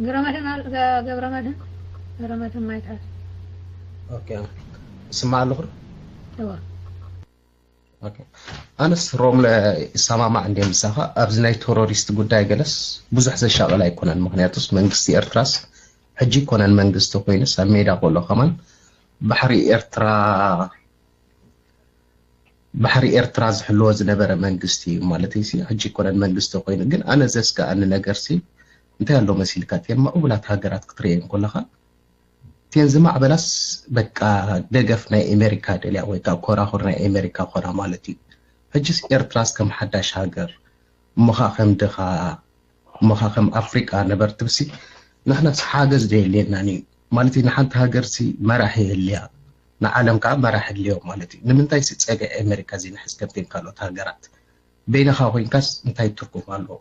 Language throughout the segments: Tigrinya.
ገብረመድህን ገብረመድህን ማይታት ኦኬ ስማዕ ኣለኹ። ኣነስ ሮም ይሰማማዕ እንደ ምሳኻ ኣብዚ ናይ ቴሮሪስት ጉዳይ ገለስ ብዙሕ ዘሻቐል ኣይኮነን። ምክንያቱስ መንግስቲ ኤርትራስ ሕጂ ይኮነን መንግስቲ ኮይኑስ ኣብ ሜዳ ከሎ ከማን ባሕሪ ኤርትራ ባሕሪ ኤርትራ ዝሕልዎ ዝነበረ መንግስቲ እዩ ማለት እዩ። ሕጂ ይኮነን መንግስቲ ኮይኑ ግን ኣነ ዘስጋኣኒ ነገር ሲ እንታይ ኣሎ መሲልካ እተን ምዕቡላት ሃገራት ክትርእየን ከለኻ እተን ዝማዕበላስ በቃ ደገፍ ናይ ኤሜሪካ ደልያ ወይ ከዓ ኮራኹር ናይ ኤሜሪካ ኮና ማለት እዩ። ሕጅስ ኤርትራስ ከም ሓዳሽ ሃገር እሞኻ ከም ድኻ እሞኻ ከም ኣፍሪቃ ነበርትብሲ ንሕናስ ሓገዝ ዶ የድልየናን እዩ ማለት እዩ። ንሓንቲ ሃገርሲ መራሒ የድልያ ንዓለም ከዓ መራሒ የድልዮ ማለት እዩ። ንምንታይ ሲ ፀግዒ ኤሜሪካ እዚ ንሕዝ ከምተን ካልኦት ሃገራት በይንኻ ኮይንካስ እንታይ ትርጉም ኣለዎ?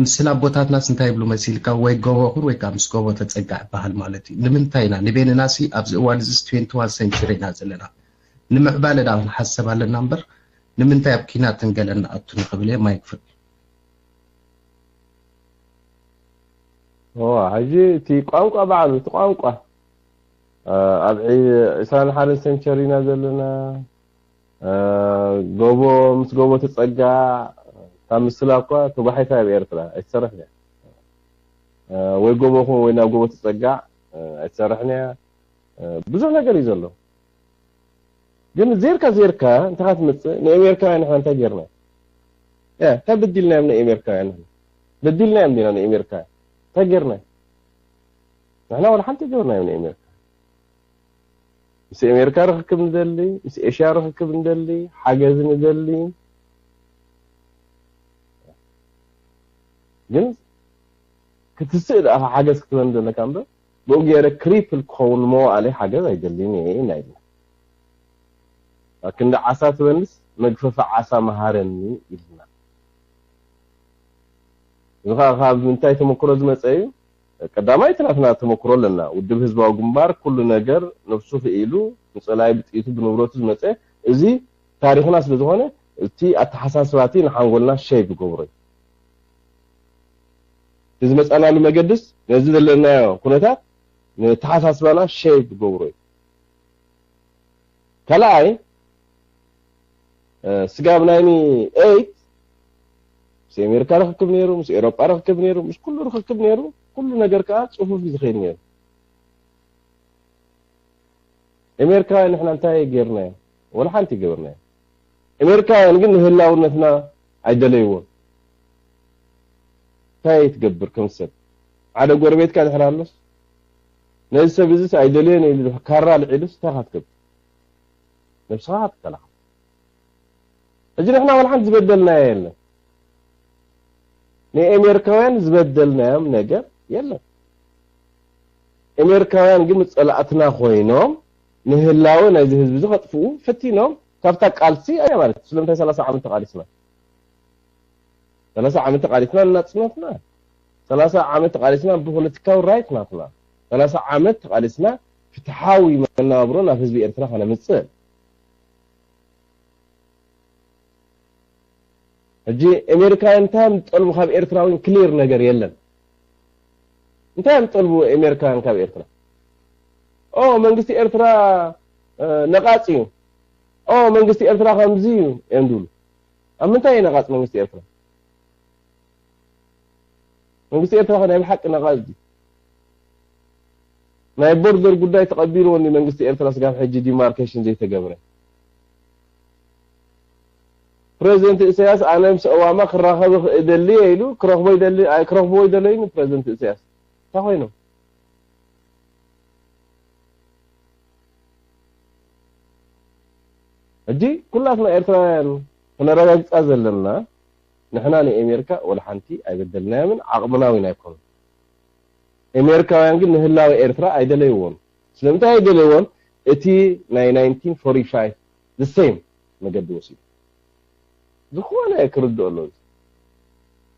ምስላ ኣቦታትናስ እንታይ ይብሉ መሲልካ ወይ ጎቦ ኩን ወይ ከዓ ምስ ጎቦ ተፀጋዕ ይበሃል ማለት እዩ። ንምንታይ ኢና ንቤንና ሲ ኣብዚ እዋን እዚ ትዌንቲ ዋን ሰንቸሪ ኢና ዘለና ንምዕባለ ዳ ክንሓሰብ ኣለና እምበር ንምንታይ ኣብ ኪናትን ገለን ንኣቱ ንኽብል እየ ማይክ ፍሪ ሕጂ እቲ ቋንቋ ባዕሉ እቲ ቋንቋ ኣብ ዕስራን ሓደን ሰንቸሪ ኢና ዘለና። ጎቦ ምስ ጎቦ ትፀጋዕ ካብ ምስላ እኳ ተጓሒፋ ኣብ ኤርትራ ኣይትሰርሕን እያ። ወይ ጎቦ ኹን ወይ ናብ ጎቦ ትፀጋዕ ኣይትሰርሕን እያ። ብዙሕ ነገር እዩ ዘሎ። ግን ዜርካ ዜርካ እንታይ ትመፅእ ንኤሜሪካውያን ንሕና እንታይ ጌርና? ያ እንታይ በዲልናዮም ንኤሜሪካውያን ንሕና በዲልናዮም ዲና ንኤሜሪካውያን እንታይ ጌርና? ንሕና ወላ ሓንቲ ጌርናዮም ንኤሜሪካ ምስ ኤሜሪካ ርክክብ ንደሊ ምስ ኤሽያ ርክክብ ንደሊ ሓገዝ ንደሊ ግን ክትስእ ደኣ ሓገዝ ክትበን ዘለካ እምበር ብኡ ገይረ ክሪፕል ክኸውን መዋእለይ ሓገዝ ኣይደልን እየ ኢና ኢልና። ኣብ ክንዲ ዓሳ ትበንስ መግፈፊ ዓሳ መሃረኒ ኢልና። እዚ ከዓ ካብ ምንታይ ተመክሮ ዝመፀ እዩ? ቀዳማይ እቲ ናትና ተመክሮ ኣለና። ውድብ ህዝባዊ ግንባር ኩሉ ነገር ነብሱ ክኢሉ ንፀላኢ ብጥይቱ ብንብረቱ ዝመፀ እዚ ታሪክና ስለዝኾነ እቲ ኣተሓሳስባ እቲ ንሓንጎልና ሸይብ ይገብሮ እዩ። እቲ ዝመፃናሉ መገድስ ነዚ ዘለናዮ ኩነታት ንተሓሳስባና ሸይብ ይገብሮ እዩ። ካልኣይ ስጋብ ናይኒ ኤይት ምስ ኤሜሪካ ርክክብ ነይሩ፣ ምስ ኤሮጳ ርክክብ ነይሩ፣ ምስ ኩሉ ርክክብ ነይሩ። ኩሉ ነገር ከዓ ፅፉፍ እዩ ዝኸይድ ነይሩ። ኤሜሪካውያን ንሕና እንታይ ገይርናዮም? ወላ ሓንቲ ገበርናዮም። ኤሜሪካውያን ግን ንህላውነትና ኣይደለይዎን። እንታይ ትገብር ከም ሰብ ሓደ ጎረቤትካ ድሕር ኣሎስ ነዚ ሰብ እዚስ ኣይደልዮን ኢሉ ካራ ልዒሉስ እንታይ ካትገብር ነብስኻ ትከላኸል። ሕጂ ንሕና ወላ ሓንቲ ዝበደልናዮ የለን። ንኤሜሪካውያን ዝበደልናዮም ነገር የለን። ኤሜሪካውያን ግን ጸላእትና ኮይኖም ንህላወ ናይዚ ህዝቢ እዚ ከጥፍኡ ፈቲኖም ካብታ ቃልሲ ኣያ ማለት እዩ። ስለምንታይ ሰላሳ ዓመት ተቃሊስና ሰላሳ ዓመት ተቃሊስና ንናጽነትና ሰላሳ ዓመት ተቃሊስና ብፖለቲካዊ ራይት ናትና ሰላሳ ዓመት ተቃሊስና ፍትሓዊ መነባብሮ ናብ ህዝቢ ኤርትራ ከነምጽእ ሕጂ ኤሜሪካውያን እንታይ እዮም ዝጠልቡ ካብ ኤርትራውያን ክሊር ነገር የለን እንታይ እዮም ዝጠልቡ ኤሜሪካውያን ካብ ኤርትራ ኦ መንግስቲ ኤርትራ ነቃጽ እዩ ኦ መንግስቲ ኤርትራ ከምዚ እዩ እዮም ዝብሉ ኣብ ምንታይ እዩ ነቃጽ መንግስቲ ኤርትራ መንግስቲ ኤርትራ ከ ናይ ብሓቂ ነቃጽ ድዩ ናይ ቦርደር ጉዳይ ተቐቢልዎ እንዲ መንግስቲ ኤርትራ ስጋብ ሕጂ ዲማርኬሽን ዘይተገብረ ፕሬዚደንት ኢሳያስ ኣነ ምስ ኦባማ ክራኸብ እደሊ ኢሉ ክረኽቦ ይደሊ ኣይ ክረኽቦ ይደለዩ ፕሬዚደንት ኢሳያስ እንታይ ኮይኖም ሕጂ ኩላትና ኤርትራውያን ክነረጋግጻ ዘለና ንሕና ንኤሜሪካ ወላ ሓንቲ ኣይበደልናዮምን ዓቕምና እውን ኣይኮኑን። ኤሜሪካውያን ግን ንህላወ ኤርትራ ኣይደለይዎን። ስለምንታይ ኣይደለይዎን? እቲ ናይ ናይንቲን ፎርቲ ፋይቭ the same መገዲ ወሲዱ ዝኾነ ክርድኦ ኣለዎ።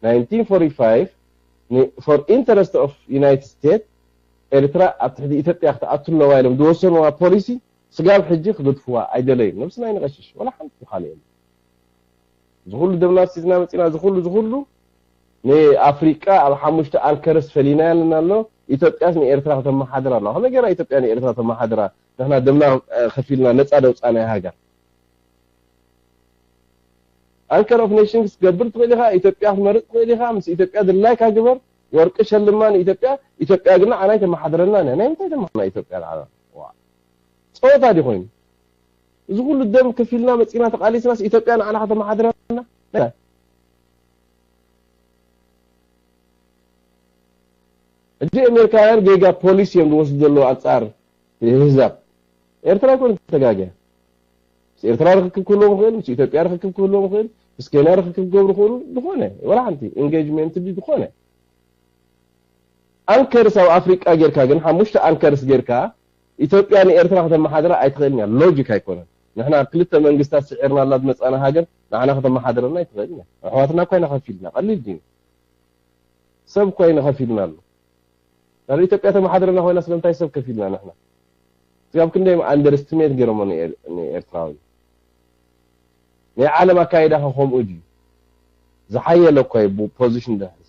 ናይንቲን ፎርቲ ፋይቭ for interest of United States ኤርትራ ኣብ ትሕቲ ኢትዮጵያ ክትኣቱ ኣለዋ ኢሎም ዝወሰንዋ ፖሊሲ ስጋብ ሕጂ ክገድፍዋ ኣይደለዩን። ነብስና ይንቐሽሽ ወላ ሓንቲ ካልእ የለን። ዝኹሉ ደምና ኣፍሲስና መፂና ዝኹሉ ዝኹሉ ንኣፍሪቃ ኣብ ሓሙሽተ ኣንከርስ ፈሊና ኣለና ኣሎ። ኢትዮጵያስ ንኤርትራ ከተመሓድራ ኣለዋ። ከመይ ገይራ ኢትዮጵያ ንኤርትራ ተመሓድራ? ንሕና ደምና ከፊልና ነጻ ደውጻናያ ሃገር። ኣንከር ኦፍ ኔሽንስ ክትገብር ትኽእል ኢኻ። ኢትዮጵያ ክትመርጽ ትኽእል ኢኻ። ምስ ኢትዮጵያ ድላይካ ግበር። ወርቂ ሸልማ ንኢትዮጵያ። ኢትዮጵያ ግን ንዓና ኣይተመሓድረናን እያ። ናይ ምንታይ ተመሓድራ ኢትዮጵያ ንዓና? ዋ። ጸወታ ድዩ ኮይኑ? እዚ ኩሉ ደም ከፊልና መጺና ተቓሊስናስ ኢትዮጵያ ንዓና ከተመሓድረና? ሕጂ ኣሜሪካውያን ጌጋ ፖሊሲ እዮም ዝወስዱ ዘለዉ ኣንጻር ህዛብ ኤርትራ ኣይኮነ ተጋግያ። ምስ ኤርትራ ርክክብ ክህልዎም ይኽእል፣ ምስ ኢትዮጵያ ርክክብ ክህልዎም ይኽእል፣ ምስ ኬንያ ርክክብ ክገብሩ ይኽእሉ። ዝኾነ ወላ ሓንቲ ኢንጌጅመንት ድዩ ዝኾነ ኣንከርስ ኣብ ኣፍሪቃ ጌርካ ግን ሓሙሽተ ኣንከርስ ጌርካ ኢትዮጵያ ንኤርትራ ከተመሓድራ ኣይትኽእልን እያ። ሎጂክ ኣይኮነን። ንሕና ክልተ መንግስታት ስዒርናላ ዝመጻና ሃገር ንዓና ከተመሓድረና ኣይትኽእልን እያ። ኣሕዋትና እኳ ኢና ከፊልና። ቀሊል ድዩ? ሰብ እኳ ኢና ከፊልና ኣሎ። ናብ ኢትዮጵያ ተመሓድረና ኮይና ስለምንታይ ሰብ ከፊልና ንሕና? ስጋብ ክንደይ ኣንደርስትሜት ገይሮሞ ንኤር- ንኤርትራዊ። ናይ ዓለም ኣካይዳ ከ ከምኡ ድዩ? ዝሓየለ እኳ እዩ ቡ- ፖዚሽን ደሕዝ።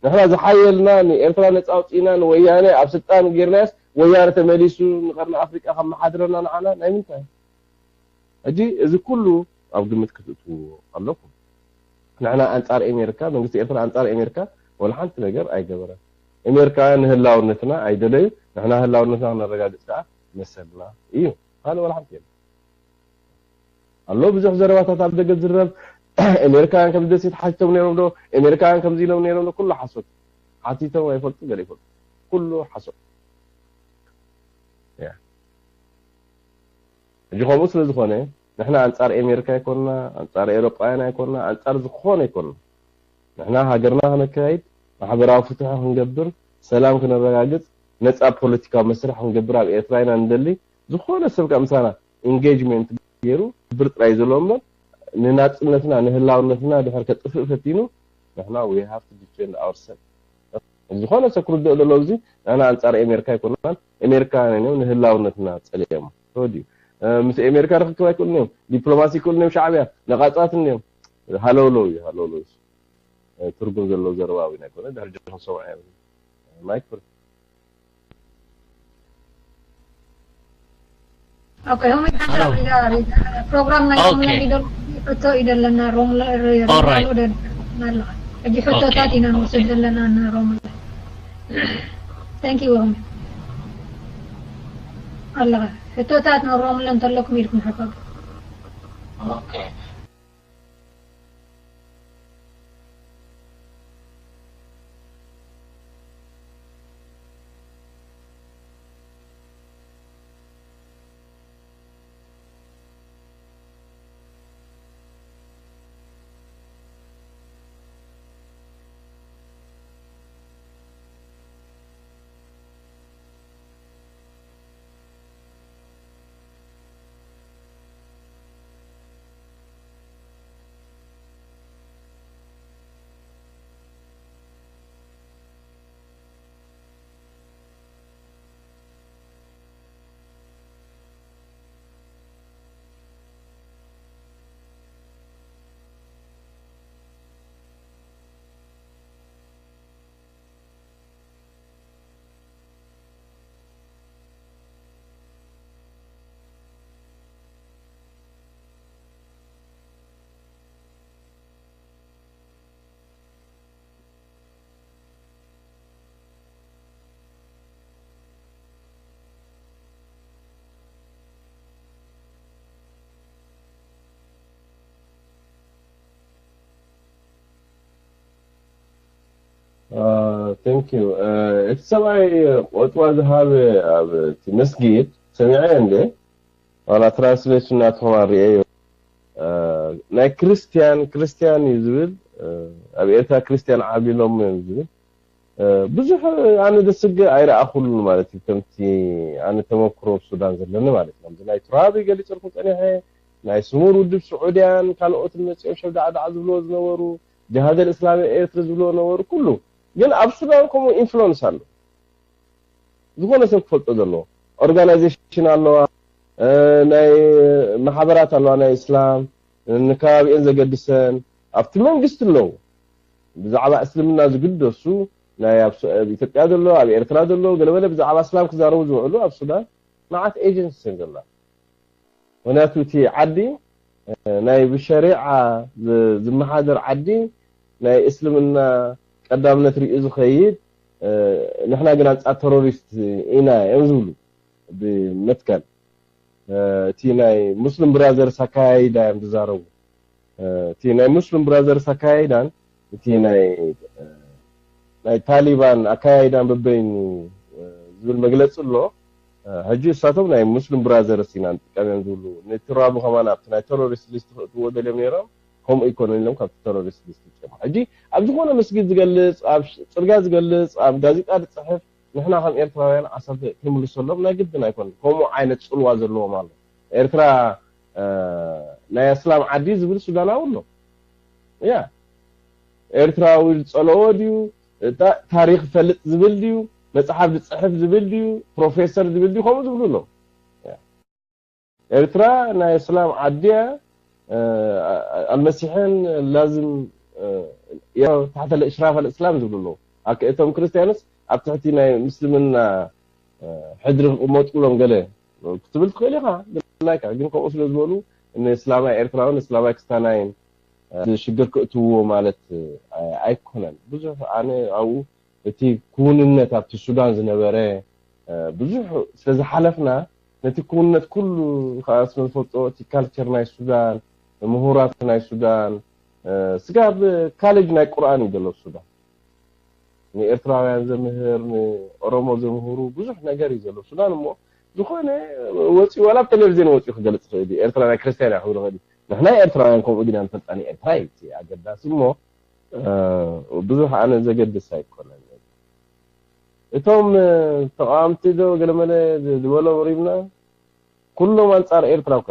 ንሕና ዝሓየልና ንኤርትራ ነጻ ኣውጺእና ንወያነ ኣብ ስልጣን ጌርናያስ ወያነ ተመሊሱ ንቀርኒ ኣፍሪቃ ከመሓድረና ንዓና ናይ ምንታይ? ሕጂ እዚ ኩሉ ኣብ ግምት ክትእትውዎ ኣለኩም። ንሕና ኣንጻር ኤሜሪካ፣ መንግስቲ ኤርትራ ኣንጻር ኤሜሪካ ወላ ሓንቲ ነገር ኣይገበረን። ኤሜሪካውያን ንህላውነትና ኣይደለዩ፣ ንሕና ህላውነትና ክነረጋግጽ ከኣ መሰልና እዩ። ካልእ ወላ ሓንቲ የለን። ኣሎ ብዙሕ ዘረባታት ኣብ ደገ ዝረብ። ኤሜሪካውያን ከምዚ ደሴት ሓቲቶም ነይሮም ዶ? ኤሜሪካውያን ከምዚ ኢሎም ነይሮም ዶ? ኩሉ ሓሶት። ሓቲቶም ኣይፈልጡ፣ ገለ ይፈልጡ። ኩሉ ሓሶት። ያ። ሕጂ ከምኡ ስለ ዝኾነ ንሕና ኣንጻር ኤሜሪካ ኣይኮንና፣ ኣንጻር ኤውሮጳውያን ኣይኮንና፣ ኣንጻር ዝኾነ ኣይኮንና። ንሕና ሃገርና ክነካይድ፣ ማሕበራዊ ፍትሒ ክንገብር፣ ሰላም ክነረጋግጽ፣ ነጻ ፖለቲካዊ መስርሕ ክንገብር ኣብ ኤርትራ ኢና ንደሊ። ዝኾነ ሰብ ከኣ ምሳና ኢንጌጅመንት ገይሩ ክብር ጥራይ ዘለዎ እምበር ንናጽነትና ንህላውነትና ድሕር ከጥፍእ ፈቲኑ ንሕና we have to defend ourselves። ዝኾነ ሰብ ክርድኦ ዘለዎ እዚ ንሕና ኣንጻር ኤሜሪካ ኣይኮናን። ኤሜሪካውያን እዮም ንህላውነትና ጸሊኦም። ተወዲኡ። እ፣ ምስ ኤሜሪካ ርክክብ ኣይክእሉን እዮም። ዲፕሎማሲ ይክእሉን እዮም። ሻዕብያ ነቓጻት እዮም። ሃለውለው እዩ፣ ሃለውለው እዩ። እ፣ ትርጉም ዘለዎ ዘረባ እውን ኣይኮነ። ድሕሪ ጆን ሰምዐ እዮም። ማይክ ፍሪ። ኦኬ፣ ሆሚ ሓንሳብ ሪዳ ሪዳ ፕሮግራም ናይ ሮሙላ ኦኬ። ሊደር ሕቶ እዩ ዘለና። ሮሙላ ኦራይት። ሪዳ ኣለኻ። ሕጂ ሕቶታት ኦኬ፣ ኢና ንወስድ ኦኬ። ዘለና ና ሮሙላ። ታንክ ዩ ሆሚ። ኣለኻ። ሕቶታት ንሮሙላ እንተለኩም ኢልኩም ሕፈሩ። ኦኬ። Thank you። እቲ ሰብኣይ ቆጥዋ ዝሃበ ኣብ እቲ መስጊድ ሰሚዐ እንደ ዋላ ትራንስሌሽን ናትኹም ኣርእየዮ። ናይ ክርስቲያን ክርስቲያን እዩ ዝብል፣ ኣብ ኤርትራ ክርስቲያን ዓብሎም እዮም ዝብል። ብዙሕ ኣነ ዘስግእ ኣይረኣኹሉን ማለት እዩ። ከምቲ ኣነ ተመክሮ ኣብ ሱዳን ዘለኒ ማለት እዩ። ከምዚ ናይ ቱራቢ ገሊጸልኩም ጸኒሐ፣ ናይ ስሙር ውድብ ስዑድያን ካልኦትን መጺኦም ሸብዳዕዳዕ ዝብልዎ ዝነበሩ፣ ጅሃደል እስላሚ ኤርትሪ ዝብልዎ ነበሩ። ኩሉ ግን ኣብ ሱዳን ከምኡ ኢንፍሉንስ ኣሎ። ዝኾነ ሰብ ክፈልጦ ዘለዎ ኦርጋናይዜሽን ኣለዋ፣ ናይ ማሕበራት ኣለዋ ናይ እስላም ንከባቢኤን ዘገድሰን ኣብቲ መንግስቲ ኣለዉ። ብዛዕባ እስልምና ዝግደሱ ናይ ኣብ ሱ- ኣብ ኢትዮጵያ ዘሎ፣ ኣብ ኤርትራ ዘሎ፣ ገለመለ ብዛዕባ እስላም ክዛረቡ ዝውዕሉ ኣብ ሱዳን መዓት ኤጀንሲስ እዮም ዘለዋ። ምክንያቱ እቲ ዓዲ እ፣ ናይ ብሸሪዓ ዝ- ዝመሓደር ዓዲ ናይ እስልምና ቀዳምነት ሪኡ ዝኸይድ እ፣ ንሕና ግን ኣንጻር ተሮሪስት ኢና እዮም ዝብሉ። ብመትከል እቲ ናይ ሙስሊም ብራዘርስ ኣካያይዳ እዮም ዝዛረቡ። እቲ ናይ ሙስሊም ብራዘርስ ኣካያይዳን እቲ ናይ ናይ ታሊባን ኣካያይዳን በበይኑ ዝብል መግለፂ ኣሎ። ሕጂ እሳቶም ናይ ሙስሊም ብራዘርስ ኢና ንጥቀም እዮም ዝብሉ። ንትራቡ ከማን ኣብቲ ናይ ተሮሪስት ሊስት ክእትዎ ደልዮም ነይሮም፣ ከምኡ ይኮነን ኢሎም ካብቲ ተሮሪስት ሊስት ውፅኦም። ሕጂ ኣብ ዝኾነ መስጊድ ዝገልፅ፣ ኣብ ጽርግያ ዝገልፅ፣ ኣብ ጋዜጣ ዝፅሕፍ ንሕና ከም ኤርትራውያን ዓሰርተ ክንምልሰሎም ናይ ግድን ኣይኮነን። ከምኡ ዓይነት ጽልዋ ዘለዎም ኣሎ። ኤርትራ ናይ ኣስላም ዓዲ ዝብል ሱዳናዊ ኣሎ። ያ ኤርትራዊ ዝጸለዎ ድዩ? ታሪኽ ፈልጥ ዝብል ድዩ? መጽሓፍ ዝጽሕፍ ዝብል ድዩ? ፕሮፌሰር ዝብል ድዩ? ከምኡ ዝብሉ ኣሎ። ኤርትራ ናይ እስላም ዓዲ እያ። ኣልመሲሕን ላዝም ታሕተ እሽራፍ ኣልእስላም ዝብሉ ኣለዉ። እቶም ክርስትያንስ ኣብ ትሕቲ ናይ ምስልምና ሕድሪ ክቕመጡ ብሎም ገለ ክትብል ትኽእል ኢኻ ድላይካ። ግን ከምኡ ስለ ዝበሉ ንእስላማይ ኤርትራውን እስላማይ ክስታናይን ሽግር ክእትውዎ ማለት ኣይኮነን። ብዙሕ ኣነ ኣብኡ እቲ ክውንነት ኣብቲ ሱዳን ዝነበረ ብዙሕ ስለ ዝሓለፍና ነቲ ክውንነት ኩሉ ከዓ ስለ ዝፈልጦ እቲ ካልቸር ናይ ሱዳን ምሁራት ናይ ሱዳን ስጋ ኣብ ካሌጅ ናይ ቁርኣን እዩ ዘሎ ሱዳን ንኤርትራውያን ዘምህር ንኦሮሞ ዘምህሩ ብዙሕ ነገር እዩ ዘሎ ሱዳን እሞ ዝኾነ ወፂኡ ዋላ ኣብ ቴሌቪዝን ወፂኡ ክገልፅ ይኽእል እዩ ኤርትራ ናይ ክርስትያን እያ ክብል ይኽእል እዩ ንሕና ኤርትራውያን ከምኡ ዲና ንፈልጣ ንኤርትራ እዩ እቲ ኣገዳሲ እሞ ብዙሕ ኣነ ዘገድስ ኣይኮነን እቶም ተቃወምቲ ዶ ገለመለ ዝበሎም ሪብና ኩሎም ኣንጻር ኤርትራ እኮ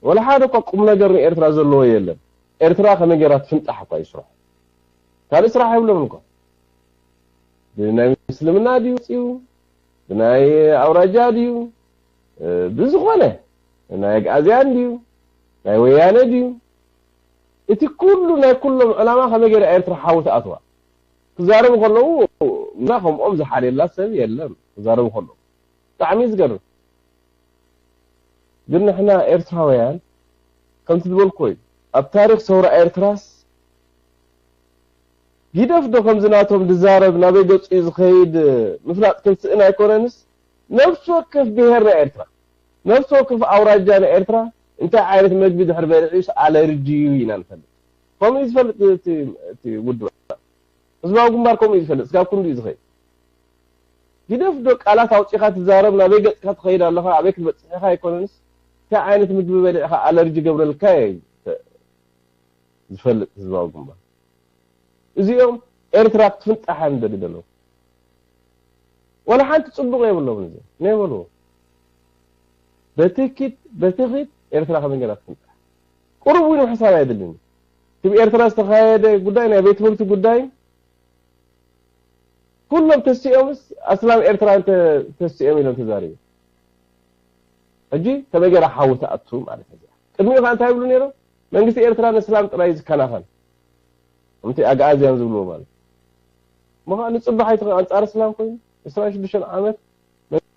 ወላ ሓደ እኳ ቁም ነገር ንኤርትራ ዘለዎ የለን ኤርትራ ከመይ ገይራ ትፍንጣሕ እኳ ይስራሕ ካልእ ስራሕ የብሎም እኳ ብናይ ምስልምና ድዩ ወፂኡ ብናይ ኣውራጃ ድዩ ብዝኾነ ናይ ኣግኣዝያን ድዩ ናይ ወያነ ድዩ እቲ ኩሉ ናይ ኩሎም ዕላማ ከመይ ገይራ ኤርትራ ሓዊ ትኣትዋ ክዛረቡ ከለዉ እና ከምኦም ዝሓልየላ ሰብ የለን ክዛረቡ ከለዉ ብጣዕሚ ዝገርም ግን ንሕና ኤርትራውያን ከምቲ ዝበልኩ እዩ ኣብ ታሪክ ሰውራ ኤርትራስ ጊደፍ ዶ ከምዚ ናቶም ዝዛረብ ናበይ ገጹ እዩ ዝኸይድ ምፍላጥ ክንስእን ኣይኮነንስ ነብሲ ወከፍ ብሄር ናይ ኤርትራ ነብሲ ወከፍ ኣውራጃ ናይ ኤርትራ እንታይ ዓይነት መግቢ ድሕር በሊዑ ኣለርጂ እዩ ኢና ንፈልጥ ከምኡ እዩ ዝፈልጥ እቲ ውድብ ህዝባዊ ግንባር ከምኡ እዩ ዝፈልጥ ስጋብ ክንዱ እዩ ዝኸይድ ግደፍ ዶ ቃላት ኣውፂኻ ትዛረብ ናበይ ገፅካ ትኸይድ ኣለኻ ኣበይ ክትበፅሕ ኢኻ ኣይኮነንስ እንታይ ዓይነት ምግቢ በሊዕኻ ኣለርጂ ገብረልካ እዩ ዝፈልጥ ህዝባዊ ግንባር እዚኦም ኤርትራ ክትፍንጣሕ እዮም ደሊ ዘለዉ ወላ ሓንቲ ፅቡቅ የብሎም እዚ ናይ በልዎ በትኪት በትኺት ኤርትራ ከመይ ገይራ ትፍንጣሕ ቁሩብ እውን ምሕሳብ ኣየድልን እቲ ብኤርትራ ዝተኻየደ ጉዳይ ናይ ቤት ትምህርቲ ጉዳይ ኩሎም ተሲኦምስ ኣስላም ኤርትራ ተሲኦም ኢሎም ተዛሪቡ ሕጂ ከመይ ገይራ ሓዊ ትኣቱ ማለት እዚ ቅድሚኡ ከዓ እንታይ ይብሉ ነይሮም መንግስቲ ኤርትራ ንእስላም ጥራይ ዝከናኸን ከምቲ ኣግኣዝያን ዝብልዎ ማለት ምኻ ንፅባሕ ኣይትኽእል ኣንፃር እስላም ኮይኑ ዕስራን ሽዱሽተን ዓመት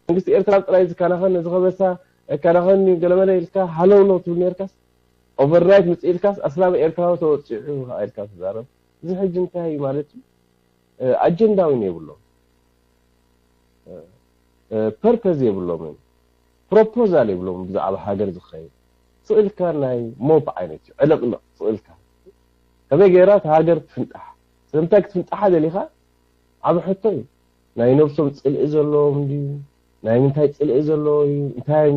መንግስቲ ኤርትራ ጥራይ ዝከናኸን ነዚ ከበሳ ኣይከናኸን እዩ ገለመለ ኢልካ ሃለውለው ትብል ነርካስ ኦቨርናይት ምፅእ ኢልካስ ኣስላም ኤርትራዊ ተወፂዑ ኢልካ ትዛረብ እዚ ሕጂ እንታይ እዩ ማለት እዩ ኣጀንዳ እውን የብሎም ፐርፐዝ የብሎምን ፕሮፖዛል የብሎምን ብዛዕባ ሃገር ዝኸይድ ስእልካ ናይ ሞብ ዓይነት እዩ ዕልቕልቕ ስእልካ ከመይ ገይራ እቲ ሃገር ትፍንጣሕ ስለምንታይ ክትፍንጣሓ ደሊኻ ዓብ ሕቶ እዩ ናይ ነብሶም ፅልኢ ዘለዎም ድዩ ናይ ምንታይ ፅልኢ ዘለዎ እዩ እንታይ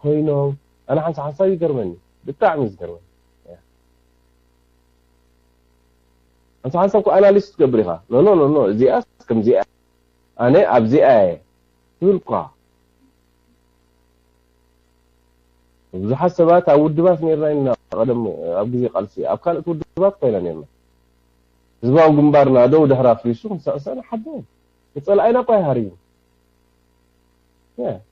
ኮይኖም ኣነ ሓንሳ ሓንሳብ ይገርመኒ ብጣዕሚ ዝገርመኒ ሓንሳ ሓንሳብ ኮ ኣናሊስ ትገብር ኢኻ ኖ ኖ ኖ እዚኣ ከምዚኣ ኣነ ኣብዚኣ እየ ትብል እኳ ብዙሓት ሰባት ኣብ ውድባት ነርና ኢና ቀደም ኣብ ግዜ ቃልሲ ኣብ ካልኦት ውድባት ኮይና ነርና ህዝባዊ ግንባርና ደው ድሕር ኣፍሪሱ ክንስዕስዕ ንሓድር ንፀላኢና እኳ ይሃርዩ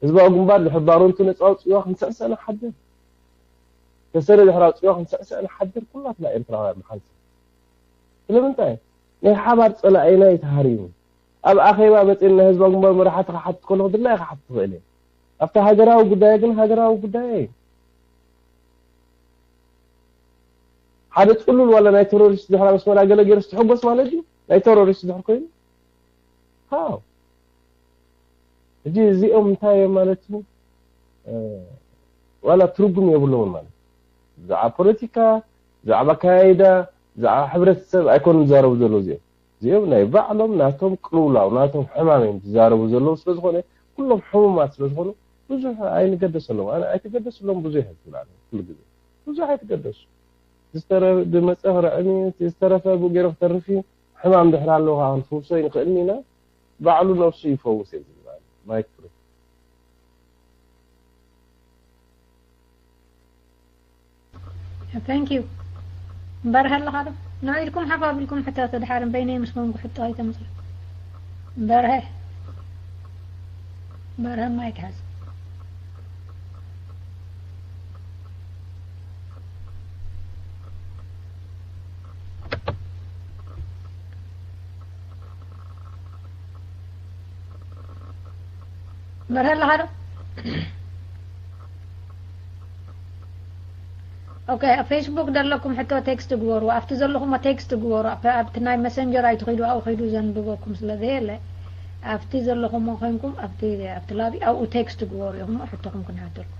ህዝባዊ ግንባር ድሕር ባሮንቱ ነፃ ኣውፅእዋ ክንስዕስዕ ንሓድር ተሰደ ድሕር ኣውፅእዋ ክንስዕስዕ ንሓድር ኩላትና ኤርትራውያን ብሓንሳብ ስለምንታይ ናይ ሓባር ጸላኢና እዩ ተሃሪሙ። ኣብ ኣኼባ መጺእና ህዝባዊ ግንባር መራሕቲ ክሓትት ከለኹ ድላየ ክሓትት ይኽእል እየ። ኣብቲ ሃገራዊ ጉዳይ ግን ሃገራዊ ጉዳይ እዩ። ሓደ ጽሉል ዋላ ናይ ቴሮሪስት ድሕር ኣብ ኣስመራ ገለ ገይሩ ዝትሕጎስ ማለት እዩ ናይ ቴሮሪስት ድሕር ኮይኑ? ሃው ሕጂ እዚኦም እንታይ እዮም ማለት እዩ? ዋላ ትርጉም የብለውን ማለት ብዛዕባ ፖለቲካ፣ ብዛዕባ ኣካያይዳ፣ ብዛዕባ ሕብረተሰብ ኣይኮኑን ዝዛረቡ ዘለዉ። እዚኦም እዚኦም ናይ ባዕሎም ናቶም ቅልውላው ናቶም ሕማም እዮም ዝዛረቡ ዘለዉ። ስለዝኾነ ኩሎም ሕሙማት ስለዝኾኑ ብዙሕ ኣይንገደሰሎም። ኣነ ኣይትገደስሎም ብዙሕ እየ ዝብል ኣነ ኩሉ ግዜ። ብዙሕ ኣይትገደሱ። ዝተረ- ዝመፀ ክርዕም እዩ፣ እቲ ዝተረፈ ብኡ ገይሩ ክተርፍ እዩ። ሕማም ድሕር ኣለዉ ከዓ ክንፍውሶ ይንኽእልን ኢና። ባዕሉ ነብሱ ይፈውስ እየ ዝብል ኣነ። ማይክ ፍሪ። Thank you። በርሀ ኣለኻ ዶ? ንዒድኩም ሓፍ ኣቢልኩም ሕቶ ተድሓርም በይነይ ምስ ኮንኩ ሕቶ ኣይተምፅእ። በርሀ በርሀ ማይክ ሓዝ። በርሀ ኣለኻ ዶ? ኦኬ፣ ኣብ ፌስቡክ ዘለኩም ሕቶ ቴክስት ግበሩ። ኣብቲ ዘለኹሞ ቴክስት ግበሩ። ኣብ- ኣብቲ ናይ መሰንጀር ኣይትኺዱ፣ ኣብኡ ኺዱ ዘንብበኩም ስለ ዘየለ ኣብቲ ዘለኹሞ ኮንኩም ኣብቲ ኣብቲ ላቢ ኣብኡ ቴክስት ግበሩ ኢኹም ሕቶኹም ክንሓተልኩም።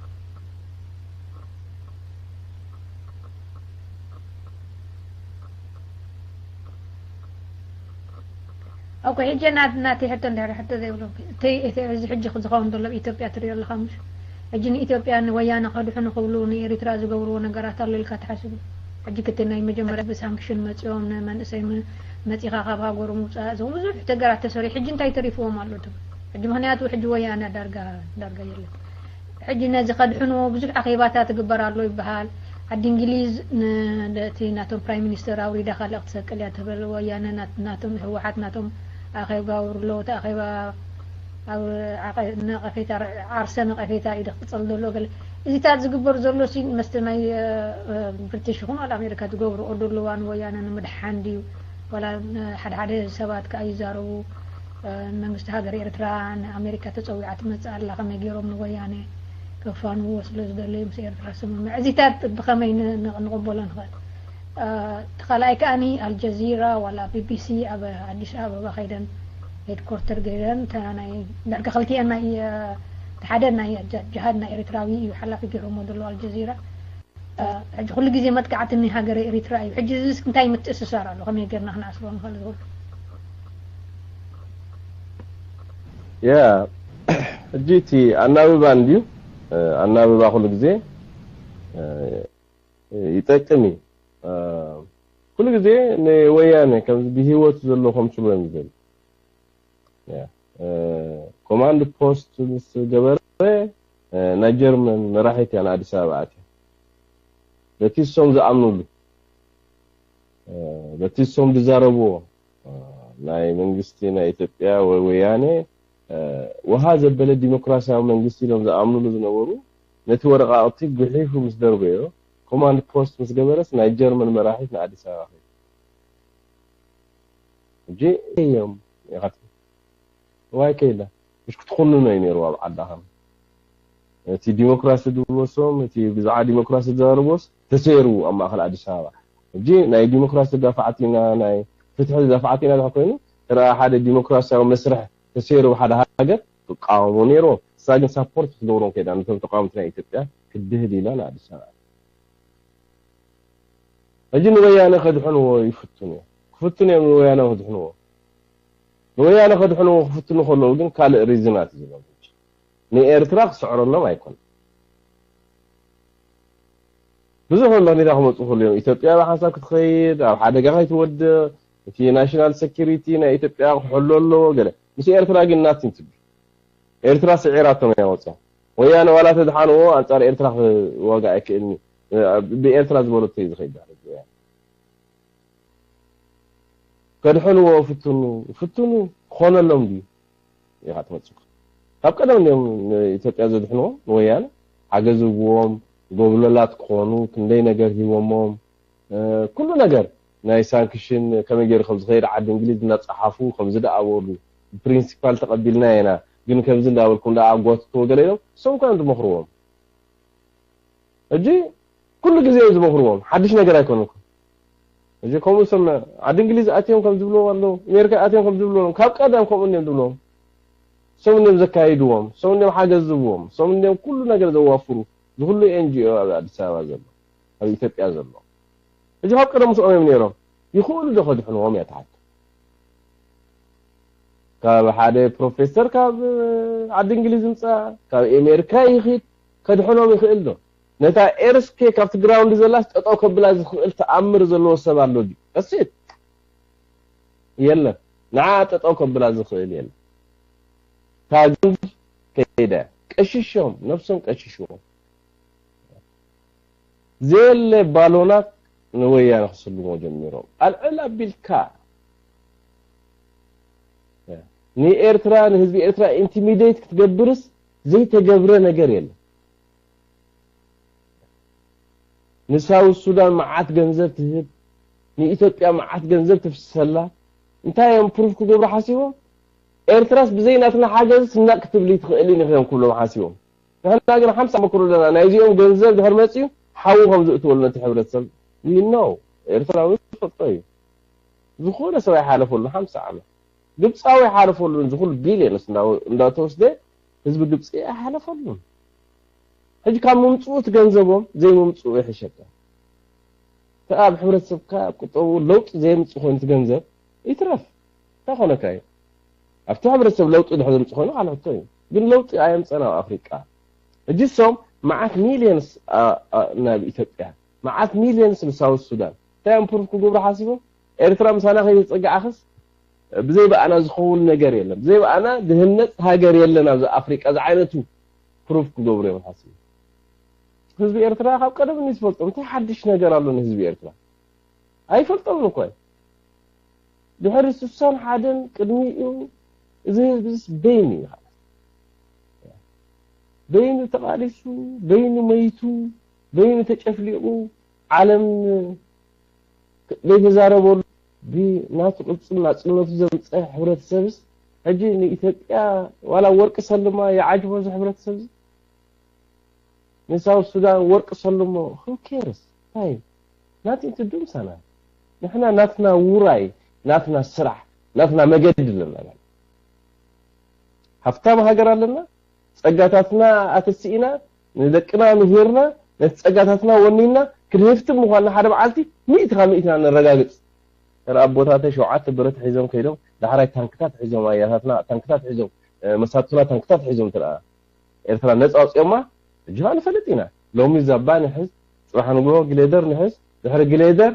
ኦኬ፣ ሕጂ ናት ናቲ ሕቶ እንድሕር ሕቶ ዘይብሎም እቲ እቲ እዚ ሕጂ ዝኸውን ዘሎ ኣብ ኢትዮጵያ ትሪኦ ኣለኻ ምሽ? ሕጂ ንኢትዮጵያ ንወያነ ከድሕኑ ክብሉ ንኤሪትራ ዝገብርዎ ነገራት ኣሎ ኢልካ ትሓስብ? ሕጂ ክቲ ናይ መጀመርያ ብሳንክሽን መጺኦም ንመንእሰይ ም- መጺኻ ካብ ሃገሩ ምውጻእ እዚ ብዙሕ ነገራት ተሰሪሑ ሕጂ እንታይ ተሪፍዎም ኣሎ ትብል? ሕጂ ምኽንያቱ ሕጂ ወያነ ዳርጋ ዳርጋ የለን። ሕጂ ነዚ ከድሕንዎ ብዙሕ ኣኼባታት ይግበር ኣሎ ይበሃል። ዓዲ እንግሊዝ ን- ነቲ ናቶም ፕራይም ሚኒስተር ኣውሪዳ ካልእ ክትሰቅል እያ ትብል። ወያነ ናት- ናቶም ህወሓት ናቶም ኣኼባ ይገብሩ ኣለዉ። እቲ ኣኼባ ኣብ ዓቐ- ነቐፌታ ዓርሰ ነቐፌታ እዩ ዝቕጽል ዘሎ። ገለ እዚታት ዝግበር ዘሎ ሲ መስተ ናይ እ፣ እ፣ ብሪቲሽ ይኹን ዋላ ኣሜሪካ ዝገብርኦ ዘለዋ ንወያነ ንምድሓን ድዩ ዋላ ን- ሓደ ሓደ ሰባት ከኣ ይዛረቡ እ፣ መንግስቲ ሃገር ኤርትራ ንኣሜሪካ ተጸዊዓ ትመጽእ ኣላ ከመይ ገይሮም ንወያነ ከፋንዎ ስለ ዝደለዩ ምስ ኤርትራ ስምምዕ እዚታት ብኸመይ ን- ን- ንቕበሎ ንኽእል? እ፣ እቲ ካልኣይ ከኣኒ ኣልጀዚራ ዋላ ቢቢሲ ኣብ ኣዲስ ኣበባ ከይደን ሄድኮርተር ገይረን እታ ናይ ዳርጋ ክልቲኤን ናይ እ፣ እቲ ሓደ ናይ ጀ- ጅሃድ ናይ ኤርትራዊ እዩ ሓላፊ ገይሮሞ ዘሎ ኣልጀዚራ። እ፣ ሕጂ ኩሉ ግዜ መጥቃዕቲ ናይ ሃገረ ኤሪትራ እዩ። ሕጂ እዚስ እንታይ ምትእስሳር ኣሎ? ከመይ ጌርና ክነኣስሮ ንኽእል ዝብል? ያ ሕጂ እቲ ኣናብባ እንድዩ እ፣ ኣናብባ ኩሉ ግዜ እ፣ ይጠቅም እዩ። እ፣ ኩሉ ግዜ ንወያነ ከም ብህይወት ዘሎ ከምስሉ እዮም ዝደልዩ። ያ፣ እ፣ ኮማንድ ፖስት ምስ ገበረ እ፣ ናይ ጀርመን መራሒት እያ ንኣዲስ ኣበባ ኣትያ። በቲ እሶም ዝኣምኑሉ እ፣ በቲ እሶም ዝዛረብዎ እ፣ ናይ መንግስቲ ናይ ኢትዮጵያ ወይ ወያነ እ፣ ውሃ ዘበለ ዲሞክራሲያዊ መንግስቲ ኢሎም ዝኣምኑሉ ዝነበሩ ነቲ ወረቃቅቲ ጉሒፉ ምስ ደርበዮ ኮማንድ ፖስት ምስ ገበረስ ናይ ጀርመን መራሒት ንኣዲስ ኣበባ ከይዱ። ሕጂ እዮም ኢኻ ትብል። እዋይ ከይላ ምሽ ክትኹንኖ እዩ ነይሩ ኣብ ዓዳኸም። እቲ ዲሞክራሲ ድብሎሶም እቲ ብዛዕባ ዲሞክራሲ ዝዛረቦስ ተሰይሩ ኣብ ማእኸል ኣዲስ ኣበባ። ሕጂ ናይ ዲሞክራሲ ተዳፋዕቲ ኢና ናይ ፍትሒ ተዳፋዕቲ ኢና ድሕር ኮይኑ ተረኣ ሓደ ዲሞክራሲያዊ መስርሕ ተሰይሩ ኣብ ሓደ ሃገር ክቃወሞ ነይርዎ። እሳ ግን ሳፖርት ክትገብሮም ከይዳ ነቶም ተቃወምቲ ናይ ኢትዮጵያ ክድህል ኢላ ንኣዲስ ኣበባ። ሕጂ ንወያነ ከድሕንዎ ይፍትኑ እዮም። ክፍትኑ እዮም ንወያነ ከድሕንዎ። ንወያነ ከድሕንዎ ክፍትኑ ከለዉ ግን ካልእ ሪዝናት እዩ ዝህቦም። ንኤርትራ ክስዕረሎም ኣይኮን። ብዙሕ መመኽኒታ ክመፁ ክሉ እዮም። ኢትዮጵያ ብሓንሳብ ክትኸይድ፣ ኣብ ሓደጋ ከይትወድቕ፣ እቲ ናሽናል ሴኪሪቲ ናይ ኢትዮጵያ ክሕሎ ኣለዎ ገለ። ምስ ኤርትራ ግን ናቲን ትብል። ኤርትራ ስዒራቶም እያ ወፅያ። ወያነ ዋላ ተድሓንዎ ኣንፃር ኤርትራ ክዋጋ ኣይክእልን እዩ። ብኤርትራ ዝበለቶ እዩ ዝኸይድ ድሕሪ ወያነ። ከድሕንዎ ፍትኑ፣ ፍትኑ ክኾነሎም ድዩ? ኢኻ ትመጽእ። ካብ ቀደም እንዲዮም ንኢትዮጵያ ዘድሕንዎ፣ ንወያነ ሓገዝ ህብዎም፣ ጎብለላት ክኾኑ፣ ክንደይ ነገር ሂቦሞም፣ እ፣ ኩሉ ነገር። ናይ ሳንክሽን ከመይ ገይሩ ከም ዝኸይድ ዓዲ እንግሊዝ እናፀሓፉ ከም ዝደኣበሉ ፕሪንሲፓል ተቐቢልና ኢና ግን ከምዚ እንዳበልኩም ደኣ ኣጓትትዎ ገለ ኢሎም እሶም ከ እዮም ዝመኽርዎም። ሕጂ ኩሉ ግዜ እዮም ዝመኽርዎም፣ ሓድሽ ነገር ኣይኮነን። ሕጂ ከምኡ ሰምዕ ዓዲ እንግሊዝ ኣትዮም ከም ዝብልዎም ኣለዉ፣ ኣሜሪካ ኣትዮም ከም ዝብልዎም፣ ካብ ቀደም ከምኡ እዮም ዝብልዎም። ሰም እዮም ዘካይድዎም፣ ሰም እዮም ሓገዝ ዝብዎም፣ ሰም እዮም ኩሉ ነገር ዘዋፍሩ። ዝኩሉ ኤንጂኦ ኣብ ኣዲስ ኣበባ ዘሎ፣ ኣብ ኢትዮጵያ ዘሎ። ሕጂ ካብ ቀደም ምስኦም እዮም ነይሮም። ይኽእሉ ዶ ከድሕንዎም እያ ትሓት። ካብ ሓደ ፕሮፌሰር ካብ ዓዲ እንግሊዝ ምፃ፣ ካብ ኣሜሪካ ይኽድ፣ ከድሕኖም ይኽእል ዶ? ነታ ኤርስኬ ካብቲ ግራውንድ ዘላስ ጠጠው ከብላ ዝኽእል ተኣምር ዘለዎ ሰብ ኣሎ ድዩ? ቀሲት የለን። ንዓ ጠጠው ከብላ ዝኽእል የለን። ታግንድ ከይደ ቀሽሾም ነብሶም ቀሽሽዎም ዘየለ ባሎናት ንወያነ ክስልሞ ጀሚሮም ኣልዕል ኣቢልካ ንኤርትራ ንህዝቢ ኤርትራ ኢንቲሚዴት ክትገብርስ ዘይተገብረ ነገር የለን። ንሳውት ሱዳን መዓት ገንዘብ ትህብ፣ ንኢትዮጵያ መዓት ገንዘብ ትፍስሰላ። እንታይ እዮም ፕሩፍ ክገብሩ ሓሲቦም? ኤርትራስ ብዘይ ናትና ሓገዝ ስናቅ ክትብሊ ትኽእል ኢኺ እዮም ክብሎም ሓሲቦም። ንሕና ግን ሓምሳ መክሩ ኣለና። ናይዚኦም ገንዘብ ድሕር መፅዩ ሓዊ ከም ዝእትወሉ ነቲ ሕብረተሰብ ኖ ኤርትራዊ ዝፈልጦ እዩ። ዝኾነ ሰብ ኣይሓለፈሉ ሓምሳ ዓመት ግብፃዊ ኣይሓለፈሉን። ዝኹሉ ቢልዮንስ እንዳተወስደ ህዝቢ ግብፂ ኣይሓለፈሉን። ሕጂ ካብ ምምፅኡ እቲ ገንዘቦም ዘይምምፅኡ ይሕሸካ። እቲ ኣብ ሕብረተሰብካ ቁጠቡ ለውጢ ዘየምፅእ ኮይኑ እቲ ገንዘብ ይትረፍ እንታይ ኮነካ እዩ? ኣብቲ ሕብረተሰብ ለውጢ ድሕር ዘምፅእ ኮይኑ ካልእ ሕቶ እዩ። ግን ለውጢ ኣየምፀን ኣብ ኣፍሪቃ። ሕጂ እሶም መዓት ሚልዮንስ ናብ ኢትዮጵያ መዓት ሚልዮንስ ንሳውት ሱዳን እንታይ እዮም ፕሩፍ ክገብሩ ሓሲቦም? ኤርትራ ምሳና ከይተፀጋዓኽስ ብዘይ ብኣና ዝኸውን ነገር የለን። ብዘይ ብኣና ድህነት ሃገር የለን ኣብዚ ኣፍሪቃ ዝዓይነቱ ፕሩፍ ክገብሩ እዮም ሓሲቦም። ህዝቢ ኤርትራ ካብ ቀደም እኒ ዝፈልጦም እንታይ ሓድሽ ነገር ኣሎ ንህዝቢ ኤርትራ? ኣይፈልጦምን እኮ እዩ። ድሕሪ ስሳን ሓደን ቅድሚኡ እዚ ህዝብስ በይኑ እዩ። በይኑ ተቓሊሱ፣ በይኑ መይቱ፣ በይኑ ተጨፍሊቑ፣ ዓለም ዘይተዛረበሉ ብናቱ ቅልፅም ናፅነቱ ዘምፀ ሕብረተሰብስ ሕጂ ንኢትዮጵያ ዋላ ወርቂ ሰልማ ይዓጅቦ እዚ ሕብረተሰብ እዚ። ንሳውት ሱዳን ወርቂ ሰልሞ who cares? እንታይ ናቲንግ ቱ ዱ ምሳና። ንሕና ናትና ውራይ ናትና ስራሕ ናትና መገዲ ኣለና። ሃፍታም ሃገር ኣለና። ፀጋታትና ኣተሲእና ንደቅና ምሂርና ነቲ ፀጋታትና ወኒና ክንህፍትም ምኳንና ሓደ መዓልቲ ሚእቲ ካብ ሚእቲ ኢና ነረጋግፅ። ተረ ኣቦታተይ ሸውዓተ ብረት ሒዞም ከይዶም ዳሕራይ ታንክታት ሒዞም ኣያታትና ታንክታት ሒዞም መሳቱና ታንክታት ሒዞም ተረኣ ኤርትራ ነፃ ኣውፅኦማ። ሕጂ ከዓ ንፈልጥ ኢና። ሎሚ ዛባ ንሕዝ፣ ፅባሕ ንግሆ ግሌደር ንሕዝ፣ ድሕሪ ግሌደር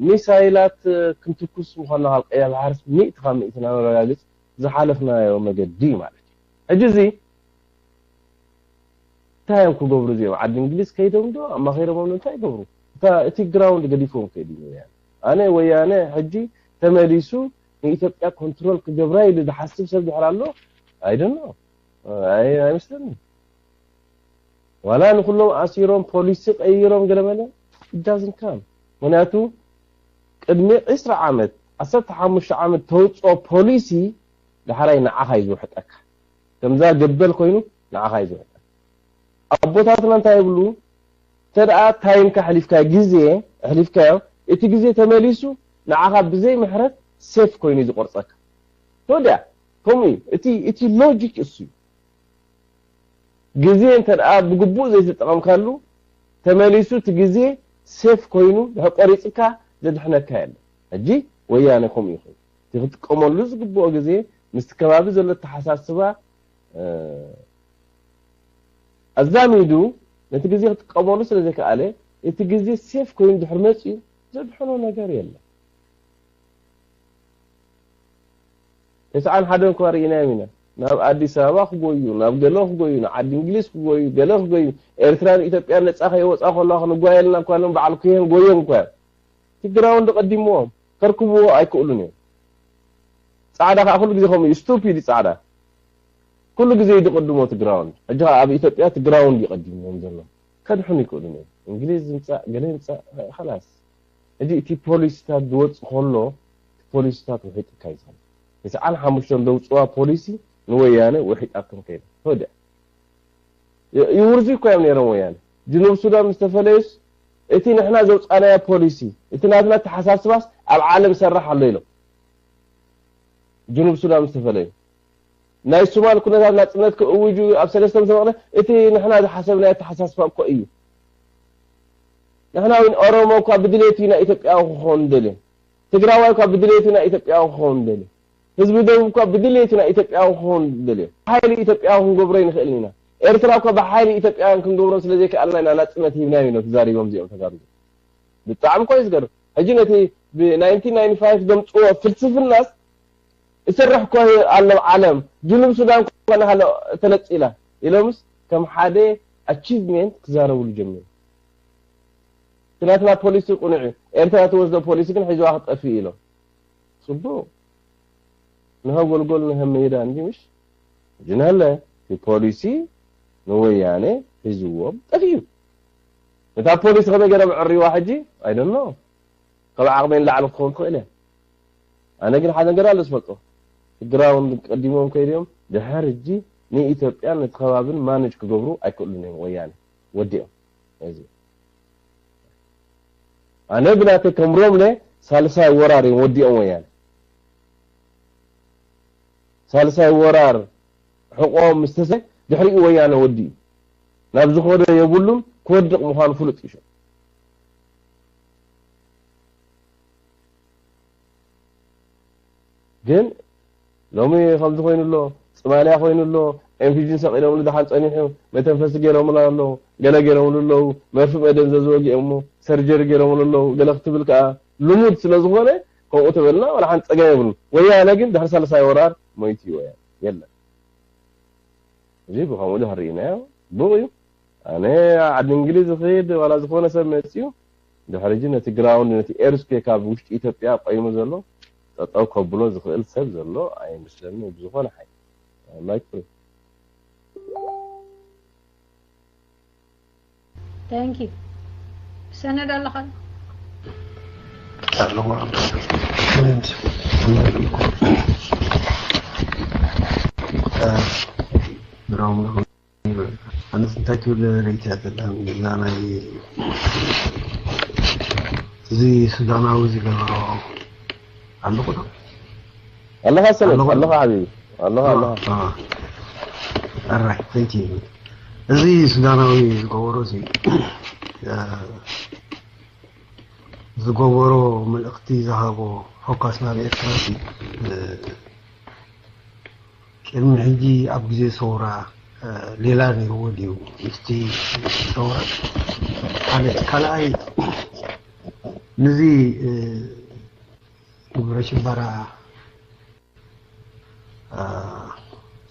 ሚሳይላት ክንትኩስ ምኳንና ካብ ቀያ ባሕርስ ሚእቲ ካብ ሚእቲ ኢና ነረጋግፅ። ዝሓለፍናዮ መገዲ ማለት እዩ። ሕጂ እዚ እንታይ እዮም ክገብሩ እዚኦም? ዓዲ እንግሊዝ ከይዶም ዶ ኣማኺሮሞም እንታይ ይገብሩ? እታ እቲ ግራውንድ ገዲፎም ከይዱ ወያነ። ኣነ ወያነ ሕጂ ተመሊሱ ንኢትዮጵያ ኮንትሮል ክገብራ ኢሉ ዝሓስብ ሰብ ድሕር ኣሎ ኣይደኖ ኣይመስለኒ። ዋላ ንኩሎም ኣሲሮም ፖሊሲ ቀይሮም ገለመለ ዳዝን ካም ምክንያቱ ቅድሚ ዕስራ ዓመት ዓሰርተ ሓሙሽተ ዓመት ተውፅኦ ፖሊሲ ዳሕራይ ንዓኻ እዩ ዝውሕጠካ። ከምዛ ገበል ኮይኑ ንዓኻ እዩ ዝውሕጠካ። ኣቦታትና እንታይ ይብሉ? ተደኣ ታይምካ ሕሊፍካ ግዜ ሕሊፍካዮ እቲ ግዜ ተመሊሱ ንዓኻ ብዘይ ምሕረት ሴፍ ኮይኑ እዩ ዝቆርፀካ። ተወዲያ ከምኡ እዩ። እቲ እቲ ሎጂክ እሱ እዩ። ግዜ እንተ ደኣ ብግቡእ ዘይተጠቐምካሉ ተመሊሱ እቲ ግዜ ሴፍ ኮይኑ ድሕር ቆሪፅካ ዘድሕነካ የለን። ሕጂ ወያነ ከምኡ ይኹን እቲ ክጥቀመሉ ዝግብኦ ግዜ ምስቲ ከባቢ ዘሎ ኣተሓሳስባ ኣዛሚዱ ነቲ ግዜ ክጥቀመሉ ስለ ዘይከኣለ እቲ ግዜ ሴፍ ኮይኑ ድሕር መፅኡ ዘድሕኖ ነገር የለን። ተስዓን ሓደን እኳ ርኢናዮም ኢና። ናብ ኣዲስ ኣበባ ክጎዩ፣ ናብ ገለ ክጎዩ፣ ንዓዲ እንግሊዝ ክጎዩ፣ ገለ ክጎዩ፣ ኤርትራን ኢትዮጵያን ነጻ ከይወጻ ከለዋ ክንጓየልና እኳ ኢሎም በዓል ኩሄን ጎዮም እኳ እዮም። እቲ ግራውንድ ቀዲምዎም ከርክብዎ ኣይክእሉን እዮም። ጻዕዳ ከዓ ኩሉ ግዜ ከምኡ እዩ፣ ስቱፒድ እዩ ጻዕዳ። ኩሉ ግዜ እዩ ዝቅድሞ እቲ ግራውንድ። ሕጂ ከዓ ኣብ ኢትዮጵያ እቲ ግራውንድ እዩ ቀዲምዎም ዘሎ። ከድሕኑ ይክእሉን እዮም። እንግሊዝ ይምጻእ፣ ገለ ይምጻእ፣ ኸላስ። ሕጂ እቲ ፖሊሲታት ዝወፅእ ከሎ እቲ ፖሊሲታት ውሒጥካ እዩ ዝኸይድ። ተስዓን ሓሙሽተን ዘውፅዋ ፖሊሲ ንወያነ ውሒጣቶም ከይዳ ተወዲኣ። ይውርዙ እኮ እዮም ነይሮም ወያነ። ጅኑብ ሱዳን ምስ ተፈለዩስ እቲ ንሕና ዘውፃናዮ ፖሊሲ እቲ ናትና ተሓሳስባስ ኣብ ዓለም ሰራሕ ኣሎ ኢሎም ጅኑብ ሱዳን ምስ ተፈለዩ ናይ ሱማል ኩነታት ናፅነት ክእውጁ ኣብ ሰለስተ ምስ መቕረ እቲ ንሕና ዝሓሰብናዮ ተሓሳስባ እኮ እዩ። ንሕና እውን ኦሮሞ እኳ ብድሌቱ ናይ ኢትዮጵያዊ ክኸውን ደልዮ። ትግራዋይ እኳ ብድሌቱ ናይ ኢትዮጵያዊ ክኸውን ደልዮ። ህዝቢ ደቡብ እኳ ብድሌቱ ናይ ኢትዮጵያዊ ክኸውን ደልዮ። ሓይሊ ኢትዮጵያዊ ክንገብሮ ይንኽእል ኢና። ኤርትራ እኳ ብሓይሊ ኢትዮጵያውያን ክንገብሮ ስለ ዘይከኣልና ኢና ናፅነት ሂብናዮ ኢሎም ተዛሪቦም እዚኦም ተጋሩ። ብጣዕሚ እኮ እዩ ዝገርም። ሕጂ ነቲ ብ ናይንቲን ናይንቲ ፋይቭ ዘምፅዎ ፍልስፍናስ እሰርሕ እኮ ኣሎ ዓለም ጅኑብ ሱዳን እኳ ናሃለ ተነፂላ ኢሎምስ ከም ሓደ ኣቺቭሜንት ክዛረብሉ ጀሚሩ። እቲ ናትና ፖሊሲ ቁኑዕ እዩ። ኤርትራ ትወስዶ ፖሊሲ ግን ሒዝዋ ክጠፍእ ኢሎም። ፅቡቅ ንሀ ጎልጎል ንሀ መይዳ እንዲ ምሽ ጅናለ እቲ ፖሊሲ ንወያነ ሒዝዎም ጠፍኡ። እታ ፖሊሲ ከመይ ገይሮም ዕሪዋ ሕጂ ኣይደኖ ካብ ዓቕመይ ንላዕሊ ክኸውን ትኽእል እያ። ኣነ ግን ሓደ ነገር ኣሎ ዝፈልጦ ትግራውን ቀዲሞም ከይድዮም ድሕር እጂ ንኢትዮጵያን ነቲ ከባብን ማነጅ ክገብሩ ኣይክእሉን እዮም ወያነ ወዲኦም እዚ ኣነ ብናተይ ከምሮም ለ ሳልሳይ ወራር እዮም ወዲኦም ወያነ ሳልሳይ ወራር ሕቆም ምስተሰ ድሕሪኡ ወያነ ወዲኡ ናብ ዝኸዶ የብሉን ክወድቕ ምዃኑ ፍሉጥ እዩ ግን ሎሚ ከምዚ ኮይኑ ኣሎ ፅማልያ ኮይኑ ኣሎ ኤምፊጅን ሰቂሎምሉ ደሓን ፀኒሑ መተንፈሲ ገይሮምሉ ኣለዉ ገለ ገይሮምሉ ኣለዉ መርፊ መደንዘዚ ወጊኦሞ ሰርጀሪ ገይሮምሉ ኣለዉ ገለ ክትብል ከዓ ልሙድ ስለ ዝኾነ ከምኡ ተበልና ዋላ ሓንቲ ፀገም የብሉን ወያነ ግን ድሕሪ ሳልሳይ ወራር ሞይቱ እዩ ወያነ የለን እዚ ብኸምኡ ድሕር ርኢናዮ ፅቡቕ እዩ ኣነ ዓዲ እንግሊዝ ዝኽድ ዋላ ዝኾነ ሰብ መፅዩ ድሕሪ ሕጂ ነቲ ግራውንድ ነቲ ኤርስፔክ ኣብ ውሽጢ ኢትዮጵያ ቆይሙ ዘሎ ጠጠው ከብሎ ዝኽእል ሰብ ዘሎ ኣይመስለኒ ብዝኾነ ሓይ ማይክ ፍሪ Thank you. ሰነድ ኣለኻ? ኣለዋ ኣነስ እንታይ ትብል ርእይቶ እያ ዘለኒ እዛ ናይ እዚ ሱዳናዊ ዝገበሮ ኣለኹ ዶ ኣለኻ ሰለፍ ኣለኻ ኣለኻ ሓቢቢ ኣለኻ ኣለኻ ኣራይ thank you እዚ ሱዳናዊ ዝገበሮ እዚ ዝገበሮ መልእኽቲ ዝሃቦ ፎካስ ናብ ኤርትራ ቅድሚ ሕጂ ኣብ ግዜ ሰውራ ሌላ ነይርዎ ድዩ ምስቲ ሰውራ ሓደ ካልኣይ ንዚ ግብረ ሽበራ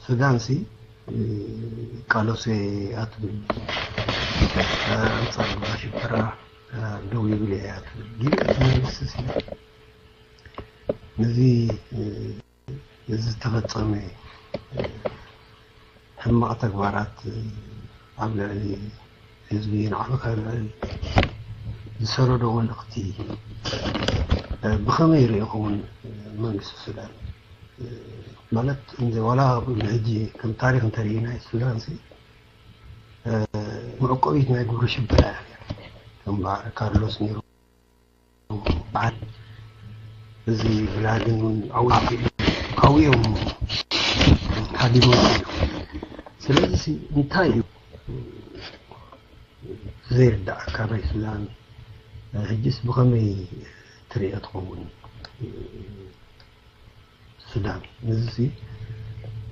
ሱዳን ሲ ቃሎሴ ኣትብል ኣንፃር ግብረ ሽበራ ደው ይብል እያ ትብል ግን እቲ መንግስቲ ሲ ነዚ ዝተፈጸመ ሕማቕ ተግባራት ኣብ ልዕሊ ህዝቢ ንዓመት ኣብ ልዕሊ ዝሰረዶ መልእኽቲ ብኸመይ ይርኢ ይኸውን መንግስቲ ሱዳን ማለት እንዘ ዋላ ንሕጂ ከም ታሪክ እንተርኢና ሱዳን ሲ መዕቆቢት ናይ ግብረ ሽበራ እያ ከም በዓል ካርሎስ ነይሩ በዓል እዚ ብላግን እውን ዓውዮም ሃዲሞም እዮም። ስለዚ ሲ እንታይ እዩ ዘይርዳእካ ናይ ሱዳን ሕጅስ ብኸመይ ትሪኦ ትኸውን? ሱዳን ነዚ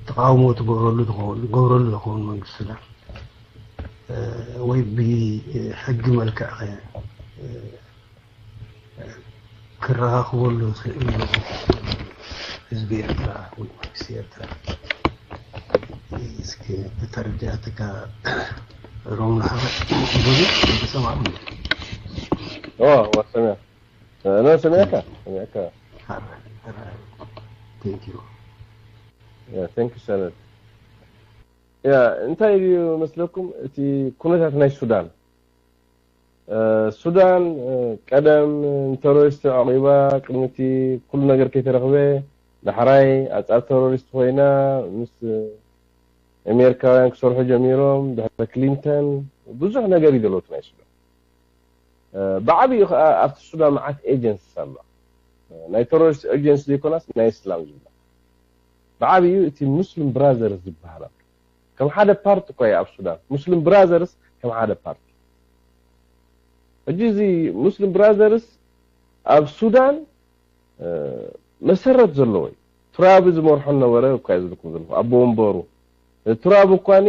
ተቃውሞ ትገብረሉ ትኸውን ገብረሉ ዝኸውን መንግስቲ ሱዳን ወይ ብሕጊ መልክዕ ክረኻኽበሉ ዝኽእል ህዝቢ ኤርትራ ወይ መንግስቲ ኤርትራ እስኪ ብተረዲኣትካ ሮም ንሓፈ ብዙ ተሰማዕኩ ኦ ወሰሚያ ነው ስሜካ ስሜካ Thank you. Yeah, thank you ሰነድ yeah እንታይ እዩ መስለኩም እቲ ኩነታት ናይ ሱዳን ሱዳን ቀደም ንተሮሪስት ዓቂባ ቅድሚቲ ኩሉ ነገር ከይተረኽበ ዳሕራይ ኣጻር ተሮሪስት ኮይና ምስ ኣሜሪካውያን ክሰርሑ ጀሚሮም ድሕሪ ክሊንተን ብዙሕ ነገር ይደለቱ ናይ ሱዳን። ብዓብዩ ከዓ ኣብቲ ሱዳን መዓት ኤጀንሲስ ኣሎ። ናይ ተሮሪስት ኤጀንሲ ዘይኮናስ ናይ እስላም ዝብላ ብዓብዩ እቲ ሙስሊም ብራዘርስ ዝበሃል ኣሎ። ከም ሓደ ፓርቲ እኳ እዩ ኣብ ሱዳን ሙስሊም ብራዘርስ ከም ሓደ ፓርቲ። ሕጂ እዚ ሙስሊም ብራዘርስ ኣብ ሱዳን መሰረት ዘለዎ እዩ። ቱራቢ ዝመርሖ ነበረ እኳ ዝልኩም ዘለኹ ኣቦ ወንበሩ ቱራቢ እኳኒ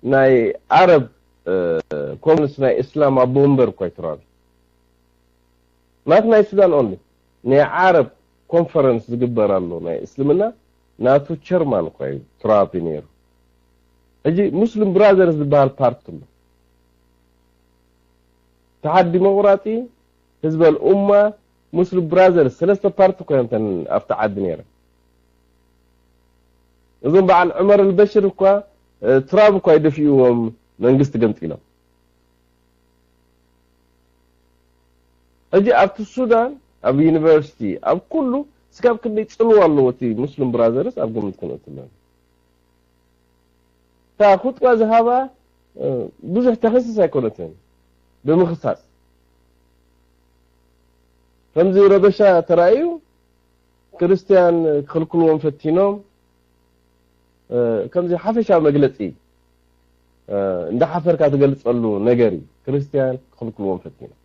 ናይ ዓረብ ኮንፈረንስ ናይ እስላም ኣቦ ወንበር እኳ እዩ ቱራቢ ናት ናይ ሱዳን ኦንሊ ናይ ዓረብ ኮንፈረንስ ዝግበር ኣሎ ናይ እስልምና ናቱ ቸርማን እኳ እዩ ቱራቢ ነይሩ። ሕጂ ሙስሊም ብራዘርስ ዝበሃል ፓርቲ ኣሎ። ተሓድ ዲሞክራሲ ህዝበል ኡማ ሙስሊም ብራዘርስ ሰለስተ ፓርቲ ኮይኖም ተን ኣብቲ ዓዲ ነይረ። እዞም በዓል ዑመር ኣልበሽር እኳ ትራብ እኳ ይደፍእዎም መንግስቲ ገምጢሎም። ሕጂ ኣብቲ ሱዳን ኣብ ዩኒቨርሲቲ ኣብ ኩሉ ስጋብ ክንደይ ጽልዋ ኣለዎ እቲ ሙስሊም ብራዘርስ ኣብ ግምት ክንእትለን እታ ኹጥባ ዝሃባ ብዙሕ ተኸስስ ኣይኮነትን ብምኽሳስ ከምዚ ረበሻ ተራእዩ ክርስትያን ክኽልክልዎም ፈቲኖም ከምዚ ሓፈሻዊ መግለፂ እንዳሓፈርካ ትገልፀሉ ነገር እዩ። ክርስትያን ክኽልክልዎም ፈቲኖም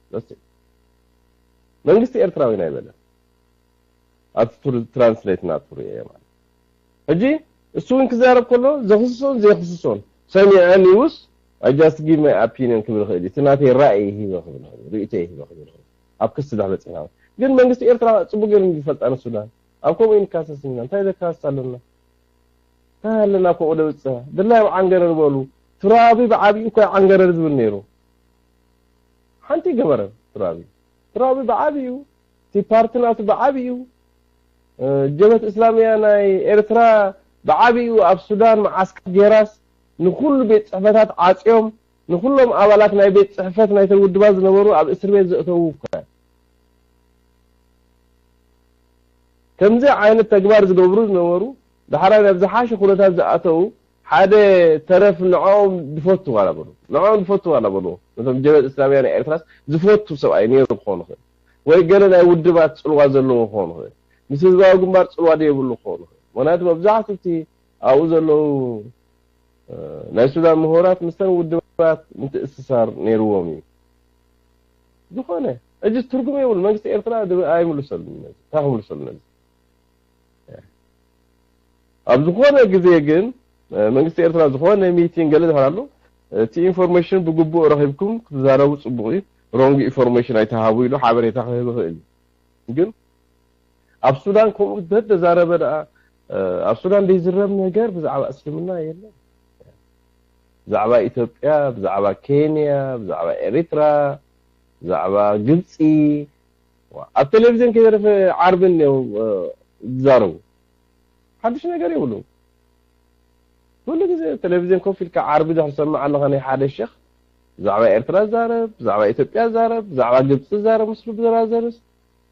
መንግስቲ ኤርትራዊ ናይ በለ ኣብቲ ትራንስሌት ናቱ ርእየ ማለት ሕጂ እሱ እውን ክዛረብ ከሎ ዘኽስሶን ዘይኽስሶን ሰሚዐ ኒውስ I just give my opinion ክብል ይኽእል እዩ። እቲ ናተይ ራእይ ሂበ ክብል ይኽእል፣ ርእይቶይ ሂበ ክብል ይኽእል። ኣብ ክሲ ድሕሪ በፂሕና ግን መንግስቲ ኤርትራ ፅቡቅ ገይሩ ዝፈልጣ ንሱዳን ኣብ ከምኡ ይንካሰስ ኢና። እንታይ ዘካስስ ኣለና? እንታይ ኣለና? ከምኡ ደብፅሐ ድላይ ኣብ ዓንገረር በሉ። ትራቢ ብዓብዩ እኮ ዓንገረር ዝብል ነይሩ። ሓንቲ ገበረ ትራቢ ትራቢ ብዓብዩ እቲ ፓርቲ ናቱ ብዓብዩ ጀበት እስላምያ ናይ ኤርትራ ብዓብዩ ኣብ ሱዳን መዓስከር ጌራስ ንኩሉ ቤት ፅሕፈታት ዓፅዮም ንኩሎም ኣባላት ናይ ቤት ፅሕፈት ናይተን ውድባት ዝነበሩ ኣብ እስር ቤት ዘእተዉ እኮ ከምዚ ዓይነት ተግባር ዝገብሩ ዝነበሩ ዳሕራይ ናብ ዝሓሸ ኩነታት ዝኣተዉ ሓደ ተረፍ ንዕኦም ዝፈቱ ዋላ በሉ ንዕኦም ዝፈቱ ዋላ በሉ ነቶም ጀበት እስላምያ ናይ ኤርትራስ ዝፈቱ ሰብኣይ ነይሩ ክኾኑ ይኽእል ወይ ገለ ናይ ውድባት ፅልዋ ዘለዎ ክኾኑ ይኽእል ምስ ህዝባዊ ግንባር ፅልዋ ዘይብሉ ክኾኑ ይኽእል ምክንያቱ መብዛሕትኡ እቲ ኣብኡ ዘለዉ ናይ ሱዳን ምሁራት ምስተን ውድባት ምትእስሳር ነይርዎም እዩ ዝኾነ እጅ ትርጉም የብሉ መንግስቲ ኤርትራ ኣይምልሰሉ እንታይ ክምልሰሉ ነዚ ኣብ ዝኾነ ግዜ ግን መንግስቲ ኤርትራ ዝኾነ ሚቲንግ ገለ ዝሕር ኣሎ እቲ ኢንፎርሜሽን ብግቡእ ረኺብኩም ክትዛረቡ ፅቡቅ እዩ ሮንግ ኢንፎርሜሽን ኣይተሃቡ ኢሉ ሓበሬታ ክህብ ይኽእል እዩ ግን ኣብ ሱዳን ከምኡ ተተዛረበ ደኣ ኣብ ሱዳን ዘይዝረብ ነገር ብዛዕባ እስልምና የለን። ብዛዕባ ኢትዮጵያ፣ ብዛዕባ ኬንያ፣ ብዛዕባ ኤሪትራ፣ ብዛዕባ ግብፂ ኣብ ቴሌቪዝን ከይተረፈ ዓርቢ እኒኦ ዝዛረቡ ሓድሽ ነገር የብሉን። ኩሉ ግዜ ቴሌቪዝን ኮፍ ኢልካ ዓርቢ ድሕሪ ሰምዕ ኣለኻ ናይ ሓደ ሸኽ ብዛዕባ ኤርትራ ዛረብ፣ ብዛዕባ ኢትዮጵያ ዛረብ፣ ብዛዕባ ግብፂ ዛረብ ምስ ብራዘርስ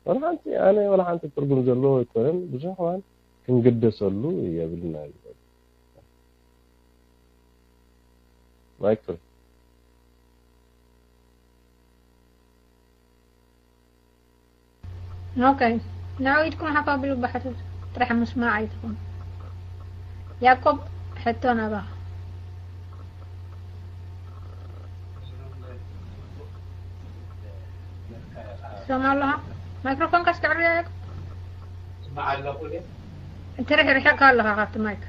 ወላ ሓንቲ ኣነ ወላ ሓንቲ ትርጉም ዘለዎ ኣይኮነን። ብዙሕ እዋን ክንግደሰሉ የብልና እዩ። ማይክ ፍሪ ኦኬ ንዕኡ ኢድኩም ሓፍ ኣቢሉ ባሕቱ ጥራሕ ምስማዕ ኣይትኹን። ያዕቆብ ሕቶ ናባኻ። ትሰምዖ ኣለኻ? ማይክሮፎንካ እስኪ ኣዕርዮ ያዕቆብ። ይስማዕ ኣለኹ ድየ? ትርሕ ርሒቕካ ኣለኻ ካብቲ ማይክ።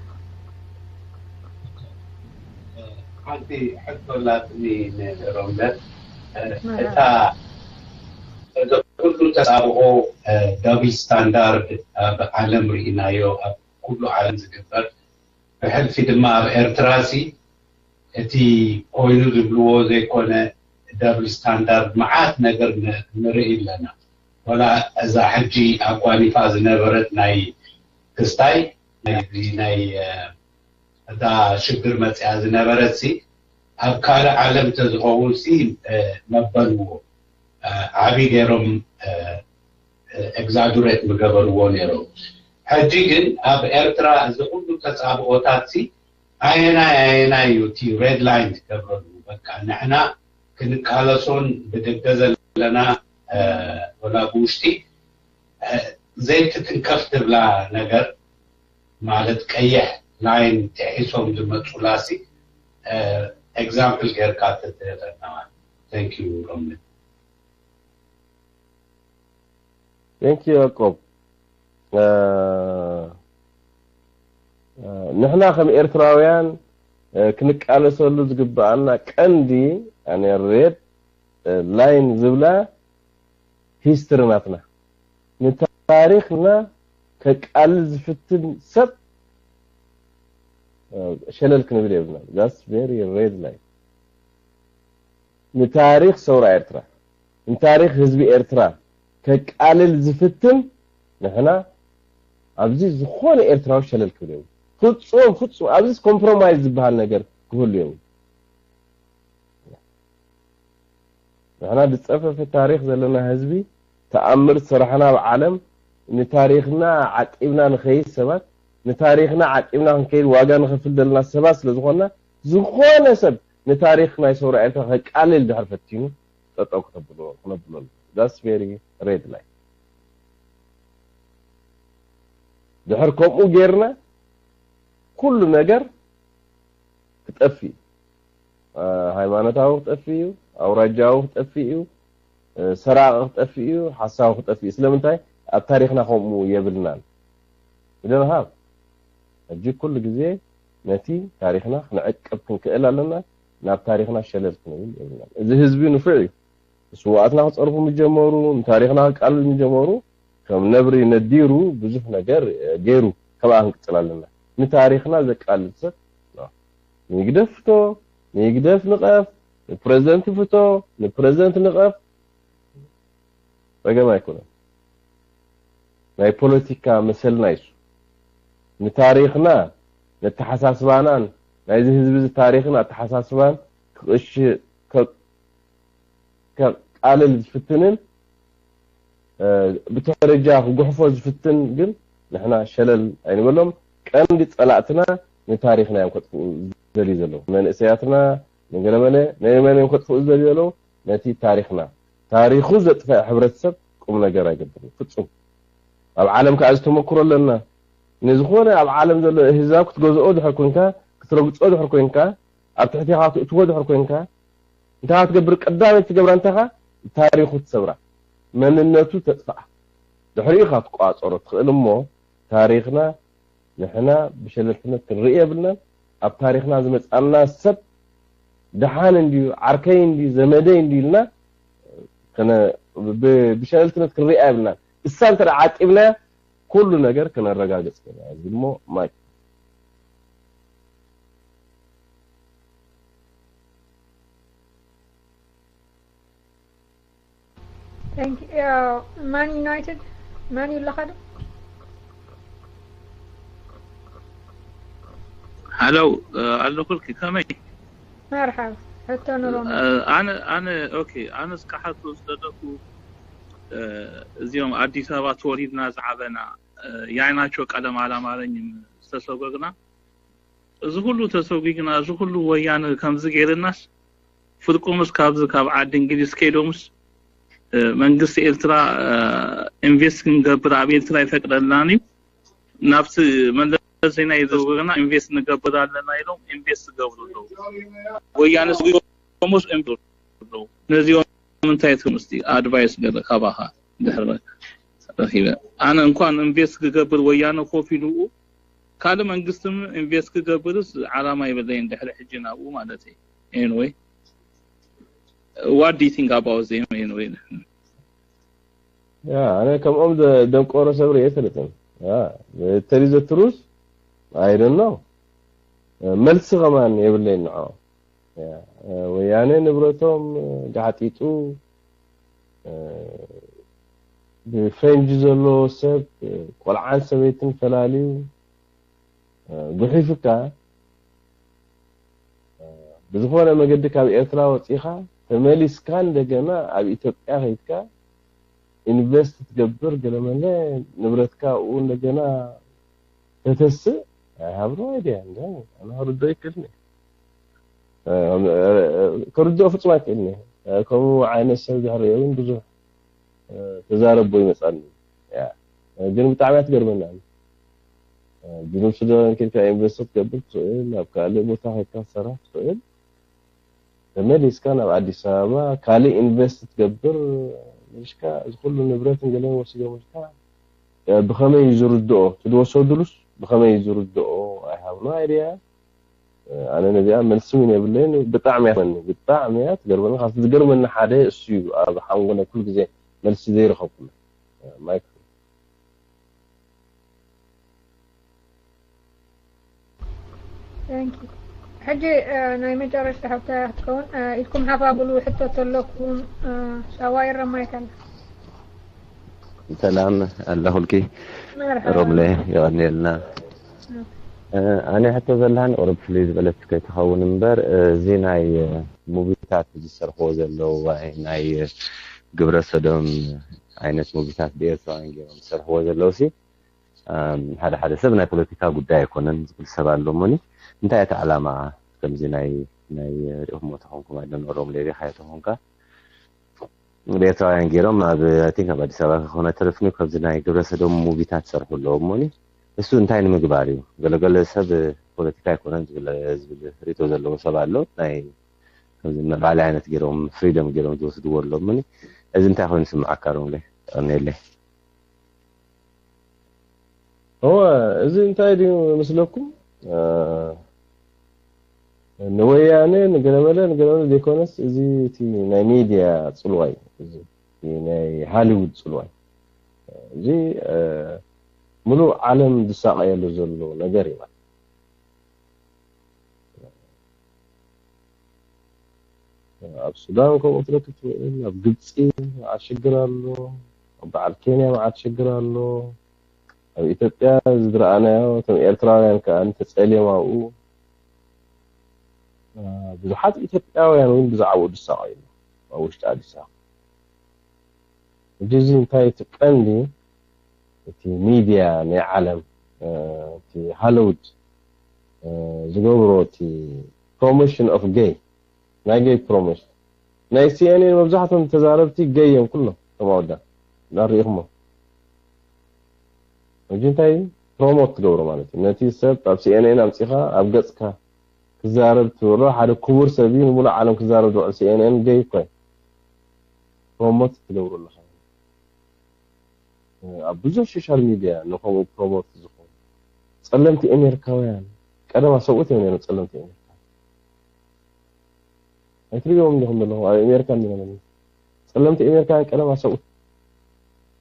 ሓንቲ ሕቶ ኣላትኒ ንሮምለት እታ እዚ ኩሉ ተጻብኦ ዳብል ስታንዳርድ ኣብ ዓለም ርኢናዮ ኣብ ኩሉ ዓለም ዝግበር ብሕልፊ ድማ ኣብ ኤርትራ ሲ እቲ ኮይኑ ዝብልዎ ዘይኮነ ዳብል ስታንዳርድ መዓት ነገር ንርኢ ኣለና ወላ እዛ ሕጂ ኣጓኒፋ ዝነበረት ናይ ክስታይ ናይ እታ ሽግር መፅያ ዝነበረት ሲ ኣብ ካልእ ዓለም ተዝኸውን ሲ መበልዎ ዓቢ ገይሮም exaggerate ምገበርዎ ነይሮም። ሕጂ ግን ኣብ ኤርትራ እዚ ኩሉ ተጻብኦታት ሲ ኣየናይ ኣየናይ እዩ እቲ red line ትገብረሉ? በቃ ንሕና ክንቃለሶን ብደገ ዘለና ወላ ብውሽጢ ዘይትትንከፍ ትብላ ነገር ማለት ቀይሕ line ጥሒሶም ዝመጹላ ሲ example ጌርካ ትትህበና። Thank you ሮምኒ። Thank you ያቆብ። ንሕና ከም ኤርትራውያን ክንቃለሰሉ ዝግብኣና ቀንዲ ኣነ red line ዝብላ history ናትና ንታሪኽና ከቃልል ዝፍትን ሰብ ሸለል ክንብል የብልና። That's very red line። ንታሪኽ ሰውራ ኤርትራ፣ ንታሪኽ ህዝቢ ኤርትራ ከቃልል ዝፍትን ንሕና ኣብዚ ዝኾነ ኤርትራዊ ሸለል ክብል የብሉ። ፍጹም ፍጹም ኣብዚ compromise ዝበሃል ነገር ክህሉ የብሉ። ንሕና ዝጸፈፈ ታሪኽ ዘለና ህዝቢ ተኣምር ዝሰራሕና ኣብ ዓለም ንታሪኽና ዓቂብና ንኸይድ ሰባት ንታሪኽና ዓቂብና ክንከይድ ዋጋ ንኸፍል ዘለና ሰባት ስለ ዝኾንና ዝኾነ ሰብ ንታሪኽ ናይ ሰውራ ኤርትራ ከቃልል ድሕር ፈቲኑ ጠጠው ክነብሎ ክነብሎ That's very red line። ድሕር ከምኡ ጌርና ኩሉ ነገር ክጠፍእ ሃይማኖታዊ ክጠፍእ እዩ፣ ኣውራጃዊ ክጠፍእ እዩ፣ ሰራቂ ክጠፍእ እዩ፣ ሓሳዊ ክጠፍእ እዩ። ስለምንታይ ኣብ ታሪኽና ከምኡ የብልናን። We don't have ሕጂ ኩሉ ግዜ ነቲ ታሪኽና ክንዕቅብ ክንክእል ኣለና። ናብ ታሪኽና ሸለል ክንብል የብልናን። እዚ ህዝቢ ንፉዕ እዩ። ስውኣትና ክፀርፉ ምጀመሩ፣ ንታሪኽና ክቃልል ምጀመሩ፣ ከም ነብሪ ነዲሩ ብዙሕ ነገር ገይሩ። ከምኣ ክንቅፅል ኣለና። ንታሪኽና ዘቃልል ሰብ ንህግደፍ ፍቶ፣ ንህግደፍ ንቐፍ፣ ንፕረዚደንት ፍቶ፣ ንፕረዚደንት ንቐፍ። ጸገም ኣይኮነን። ናይ ፖለቲካ መሰልና እዩ። ንታሪኽና ነተሓሳስባናን ናይዚ ህዝቢ እዚ ታሪኽን ኣተሓሳስባን ክቕሽ ከቃልል ዝፍትንን ብትሕቲ ደረጃ ክጉሕፎ ዝፍትን ግን ንሕና ሸለል ኣይንበሎም። ቀንዲ ጸላእትና ንታሪኽና እዮም ከጥፍኡ ዝደልዩ ዘለዉ። መንእሰያትና ንገለመለ ነመን እዮም ከጥፍኡ ዝደልዩ ዘለዉ? ነቲ ታሪኽና። ታሪኹ ዘጥፈአ ሕብረተሰብ ቁም ነገር ኣይገብርን ፍጹም። ኣብ ዓለም ከዓ እዚ ተመክሮ ኣለና። ንዝኾነ ኣብ ዓለም ዘሎ ኣህዛብ ክትገዝኦ ድሕር ኮንካ፣ ክትረግጾ ድሕር ኮንካ፣ ኣብ ትሕቴኻ ክትእትዎ ድሕር ኮንካ፣ እንታይ ክትገብር ቀዳመይቲ ትገብራ እንተኻ ታሪኹ ትሰብራ፣ መንነቱ ተጥፍኣ። ድሕሪኡ ኢኻ ክትቋጸሮ ትኽእል እሞ ታሪኽና ንሕና ብሸለልትነት ክንርኢ የብልናን። ኣብ ታሪኽና ዝመጻና ሰብ ደሓን እንድዩ፣ ዓርከይ እንድዩ፣ ዘመደይ እንድዩ ኢልና ብሸለልትነት ክንሪኣ የብልናን። እሳ እንተ ዓቂብናያ ኩሉ ነገር ክነረጋግጽ ኢና። እዚ እሞ ማይክ Thank you. ማን ዩናይትድ ማን ዩ ኣለኻ ዶ? ሃሎ ኣለኹልኪ ከመይ? መርሓባ። ሕቶ ንሮም። ኣነ ኣነ ኦኬ ኣነ እስከ ሓቶ ዝደለኩ እዚኦም ኣዲስ ኣበባ ተወሊድና ዝዓበና ያይናቸው ቀለም አላማረኝም ዝተሰጎግና እዚ ሁሉ ተሰጉግና እዚ ሁሉ ወያነ ከምዚ ገይርናስ ፍርቁምስ ካብዚ ካብ ዓዲ እንግሊዝ ከይዶምስ መንግስቲ ኤርትራ ኢንቨስት ክንገብር ኣብ ኤርትራ ይፈቅደልናን እዩ ናብቲ መለስ ዜናዊ ዝገብርና ኢንቨስት ንገብር ኣለና ኢሎም ኢንቨስት ዝገብሩ ኣለዉ ወያነ ስጉሞስ ኢንቨስት ኣለዉ ነዚኦም እንታይ ትምስቲ ኣድቫይስ ገለ ካባኻ ድሕር ረኪበ ኣነ እንኳን ኢንቨስት ክገብር ወያነ ኮፍ ኢሉ ካልእ መንግስቲ ኢንቨስት ክገብርስ ዓላማ የብለይን ድሕሪ ሕጂ ናብኡ ማለት እዩ anyway what do you think about them anyway ያ ኣነ ከምኦም ደንቆሮ ሰብ ርእየ ኣይፈልጥን tell you the truth I don't know መልሲ ከማን የብለይን ንዖ ወያነ ንብረቶም ጋሕጢጡ ብፈንጂ ዘሎ ሰብ ቆልዓን ሰበይትን ፈላልዩ ጉሒፉካ ብዝኾነ መገዲ ካብ ኤርትራ ወፂኻ ተመሊስካ እንደገና ኣብ ኢትዮጵያ ከይድካ ኢንቨስት ትገብር ገለመለ ንብረትካ ኣብኡ እንደገና ተተስእ I have no idea እንደ ኣነ ክርዶ ይክልኒ ከርዶ ፍጹም ኣይክእልኒ ከምኡ ዓይነት ሰብ ዝሕርየ እውን ብዙሕ ተዛረቦ ይመጻኒ ግን ብጣዕሚ ትገርመና ጅኑብ ሱዳን ከይድካ ኢንቨስት ትገብር ትኽእል ናብ ካልእ ቦታ ከይድካ ትሰርሕ ትኽእል ተመሊስካ ናብ ኣዲስ ኣበባ ካልእ ኢንቨስት ትገብር ምልሽካ እዚ ኩሉ ንብረትን ገለን ወሲዶምልካ ብኸመይ እዩ ዝርድኦ እቲ ዝወሰዱሉስ ብኸመይ እዩ ዝርድኦ I have no idea ኣነ ነዚኣ መልሲ እውን የብለይን ብጣዕሚ እያ ብጣዕሚ እያ ትገርመኒ ካብቲ ዝገርመኒ ሓደ እሱ እዩ ኣብ ሓንጎለ ኩሉ ግዜ መልሲ ዘይረኸብኩሉ ማይክ ሕጂ ናይ መጨረሽታ ሓብታ ክትከውን ኢድኩም ሓፋብሉ ሕቶ ተለኩም ሻዋ ይረማይት ኣላ ሰላም ኣለኹልኪ ሮምለ የቐንየልና ኣነ ሕቶ ዘለሃን ቁርብ ፍልይ ዝበለት ከይትኸውን እምበር እዚ ናይ ሙቪታት ዝሰርሕዎ ዘለዉ ናይ ግብረ ሰዶም ዓይነት ሙቪታት ብኤርትራውያን ገይሮም ዝሰርሕዎ ዘለዉ ሲ ሓደ ሓደ ሰብ ናይ ፖለቲካ ጉዳይ ኣይኮነን ዝብል ሰብ ኣሎ እሞኒ እንታይ እቲ ዓላማ ከምዚ ናይ ናይ ሪእኹሞ ተኾንኩም ኣይደኖ ሮም ሌሪኻ ተኾንካ ብኤርትራውያን ገይሮም ኣብ ቲንክ ኣብ ኣዲስ ኣበባ ክኾነ ተረፍኒ ካብዚ ናይ ግብረ ሰዶም ሙቪታት ሰርሑ ኣለዎ እሞኒ እሱ እንታይ ንምግባር እዩ ገለገለ ሰብ ፖለቲካ ኣይኮነን ዝብል ዝብል ሪቶ ዘለዎ ሰብ ኣሎ ናይ ከምዚ መቃሊ ዓይነት ገይሮም ፍሪደም ገይሮም ዝወስድዎ ኣሎ እሞኒ እዚ እንታይ ኮይኑ ስምዓካ ሮም ሌ ቀኔለይ እወ እዚ እንታይ ድዩ ምስለኩም ንወያነ ንገለመለ ንገለመለ ዘይኮነስ እዚ እቲ ናይ ሚድያ ፅልዋይ እዚ ናይ ሃሊውድ ፅልዋይ እዚ ሙሉእ ዓለም ዝሳቀየሉ ዘሎ ነገር እዩ ኣብ ሱዳን ከምኡ ክትረክብ ትኽእል ኣብ ግብፂ መዓት ሽግር ኣሎ ኣብ በዓል ኬንያ መዓት ሽግር ኣሎ ኣብ ኢትዮጵያ ዝረኣናዮ እቶም ኤርትራውያን ከዓ ተፀልዮም ኣብኡ ብዙሓት ኢትዮጵያውያን እውን ብዛዕባኡ ዝሳቀዩ ኣለዉ ኣብ ውሽጢ ኣዲስ ኣበባ ሕጂ እዚ እንታይ እቲ ቀንዲ እቲ ሚድያ ናይ ዓለም እቲ ሃለውድ ዝገብሮ እቲ promotion of gay ናይ gay promotion ናይ CNN መብዛሕቶም ተዛረብቲ gay እዮም ኩሎም ከም ኣወዳ ዳሪኢኹሞ ሕጂ እንታይ promote ትገብሮ ማለት እዩ ነቲ ሰብ ኣብ CNN ኣምፂኻ ኣብ ገፅካ ክዛረብ ትብሎ ሓደ ክቡር ሰብ እዩ ንሙሉእ ዓለም ክዛረብ ዝውዕል CNN gay እኮ እዩ promote ትገብሮ ኣለኻ ኣብ ብዙሕ social media ንኸምኡ promote ዝኾኑ ጸለምቲ ኣሜሪካውያን ቀደም ኣሰብኡት እዮም ነይሮም ጸለምቲ ኣሜሪካ ኣይትሪእዎም እንዲኹም ዘለኹም ኣብ ኣሜሪካ እንዲና ዘለና ጸለምቲ ኣሜሪካውያን ቀደም ኣሰብኡት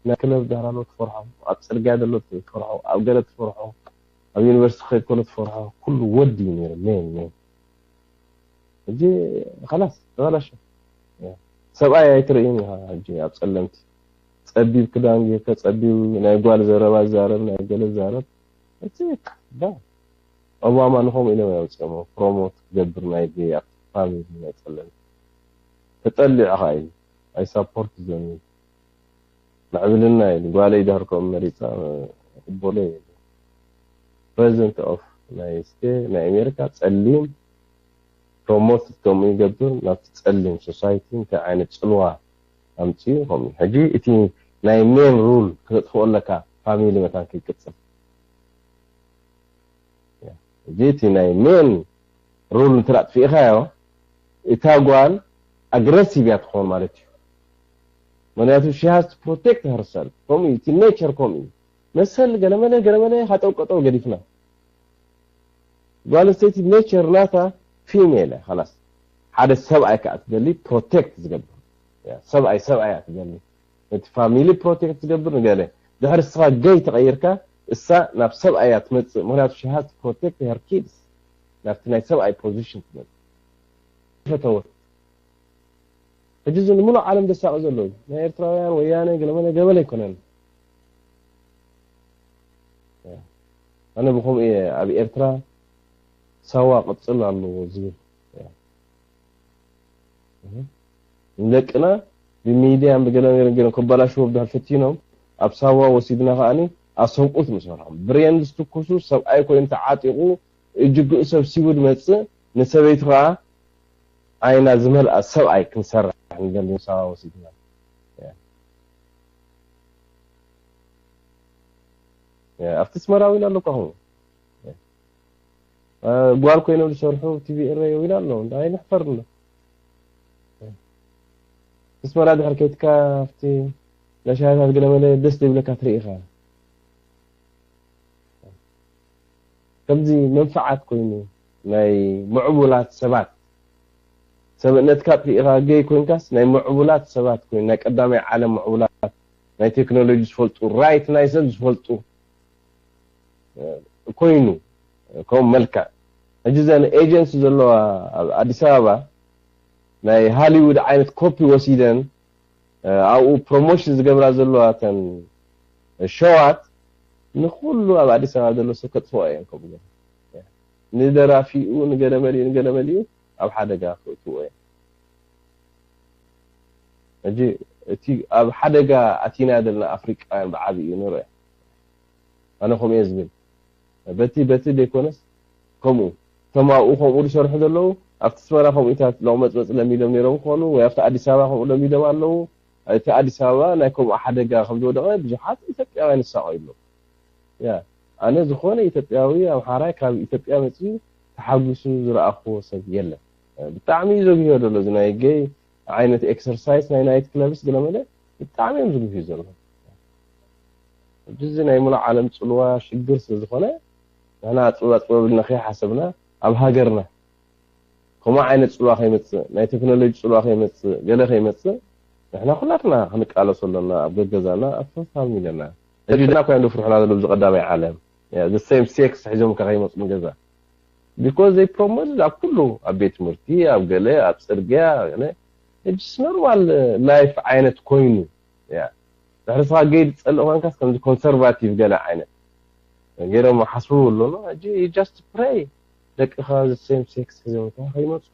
ናብ ክለብ ዳህራሎ ትፈርሖም ኣብ ጽርግያ ዘሎ ትፈርሖ ኣብ ገለ ትፈርሖ ኣብ ዩኒቨርሲቲ ክኸይድ ከሎ ትፈርሖ ኩሉ ወዲ እዩ ነይሩ ሜን ሜን ሕጂ خلاص ተበላሸ ሰብኣይ ኣይትርእይን ኢኻ ሕጂ ኣብ ጸለምቲ ጸቢብ ክዳን ጌርካ ጸቢብ ናይ ጓል ዘረባ ዛረብ ናይ ገለ ዛረብ ኦባማ ንኸምኡ ኢሎም ኣውፅኦሞ ፕሮሞት ክገብር ናይ ጌይ ኣብቲ ፋሚሊ ናይ ጸለምቲ ተጠሊዑ ኸዓ እዩ ኣይ ሳፖርት ዞኒ ምዕብልና ኢሉ ጓለይ ዳር ከምኡ መሪፃ ቅበሎ የለ ፕሬዚደንት ኦፍ ናይ ስቴ ናይ ኣሜሪካ ፀሊም ፕሮሞት ከምኡ ይገብር ናብቲ ፀሊም ሶሳይቲ እንታይ ዓይነት ፅልዋ ኣምፅኡ ከምኡ ሕጂ እቲ ናይ ሜን ሩል ክተጥፍኦ ኣለካ ፋሚሊ መታን ከይቅፅል እዚ እቲ ናይ ሜን ሩል እንተ ኣጥፊእኻዮ እታ ጓል ኣግረሲቭ እያ ትኸውን ማለት እዩ ምክንያቱ she has to protect herself ከምኡ እዩ እቲ ኔቸር ከምኡ እዩ መሰል ገለመለ ገለመለ ካጠውቀጠው ገዲፍና ጓል ኣንስተይቲ ኔቸር ናታ ፊሜል እያ ላስ ሓደ ሰብኣይ ከዓ ትደሊ ፕሮቴክት ዝገብር ሰብኣይ ሰብኣይ እያ ትደሊ ነቲ ፋሚሊ ፕሮቴክት ዝገብር ንገለ ድሕሪ እስኻ ገይ ተቐይርካ እሳ ናብ ሰብኣያ ትመፅእ ምክንያቱ she has to protect her kids ናብቲ ናይ ሰብኣይ ፖዚሽን ትመፅእ ፈተወት ሕጂ እዚ ንምሉእ ዓለም ዘሳቂ ዘሎ እዩ ናይ ኤርትራውያን ወያነ ገለመለ ገበለ ኣይኮነን ኣነ ብከምኡ እየ ኣብ ኤርትራ ሳዋ ቅፅል ኣለዎ ዝብል ንደቅና ብሚድያን ብገለ ነገር ገይሮም ከበላሽዎ ብድሕር ፈቲኖም ኣብ ሳዋ ወሲድና ከኣኒ ኣሰብኡት ንሰርሖም። ብሬን ዝትኩሱ ሰብኣይ ኮይኑ ተዓጢቑ እጅግኡ ሰብ ሲቡ ድመጽእ ንሰበይቱ ከኣ ዓይና ዝመልኣ ሰብኣይ ክንሰርሕ ንደሊ ሳዋ ወሲድና። ኣብቲ ስመራዊ ኢላ ኣለኳ ኹ ጓል ኮይኖም ዝሰርሑ ቲቪ ኤረ ይውላ ኣለዉ እንታይ ይሕፈር ኣሎ። ኣስመራ ድሕር ከይትካ ኣብቲ ናይ ሻሂታት ገለመለ ደስ ዘይብለካ ትርኢ ኢኻ። ከምዚ መንፍዓት ኮይኑ ናይ ምዕቡላት ሰባት ሰብእነትካ ጥሪኢኻ ገይ ኮንካስ ናይ ምዕቡላት ሰባት ኮይኑ ናይ ቀዳማይ ዓለም ምዕቡላት ናይ ቴክኖሎጂ ዝፈልጡ ራይት ናይ ሰብ ዝፈልጡ ኮይኑ ከም መልክዕ ሕጂ ዘን ኤጀንሲ ዘለዋ ኣብ ኣዲስ ኣበባ ናይ ሃሊውድ ዓይነት ኮፒ ወሲደን ኣብኡ ፕሮሞሽን ዝገብራ ዘለዋ ተን ሸዋት ንኩሉ ኣብ ኣዲስ ኣበባ ዘሎ ሰብ ከጥፍኦ እየን። ከምኡ ንደራፊኡ ንገለመሊኡ ንገለመሊኡ ኣብ ሓደጋ ክእትዎ እየን። ሕጂ እቲ ኣብ ሓደጋ ኣቲና ዘለና ኣፍሪቃውያን ብዓብዩ ንርኢ። ኣነ ከምኡ እየ ዝብል። በቲ በቲ ዘይኮነስ ከምኡ እቶም ኣብኡ ከምኡ ዝሰርሑ ዘለዉ ኣብቲ ኣስመራ ከምኡታት ሎቕመፅመፅ ለሚዶም ነይሮም ክኾኑ ወይ ኣብቲ ኣዲስ ኣበባ ከምኡ ለሚዶም ኣለዉ። እቲ ኣዲስ ኣበባ ናይ ከምኡ ሓደጋ ከም ዝወደቐ ብዙሓት ኢትዮጵያውያን ይሳቐዩ ኣለዉ። ያ ኣነ ዝኾነ ኢትዮጵያዊ ኣምሓራይ ካብ ኢትዮጵያ መፅዩ ተሓጒሱ ዝረኣኽዎ ሰብ የለን። ብጣዕሚ እዩ ዘጉህዮ ዘሎ እዚ ናይ ገይ ዓይነት ኤክሰርሳይስ ናይ ናይት ክለብስ ገለመለ ብጣዕሚ እዮም ዝጉህዩ ዘለዉ። ሕጂ እዚ ናይ ሙሉእ ዓለም ፅልዋ ሽግር ስለ ዝኾነ ንሕና ኣፅብብ ኣፅብብ ኢልና ከይሓሰብና ኣብ ሃገርና ከምኡ ዓይነት ፅልዋ ከይመፅእ ናይ ቴክኖሎጂ ፅልዋ ከይመፅእ ገለ ከይመፅእ ንሕና ኩላትና ክንቃለሶ ኣለና ኣብ ገገዛና ኣብ ሶሻል ሚድያና ደቅና ኮይና ደፍርሑና ዘለዉ ብዚ ቀዳማይ ዓለም the same sex ሒዞምካ ከይመፁ ንገዛ because they promote ኣብ ኩሉ ኣብ ቤት ትምህርቲ ኣብ ገለ ኣብ ፅርግያ ገለ it's normal life ዓይነት ኮይኑ ያ ድሕሪ ስኻ ገይ ዝፀልእ ኮንካስ ከምዚ ኮንሰርቫቲቭ ገለ ዓይነት ገይሮም ሓስቡ ኣለና ሕጂ just pray ደቅኻ the same sex ሒዞምካ ከይመፁ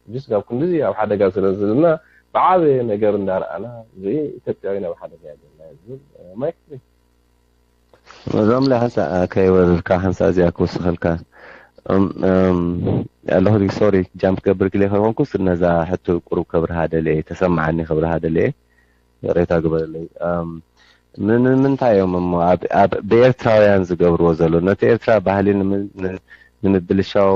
just ካብ ክንድዚ ኣብ ሓደጋ ስለ ዘለና ብዓበየ ነገር እንዳረኣና እዚ ኢትዮጵያዊ ናብ ሓደጋ ያገና ዝብል ማይክ ሮምለ ሓንሳ ከይወርድካ ሓንሳ እዚኣ ክውስኸልካ ኣለኹ ሶሪ ጃምፕ ክገብር ግለ ከይኮንኩስ ነዛ ሕቶ ቁሩብ ከብርሃ ደልየ ተሰማዓኒ ከብርሃ ደልየ ይቕሬታ ግበረለይ ንምንታይ እዮም እሞ ብኤርትራውያን ዝገብርዎ ዘሎ ነቲ ኤርትራ ባህሊ ንምብልሻው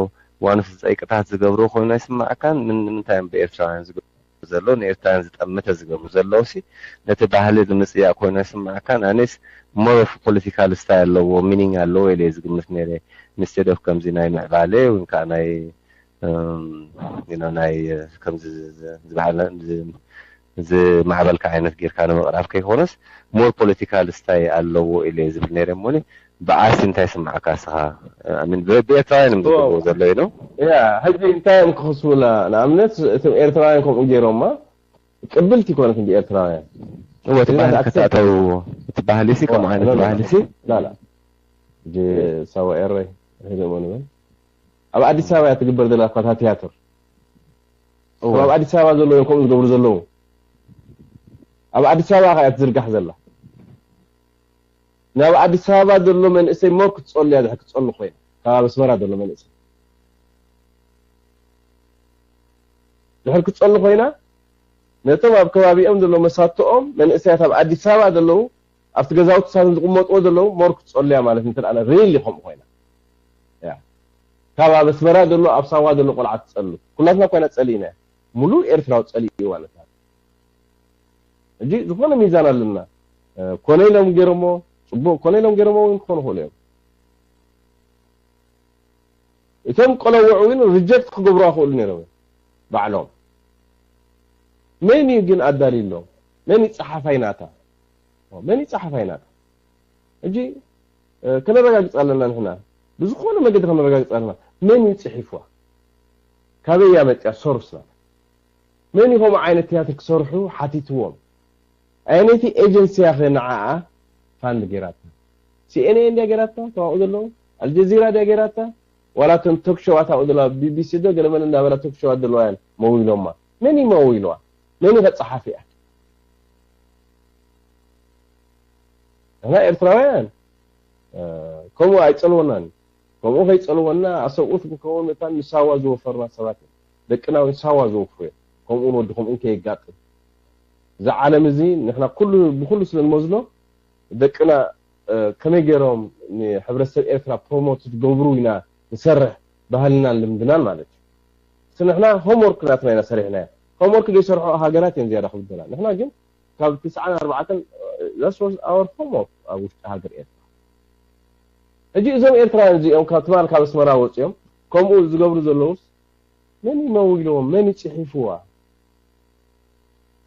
ዋንስ ፀይቅታት ዝገብርዎ ኮይኑ ኣይስማዕካን ንምንታይ እዮም ብኤርትራውያን ዝገብርዎ ዘሎ ንኤርትራውያን ዝጠምተ ዝገብሩ ዘለዉ ሲ ነቲ ባህሊ ንምፅያቅ ኮይኑ ኣይስማዕካን ኣነስ more of political style ኣለዎ meaning ኣለዎ ኢለ ዝግምት ነይረ instead of ከምዚ ናይ ምዕባለ ወይ ከዓ ናይ you know ናይ ከምዚ ዝበሃልና ዝማዕበልካ ዓይነት ጌርካ ንምቕራብ ከይኮነስ more political style ኣለዎ ኢለ ዝብል ነይረ እሞ ብዓርሲ እንታይ ስማዕካ ስኻ ብኤርትራውያን እዮም ዝገብርዎ ዘሎ ኢሎም ያ ሕጂ እንታይ እዮም ክኽስቡና ንኣብነት እቶም ኤርትራውያን ከምኡ ገይሮማ ቅብልቲ ይኮነት እንዲ ኤርትራውያን እወ እቲ ባህሊ ከተእተውዎ እቲ ባህሊ ሲ ከምኡ ዓይነት ባህሊ ሲ ላላ ሕጂ ሳዋ ኤረይ ሄደሞ ንበል ኣብ ኣዲስ ኣበባ እያ ትግበር ዘላ እኳ እታ ቲያትር እወ ኣብ ኣዲስ ኣበባ ዘለዉ እዮም ከምኡ ዝገብሩ ዘለዉ ኣብ ኣዲስ ኣበባ ከ እያ ትዝርጋሕ ዘላ ናብ ኣዲስ ኣበባ ዘሎ መንእሰይ ሞር ክትፀሉ እያ ድሕር ክትፀሉ ኮይና ካብ ኣብ ኣስመራ ዘሎ መንእሰይ ድሕር ክትፀሉ ኮይና ነቶም ኣብ ከባቢኦም ዘለዉ መሳትኦም መንእሰያት ኣብ ኣዲስ ኣበባ ዘለዉ ኣብቲ ገዛውቲ ሳቶም ዝቕመጥዎ ዘለዉ ሞር ክትፀሉ እያ ማለት እንተ ደኣ ሪሊ ከምኡ ኮይና ያ ካብ ኣብ ኣስመራ ዘሎ ኣብ ሳዋ ዘሎ ቆልዓ ትፀሉ ኩላትና ኮይና ፀሊእና ሙሉእ ኤርትራዊ ፀሊእዋ ነታ ሕጂ ዝኾነ ሚዛን ኣለና ኮነ ኢሎም ገይሮሞ ፅቡቅ ኮነ ኢሎም ገይሮሞ እውን ክኾኑ ይኽእሉ እዮም እቶም ቆለውዑ እውን ሪጀክት ክገብሩ ክኽእሉ ነይሮም ባዕሎም መን እዩ ግን ኣዳልዩሎም መን እዩ ፀሓፋይ ናታ መን እዩ ፀሓፋይ ናታ ሕጂ ከነረጋግፅ ኣለና ንሕና ብዝኾነ መገዲ ከነረጋግፅ ኣለና መን እዩ ፅሒፍዋ ካበይ እያ መፅያ ሶርስ ናታ መን እዩ ከምኡ ዓይነት ትያትር ክሰርሑ ሓቲትዎም ኣየነይቲ ኤጀንሲ እያ ከ ንዓኣ ፋንድ ጌራታ ሲኤንኤን ድያ ጌራታ ተባኡ ዘለዉ ኣልጀዚራ ድያ ጌራታ ዋላ እተን ቶክ ሸዋት ኣብኡ ዘለዋ ቢቢሲ ዶ ገለመለ እንዳበላ ቶክ ሸዋት ዘለዋ እየን መዊሎማ መን እዩ መዊልዋ መን እዩ ከጸሓፊ እያ? ንሕና ኤርትራውያን ከምኡ ኣይጸልወናን። ከምኡ ከይጸልወና ኣሰብኡት ክንከውን መታን ንሳዋ ዝወፈርና ሰባት እዮም። ደቅና እውን ሳዋ ዝወፍሩ እዮም። ከምኡን ወዲ ከምኡን ከየጋጥም። እዚ ዓለም እዚ ንሕና ኩሉ ብኩሉ ስለ ንመዝኖ ደቅና ከመይ ገይሮም ንሕብረተሰብ ኤርትራ ፕሮሞት ዝገብሩ ኢና ንሰርሕ፣ ባህልናን ልምድናን ማለት እዩ። ንሕና ሆምወርክ ናትና ኢና ሰሪሕናዮ። ሆምወርክ ዘይሰርሑ ሃገራት እየን ዝያዳ ክብድላ። ንሕና ግን ካብ ትስዓን ኣርባዕተን that's was our homework ኣብ ውሽጢ ሃገር ኤርትራ። ሕጂ እዞም ኤርትራውያን እዚኦም ካብ ትማል ካብ ኣስመራ ወፂኦም ከምኡ ዝገብሩ ዘለውስ መን ይመውልዎም? መን ይፅሒፍዋ?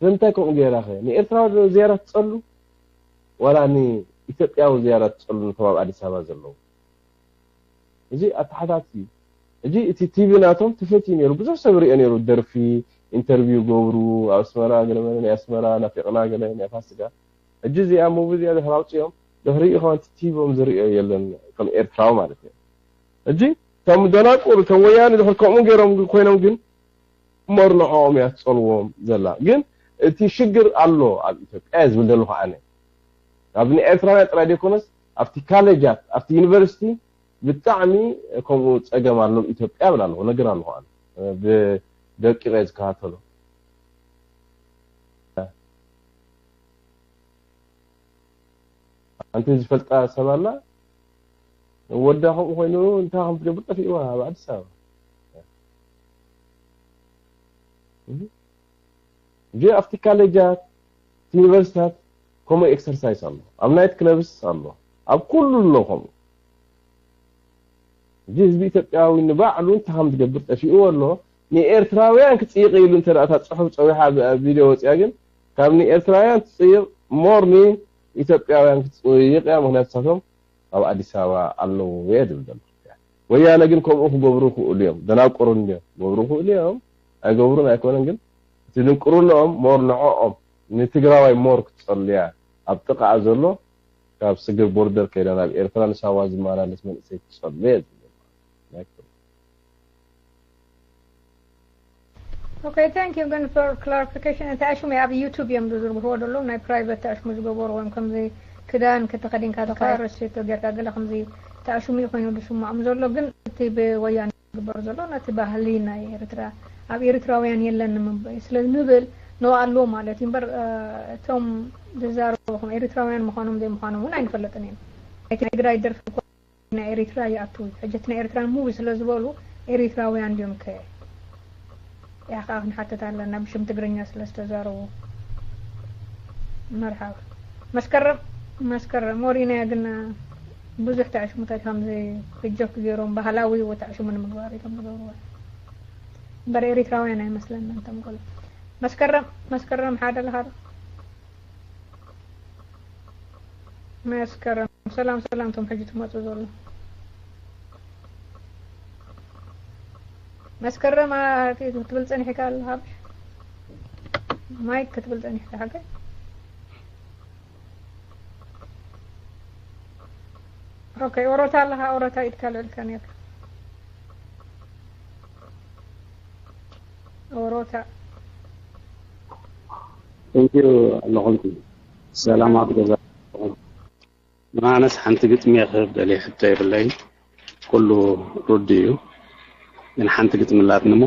ስለምንታይ ከምኡ ገይራ ኸ ንኤርትራ ዝያዳ ትፀሉ ዋላ ንኢትዮጵያዊ ዝያዳ ትፀሉ? ነቶም ኣብ ኣዲስ ኣበባ ዘለዉ እዚ ኣተሓታት እዩ። ሕጂ እቲ ቲቪ ናቶም ተፈትዩ ነይሩ፣ ብዙሕ ሰብ ሪኦ ነይሩ። ደርፊ ኢንተርቪው ገብሩ፣ ኣብ ኣስመራ ገለ መለ ናይ ኣስመራ ናፊቕና ገለ ናይ ፋሲካ። ሕጂ እዚኣ ሙቪ እዚኣ ድሕር ኣውፅኦም ድሕሪኡ ከማን ቲቪኦም ዝሪኦ የለን፣ ከም ኤርትራዊ ማለት እዩ። ሕጂ ከም ደናቁር ከም ወያነ ድሕር ከምኡ ገይሮም ኮይኖም ግን እምበር ንዕኦም እያ ትጸልዎም ዘላ። ግን እቲ ሽግር ኣሎ ኣብ ኢትዮጵያ እየ ዝብል ዘለኹ ኣነ። ኣብ ንኤርትራውያን ጥራይ ዘይኮነስ ኣብቲ ካሌጃት ኣብቲ ዩኒቨርሲቲ ብጣዕሚ ከምኡ ጸገም ኣሎ ኣብ ኢትዮጵያ ብል ኣለኹ፣ ነግር ኣለኹ ኣነ። ብደቂቕ እየ ዝከታተሎ። ኣንቲ ዝፈልጣ ሰብ ኣላ ወዳ ከምኡ ኮይኑ እንታይ ከም ትገብር ጠፊእዋ ኣብ ኣዲስ ኣበባ። እዚ ኣብቲ ካሌጃት ዩኒቨርሲታት ከምኡ ኤክሰርሳይስ ኣሎ፣ ኣብ ናይት ክለብስ ኣሎ፣ ኣብ ኩሉ ኣሎ ከምኡ። እዚ ህዝቢ ኢትዮጵያዊ ንባዕሉ እንታይ ከም ዝገብር ጠፊእዎ ኣሎ። ንኤርትራውያን ክፅይቕ ኢሉ እንተ እታ ፅሑፍ ፀዊሓ ቪድዮ ወፅያ ግን ካብ ንኤርትራውያን ትፅይቕ ሞር ንኢትዮጵያውያን ክትፅይቕ እያ። ምክንያቱ ንሳቶም ኣብ ኣዲስ ኣበባ ኣለዉ እየ ዝብል ዘሎ። ወያነ ግን ከምኡ ክገብሩ ይኽእሉ እዮም፣ ደናቁርን እዮም፣ ክገብሩ ይኽእሉ እዮም፣ ኣይገብሩን ኣይኮነን። ግን እቲ ድንቁርንኦም ሞር ንዕኦም ንትግራዋይ ሞር ክትፀሉ እያ። ኣብ ጥቓኣ ዘሎ ካብ ስግር ቦርደር ከይዳ ናብ ኤርትራ ንሳዋ ዝመላለስ መንእሰይ ክትፀሉ እየ ዝብል ዘሎ። Okay, thank you ግን for clarification። እቲ ኣሽሙ ኣብ ዩቱብ እዮም ዝዝርግሕዎ ዘለዉ፣ ናይ ፕራይቨት ኣሽሙ ዝገበሩ እዮም። ከምዚ ክዳን ከተኸዲንካ ተኻረሽቶ ጌርካ ገለ ከምዚ እቲ ኣሽሙ ኮይኑ ዝስምዖም ዘሎ። ግን እቲ ብወያነ ዝግበር ዘሎ ነቲ ባህሊ ናይ ኤርትራ ኣብ ኤርትራውያን የለን ንምባይ ስለ ንብል ንዋ ኣለዎ ማለት እዩ። እምበር እቶም ዝዛረቡ ከም ኤርትራውያን ምዃኖም ዘይምዃኖም እውን ኣይንፈልጥን ኢና። ናይ ትግራይ ደርፊ ናይ ኤሪትራ ይኣትዉ እዩ። ሕጂ እቲ ናይ ኤርትራ ሙቪ ስለ ዝበሉ ኤሪትራውያን ድዮም ከ? ያ ከዓ ክንሓትት ኣለና ብሽም ትግርኛ ስለ ዝተዛረቡ። መርሓባ መስከረም መስከረም ወሪናያ ግን ብዙሕ ተዕሽሙታት ከምዚ ብጆክ ገይሮም ባህላዊ ተዕሽሙ ንምግባር እዮም ዝገብርዋ እምበር ኤሪትራውያን ኣይመስለና እንቶም ቆልዑ። መስከረም መስከረም ሓደ ለሃዶ መስከረም ሰላም ሰላም ቶም ሕጂ ትመፁ ዘሎ መስከረም ክትብል ፀኒሕካ ኣለካ ማይክ ክትብል ፀኒሕካ ሓቀይ ኦሮታ ኣለካ ኦሮታ ኢድካ ልዕልካ ነርካ ኦሮታ Thank you ኣለኹም ሰላም ኣብ ገዛ ኣነስ ሓንቲ ግጥሚ ክህብ ደልየ ሕቶ የብለይን ኩሉ ርዱእ እዩ ግን ሓንቲ ግጥሚ ኣላትኒ እሞ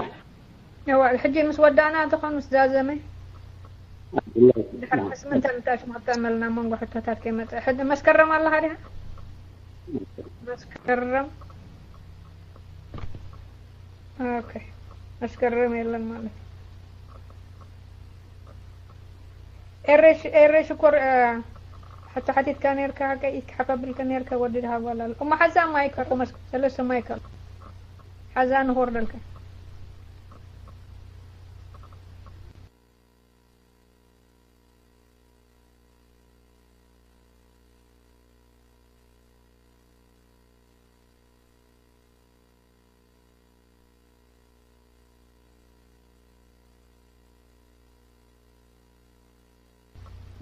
እዋ ሕጂ ምስ ወዳእና ተኾን ምስ ዛዘመ ድሕር ምስ ምንታይ ምታሽ መጠመልና መንጎ ሕቶታት ከይመፀ ሕጂ መስከረም ኣለኻ ዲኻ መስከረም ኦኬ መስከረም የለን ማለት ኤሬሽ ኤሬሽ እኮ ሕቶ ሓቲትካ ነርካ ቀይ ክትሓፋ ብልካ ነርካ ወዲ ድሃ ጓል ኣሎ እሞ ሓዛ ማይክ እኮ መስክ ሰለስተ ማይክ ኣሎ ሓዛ ንኾርደልካ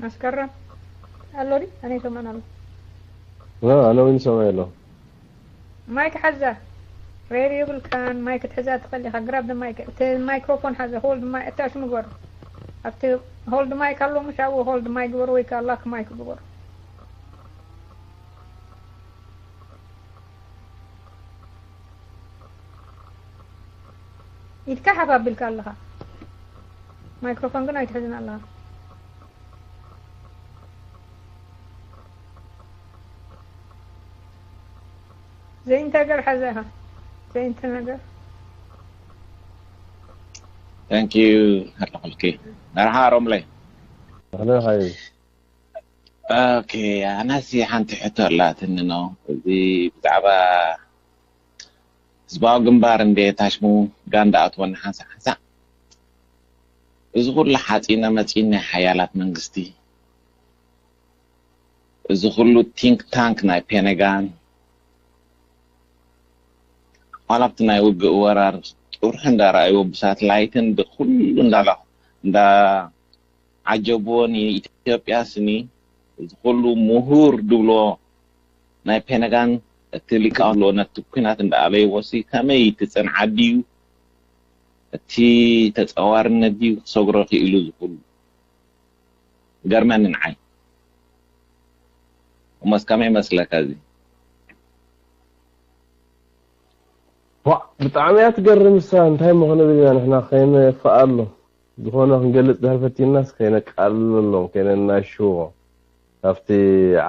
መስከረም ኣሎ ዲ ኣነ ይሰማን ኣሎ ኣነ እውን ይሰማይ ኣሎ ማይክ ሓዛ ሬድዮ ብልካን ማይክ ትሕዛ ትኽእል ኢኻ ግራብ ማይክ እቲ ማይክሮፎን ሓዛ ሆልድ ማይ እታሽ ምግበሩ ኣብቲ hold mic ኣሎ፣ ምሽ ኣብኡ hold mic ግበሩ ወይ ከዓ lock mic ግበሩ። ኢድካ ሓፍ ኣቢልካ ኣለኻ፣ ማይክሮፎን ግን ኣይትሕዝን ኣለኻ። ዘይንተ ገር ሓዛ ኢኻ፣ ዘይንተ ነገር። Thank you ኣለኹልኪ። መርሓ ሮምለይ። ኣህለን ሓይ። ኦኬ፣ ኣነሲ ሓንቲ ሕቶ ኣላትኒ ነው። እዚ ብዛዕባ ህዝባዊ ግንባር እንደ ታሽሙ ጋንዳ ኣትወና ሓንሳ ሓንሳ፣ እዚ ኩሉ ሓፂነ መፂን ናይ ሓያላት መንግስቲ፣ እዚ ኩሉ think tank ናይ ፔነጋን፣ ዋላ ኣብቲ ናይ ውግእ ወራር ጥርሑ እንዳረኣይዎ ብሳትላይትን ብኩሉ እንዳላ እንዳ ዓጀብዎ ንኢትዮጵያ ስኒ፣ እዚ ኩሉ ምሁር ድብሎ ናይ ፔነጋን እቲ ሊቃ ኣሎ ነቲ ኩናት እንዳኣለይዎ ሲ ከመይ እቲ ጽንዓት ድዩ እቲ ተጻዋርነት ድዩ ክሰግሮ ክኢሉ ዝኩሉ ገርመኒ ንዓይ። እሞስ ከመይ መስለካ እዚ? ዋ ብጣዕሚ እያ ትገርም። እሳ እንታይ ምኾነ ብልና ንሕና ከይነ የፋኣሎ ዝኾነ ክንገልጽ ድሕር ፈቲናስ ከይነቃልሎም ከይነናሽዎ ካብቲ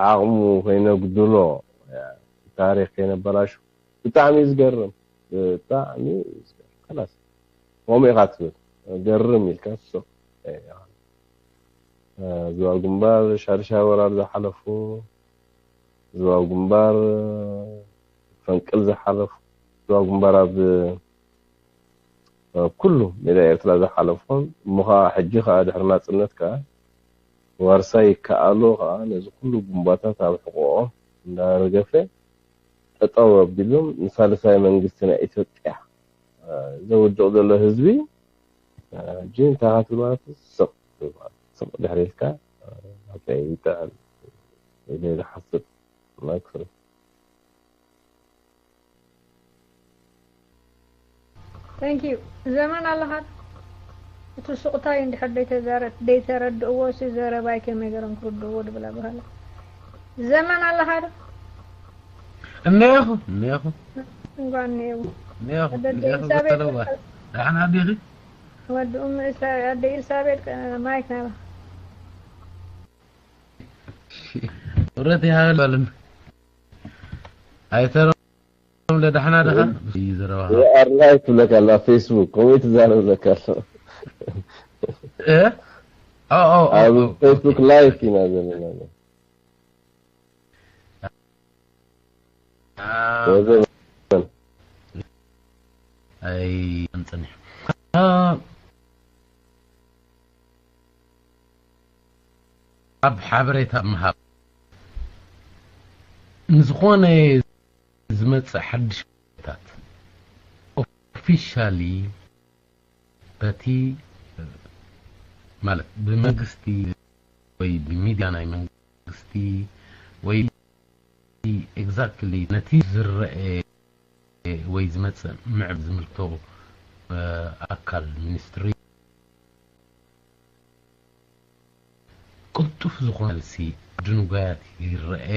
ዓቕሙ ከይነጉድሎ ታሪኽ ከይነበላሹ ብጣዕሚ እዩ ዝገርም። ብጣዕሚ እዩ ዝገርም። ከላስ ከምኡ ኢኻ ትብል ገርም ኢልካ ሱቕ ዝባብ ግንባር ሻድሻ ወራር ዝሓለፉ ዝባብ ግንባር ፈንቅል ዝሓለፉ ዝባብ ግንባር ኣብ ኩሉ ሜዳ ኤርትራ ዝሓለፎም እሞ ከዓ ሕጂ ከዓ ድሕሪ ናፅነት ከዓ ዋርሳይ ይከኣሎ ከዓ ነዚ ኩሉ ጉንባታት ኣብ ሕቆኦም እንዳረገፈ ጠጠው ኣቢሎም ንሳልሳይ መንግስቲ ናይ ኢትዮጵያ ዘውድቕ ዘሎ ህዝቢ ሕጂ እንታይ ክትብል ማለት ስቕ ስቕ ድሕሪ ኢልካ ኣይ ይጥዕም ኢለ ዝሓስብ ማይክሮ Thank you። ዘመን ኣለኻ እቲ ሱቕታይ እንድሕር ደይተዛረ- ደይተረድእዎ ሲ ዘረባይ ከመይ ገይሮም ክርድእዎ ድብል ኣባህላ ዘመን ኣለኻ ዶ እነኹ እነኹ እንኳን እኒኤው እነኹ ወዲ እነኹ ኤልሳቤጥ ዘለዋ ዳሕና ኣዴኺ ወዲ ኡም እሳ- ኣደ ኤልሳቤጥ ቀ- ማይክ ናባ ረት ይሃበል በልን ኣይተረም ለዳሕና ደኻ እዩ ዘረባ ኣርላይ ትብለካ ኣላ ፌስቡክ ከምኡ ትዛረብ ለካ ኣሎ እ ኦ ኦ ኦ ኣብ ኦ ፌስቡክ ላይፍ ኢና ዘለና ወዘ ኣይ እንጽንሕ ኣብ ሓበሬታ ምሃብ ንዝኾነ ዝመጽእ ሓድሽ ታት ኦፊሻሊ በቲ ማለት ብመንግስቲ ወይ ብሚድያ ናይ መንግስቲ ወይ ኤግዛክትሊ ነቲ ዝረአ ወይ ዝመጽእ ምዕብ ዝምልከቶ ኣካል ሚኒስትሪ ቅልጡፍ ዝኾነ መልሲ ድንጓያት ይረአ።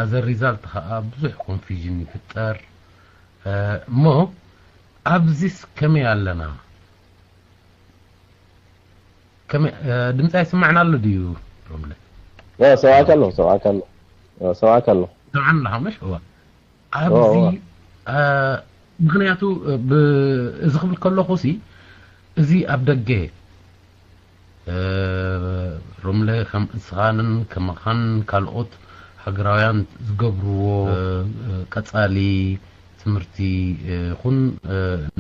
ኣዘ ሪዛልት ከዓ ብዙሕ ኮንፊዥን ይፍጠር። እሞ ኣብዚስ ከመይ ኣለና? ከመይ ድምፂ ኣይስማዕን ኣሎ ድዩ? ሮምለ ሰብኣካ ኣለኹ ሰብኣካ ኣለኹ ሰብኣካ ኣለኹ ሰምዓን ኣለኻ ምሽ? እዋ ኣብዚ ምኽንያቱ እዚ ክብል ከለኹ ሲ እዚ ኣብ ደገ ሮምለ ከም እስኻንን ከማኻን ካልኦት ሃገራውያን ዝገብርዎ ቀጻሊ ትምህርቲ ይኹን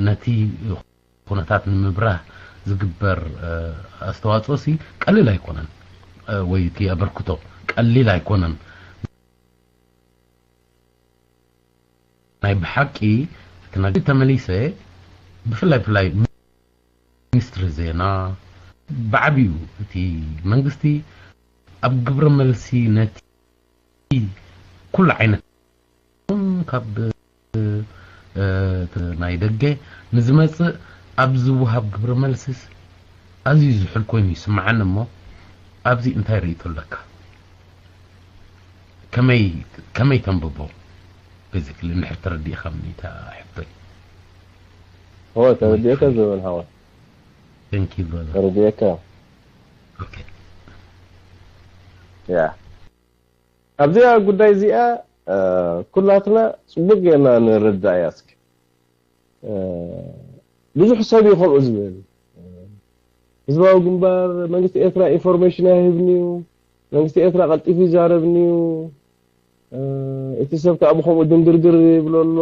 ነቲ ኩነታት ንምብራህ ዝግበር ኣስተዋፅኦ ሲ ቀሊል ኣይኮነን ወይ እቲ ኣበርክቶ ቀሊል ኣይኮነን ናይ ብሓቂ እቲ ነገር ተመሊሰ ብፍላይ ብፍላይ ሚኒስትሪ ዜና ብዓብዩ እቲ መንግስቲ ኣብ ግብረ መልሲ ነቲ ኩሉ ዓይነት ካብ ናይ ደገ ንዝመፅእ ኣብ ዝወሃብ ግብረ መልስስ ኣዝዩ ዝሑል ኮይኑ ይስምዓኒ እሞ ኣብዚ እንታይ ርእይቶ ኣለካ? ከመይ ከመይ ተንብቦ? Basically እንድሕር ተረዲእካ ምኒታ ሕቶይ። ኦ ተረዲእካ ዘበን ሓወይ። Thank you brother. ተረዲእካ። Okay. ያ ኣብዚኣ ጉዳይ እዚኣ ኩላትና ጽቡቅ ጌርና ንርዳእ እያ። እስኪ ብዙሕ ሰብ እዩ ከምኡ ዝብል። ህዝባዊ ግንባር መንግስቲ ኤርትራ ኢንፎርሜሽን ኣይህብን እዩ፣ መንግስቲ ኤርትራ ቀልጢፉ ይዛረብን እዩ፣ እቲ ሰብ ከዓ ብከምኡ ድንግርግር ይብሎ ኣሎ፣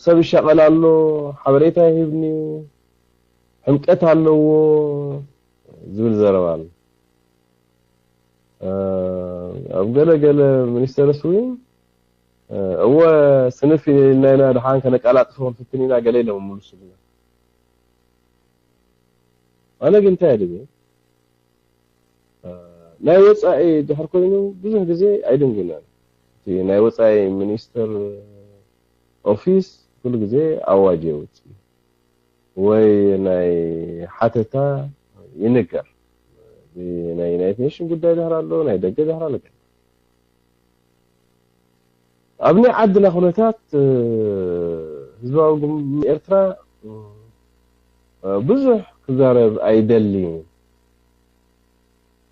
ሰብ ይሻቐል ኣሎ፣ ሓበሬታ ይህብን እዩ፣ ሕምቀት ኣለዎ ዝብል ዘረባ ኣሎ። ኣብ ገለ ገለ ሚኒስተርስ እውን እወ ስንፍ ኢልና ኢና ድሓን ከነቀላጥፎ ክንፍትን ኢና ገለ ኢሎም ምልሱልና። ኣነ ግን እንታይ ድብል ናይ ወፃኢ ድሕር ኮይኑ ብዙሕ ግዜ ኣይድንጉናን። እቲ ናይ ወፃኢ ሚኒስተር ኦፊስ ኩሉ ግዜ ኣዋጅ የውፅእ ወይ ናይ ሓተታ ይንገር። ናይ ዩናይትድ ኔሽን ጉዳይ ድሕር ኣሎ፣ ናይ ደገ ድሕር ኣሎ። ኣብ ናይ ዓድና ኩነታት ህዝባዊ ግንባር ኤርትራ ብዙሕ ክዛረብ ኣይደልይን።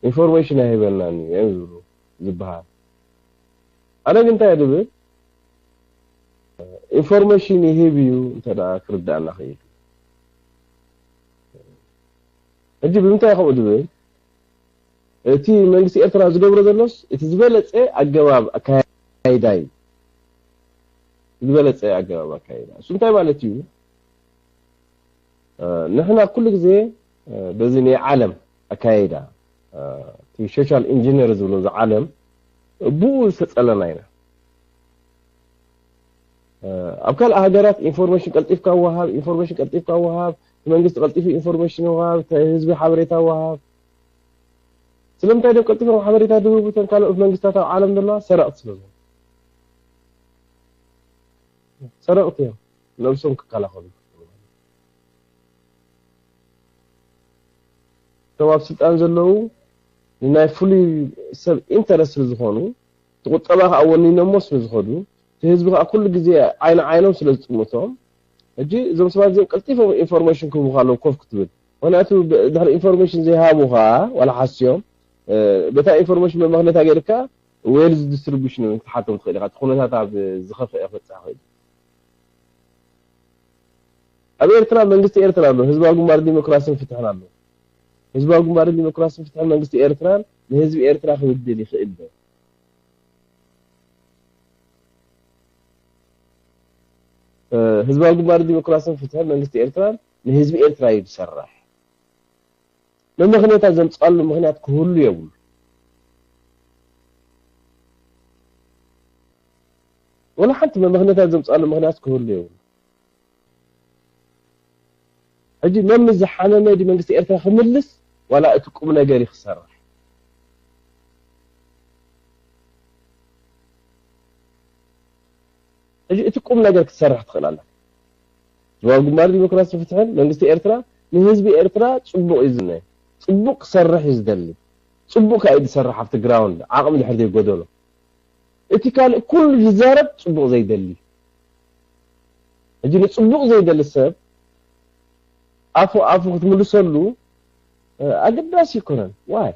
ኢንፎርሜሽን ኣይህበናን እዩ እዮም ዝብሉ ዝበሃል። ኣነ ግን እንታይ እየ ዝብል ኢንፎርሜሽን ይህብ እዩ እንተ ደኣ ክርዳእና ክእል። ሕጂ ብምንታይ ከምኡ ዝብል እቲ መንግስቲ ኤርትራ ዝገብሮ ዘሎስ እቲ ዝበለጸ ኣገባብ ኣካይዳ እዩ። ዝበለጸ ኣገባብ ኣካይዳ እሱ እንታይ ማለት እዩ? ንሕና ኩሉ ግዜ በዚ ናይ ዓለም ኣካይዳ እቲ ሶሻል ኢንጂነር ዝብሎ እዚ ዓለም ብኡ ዝተጸለና ኢና። ኣብ ካልእ ሃገራት ኢንፎርሜሽን ቀልጢፍካ ወሃብ፣ ኢንፎርሜሽን ቀልጢፍካ ወሃብ፣ መንግስቲ ቀልጢፉ ኢንፎርሜሽን ወሃብ፣ ህዝቢ ሓበሬታ ወሃብ። ስለምንታይ ደም ቀልጢፎም ሓበሬታ ድህቡ እተን ካልኦት መንግስታት ኣብ ዓለም ዘለዋ ሰረቕቲ ስለ ዝኾኑ። ሰረቕቲ እዮም ነብሶም ክከላኸሉ። እቶም ኣብ ስልጣን ዘለዉ ንናይ ፍሉይ ሰብ ኢንተረስት ስለ ዝኾኑ እቲ ቁጠባ ከዓ ወኒኖሞ ስለ ዝኸዱ እቲ ህዝቢ ከዓ ኩሉ ግዜ ዓይኒ ዓይኖም ስለ ዝጥምቶም ሕጂ እዞም ሰባት እዚኦም ቀልጢፎም ኢንፎርሜሽን ክህቡኻ ኣለዉ ኮፍ ክትብል። ምክንያቱ ድሕሪ ኢንፎርሜሽን ዘይሃቡኻ ዋላ ሓስዮም በታ ኢንፎርሜሽን መመኽነታ ገይርካ ዌልዝ ዲስትሪቢሽን ክትሓቶም ትኽእል ኢኻ። እቲ ኩነታት ኣብ ዝኸፍአ ክበፅሕ ይኽእል። ኣብ ኤርትራ መንግስቲ ኤርትራ ኣሎ፣ ህዝባዊ ግንባር ዲሞክራስን ፍትሕን ኣሎ። ህዝባዊ ግንባር ዲሞክራስን ፍትሕን መንግስቲ ኤርትራን ንህዝቢ ኤርትራ ክብድል ይኽእል ዶ? ህዝባዊ ግንባር ዲሞክራስን ፍትሕን መንግስቲ ኤርትራን ንህዝቢ ኤርትራ እዩ ዝሰርሕ። መመኽነያታት ዘምፅኣሉ ምኽንያት ክህሉ የብሉ። ወላ ሓንቲ መመኽነያታት ዘምፅኣሉ ምኽንያት ክህሉ የብሉ። ሕጂ መም ዝሓመመ ዲ መንግስቲ ኤርትራ ክምልስ ዋላ እቲ ቁም ነገር እዩ ክሰርሕ። ሕጂ እቲ ቁም ነገር ክትሰርሕ ትኽእል ኣላ። ህዝባዊ ግንባር ዲሞክራሲ ፍትሕን መንግስቲ ኤርትራ ንህዝቢ ኤርትራ ፅቡቕ እዩ ዝነ ፅቡቕ ክሰርሕ እዩ ዝደሊ። ፅቡቕ ከዓ እዩ ዝሰርሕ ኣብቲ ግራውንድ ዓቕሚ ድሕር ዘይጎደሎ። እቲ ካልእ ኩሉ ዝዛረብ ፅቡቕ ዘይደሊ። ሕጂ ንፅቡቕ ዘይደሊ ሰብ ኣፉ ኣፉ ክትምልሰሉ ኣገዳሲ ይኮነን። ዋይ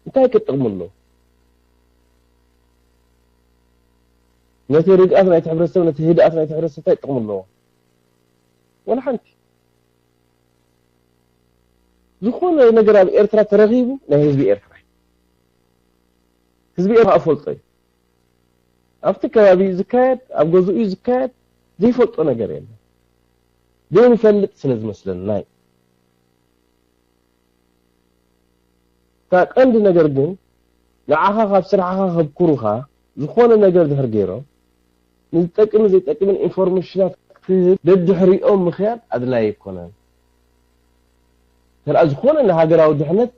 እንታይ ክጥቕሙ ኣሎ? ነቲ ርግኣት ናይቲ ሕብረተሰብ ነቲ ህድኣት ናይቲ ሕብረተሰብ እንታይ ጥቕሚ ኣለዎ? ወላ ሓንቲ። ዝኾነ ነገር ኣብ ኤርትራ ተረኺቡ ናይ ህዝቢ ኤርትራ እዩ። ህዝቢ ኤርትራ ፈልጦ እዩ። ኣብቲ ከባቢ ዝካየድ ኣብ ገዝኡ ዝካየድ ዘይፈልጦ ነገር የለን። ዘይንፈልጥ ስለ ዝመስለና እዩ። እታ ቀንዲ ነገር ግን ንዓኻ ካብ ስራሕኻ ከብኩሩኻ ዝኾነ ነገር ድሕር ገይሮም ንዝጠቅምን ዘይጠቅምን ኢንፎርሜሽናት ክትህብ ደድሕሪኦም ምኽያድ ኣድላይ ኣይኮነን። ተርኣ ዝኾነ ንሃገራዊ ድሕነት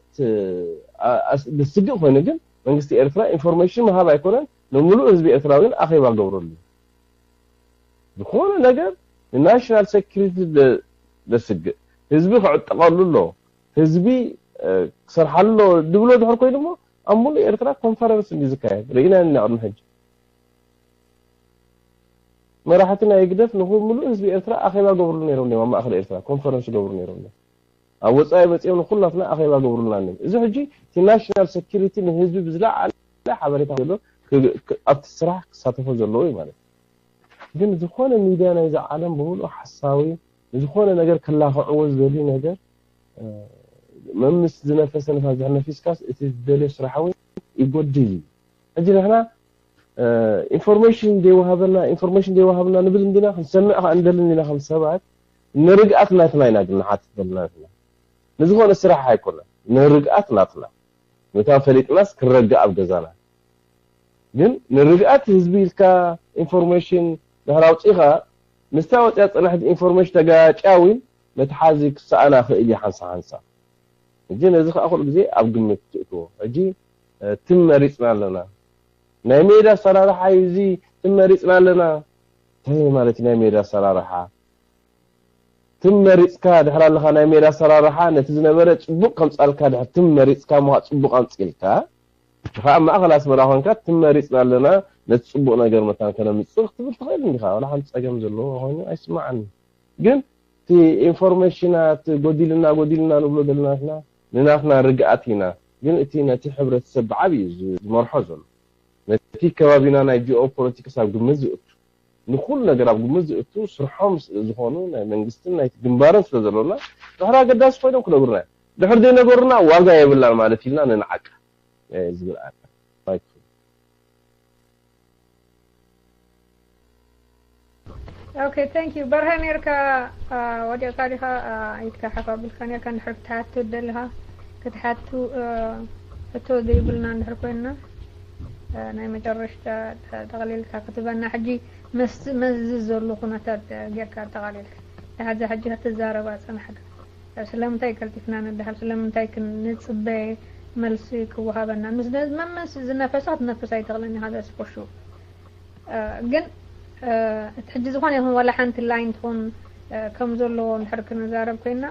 ደስግእ ኮይኑ ግን መንግስቲ ኤርትራ ኢንፎርሜሽን ምሃብ ኣይኮነን ንምሉእ ህዝቢ ኤርትራውያን ኣኼባ ገብረሉ ዝኾነ ነገር ንናሽናል ሴኩሪቲ ደ- ደስግእ፣ ህዝቢ ክዕጠቐሉ ኣሎ፣ ህዝቢ እ፣ ክሰርሓሉ ኣሎ ድብሎ ድሕር ኮይኑ እሞ ኣብ ሙሉእ ኤርትራ ኮንፈረንስ እንዲ ዝካየድ ርኢና ኢና ቅድሚ ሕጂ። መራሕቲ ናይ ህግደፍ ንኹ ሙሉእ ህዝቢ ኤርትራ ኣኼባ ገብርሉ ነይሮም እዮም። ኣብ ማእከል ኤርትራ ኮንፈረንስ ገብሩ ነይሮም እዮም። ኣብ ወጻኢ መጺኦም ንኩላትና ኣኼባ ገብሩልና ነይሩ። እዚ ሕጂ እቲ ናሽናል ሴኩሪቲ ንህዝቢ ብዝለዓለ ሓበሬታ ዘሎ ክ- ክ- ኣብቲ ስራሕ ክሳተፎ ዘለዎ እዩ ማለት እዩ። ግን ዝኾነ ሚድያ ናይዚ ዓለም ብምሉእ ሓሳዊ ንዝኾነ ነገር ክላኽዕዎ ዝደልዩ ነገር መምስ ዝነፈሰ ንፋስ ድሕር ነፊስካስ እቲ ዝደልዮ ስራሕ እውን ይጎድል እዩ። ሕጂ ንሕና ኢንፎርሜሽን ዘይወሃበና ኢንፎርሜሽን ዘይወሃብና ንብል እንዲና፣ ክንሰምዕ ከዓ እንደልን ኢና። ከም ሰባት ንርግኣት ናትና ኢና ግን ንሓትት ዘለና ንሕና። ንዝኾነ ስራሕ ኣይኮነን፣ ንርግኣት ናትና። ምእንታን ፈሊጥናስ ክንረግእ ኣብ ገዛና። ግን ንርግኣት ህዝቢ ኢልካ ኢንፎርሜሽን ድሕር ኣውፂእኻ፣ ምስታ ወፅያ ዝፀናሕት ኢንፎርሜሽን ተጋጭያ እውን መትሓዚ ክሰኣና ክእል እዩ ሓንሳ ሓንሳ። ሕጂ ነዚ ከዓ ኩሉ ግዜ ኣብ ግምት ትእትዎ። ሕጂ ትም መሪፅና ኣለና። ናይ ሜዳ ኣሰራርሓ እዩ እዚ። ትም መሪፅና ኣለና። እንታይ ማለት እዩ ናይ ሜዳ ኣሰራርሓ? ትም መሪፅካ ድሕር ኣለኻ ናይ ሜዳ ኣሰራርሓ ነቲ ዝነበረ ፅቡቕ ከምፃልካ ድሕር ትም መሪፅካ ምዃ ፅቡቕ ኣምፂልካ፣ ንኻ ኣብ ማእኸል ኣስመራ ኮንካ ትም መሪፅና ኣለና ነቲ ፅቡቕ ነገር መታን ከነምፅእ ክትብል ትኽእል እንዲኻ። ዋላ ሓንቲ ፀገም ዘለዎ ኮይኑ ኣይስማዓኒ። ግን እቲ ኢንፎርሜሽናት ጎዲልና ጎዲልና ንብሎ ዘለና ንሕና ንናትና ርግኣት ኢና። ግን እቲ ነቲ ሕብረተሰብ ብዓብዩ ዝ- ዝመርሖ ዘሎ ነቲ ከባቢና ናይ ጂኦ ፖለቲክስ ኣብ ግምት ዝእቱ ንኩሉ ነገር ኣብ ግምት ዝእቱ ስርሖም ዝኾኑ ናይ መንግስትን ናይ ግንባርን ስለ ዘሎና ድሕር ኣገዳሲ ኮይኖም ክነግሩና እዮም። ድሕር ዘይነገሩና ዋጋ የብላን ማለት ኢልና ንንዓቅ ዝብል ኣነ። Okay, thank you. በርሀ ነርካ ወዲቕካ ዲኻ? ኢድካ ሓፍ ኣቢልካ ነርካ። እንድሕር ክትሓቱ ደለኻ ክትሓቱ ሕቶ ዘይብልና እንድሕር ኮይንና ናይ መጨረሽታ ጠቕሊልካ ክትበና። ሕጂ መዚ ዘሎ ኩነታት ጌርካ ኣጠቓሊልካ። ንሓዚ ሕጂ ክትዛረባ ጸናሕካ። ስለምንታይ ቀልጢፍና ንድሃል? ስለምንታይ ክንጽበ መልሲ ክወሃበና? ምስ መመስ ዝነፈሳ ክትነፍስ ኣይትኽልን ኢኻ። That's for sure. ግን እቲ ሕጂ ዝኾነ ይኹን ዋላ ሓንቲ ላይን ትኹን ከም ዘለዎ እንድሕር ክንዛረብ ኮይና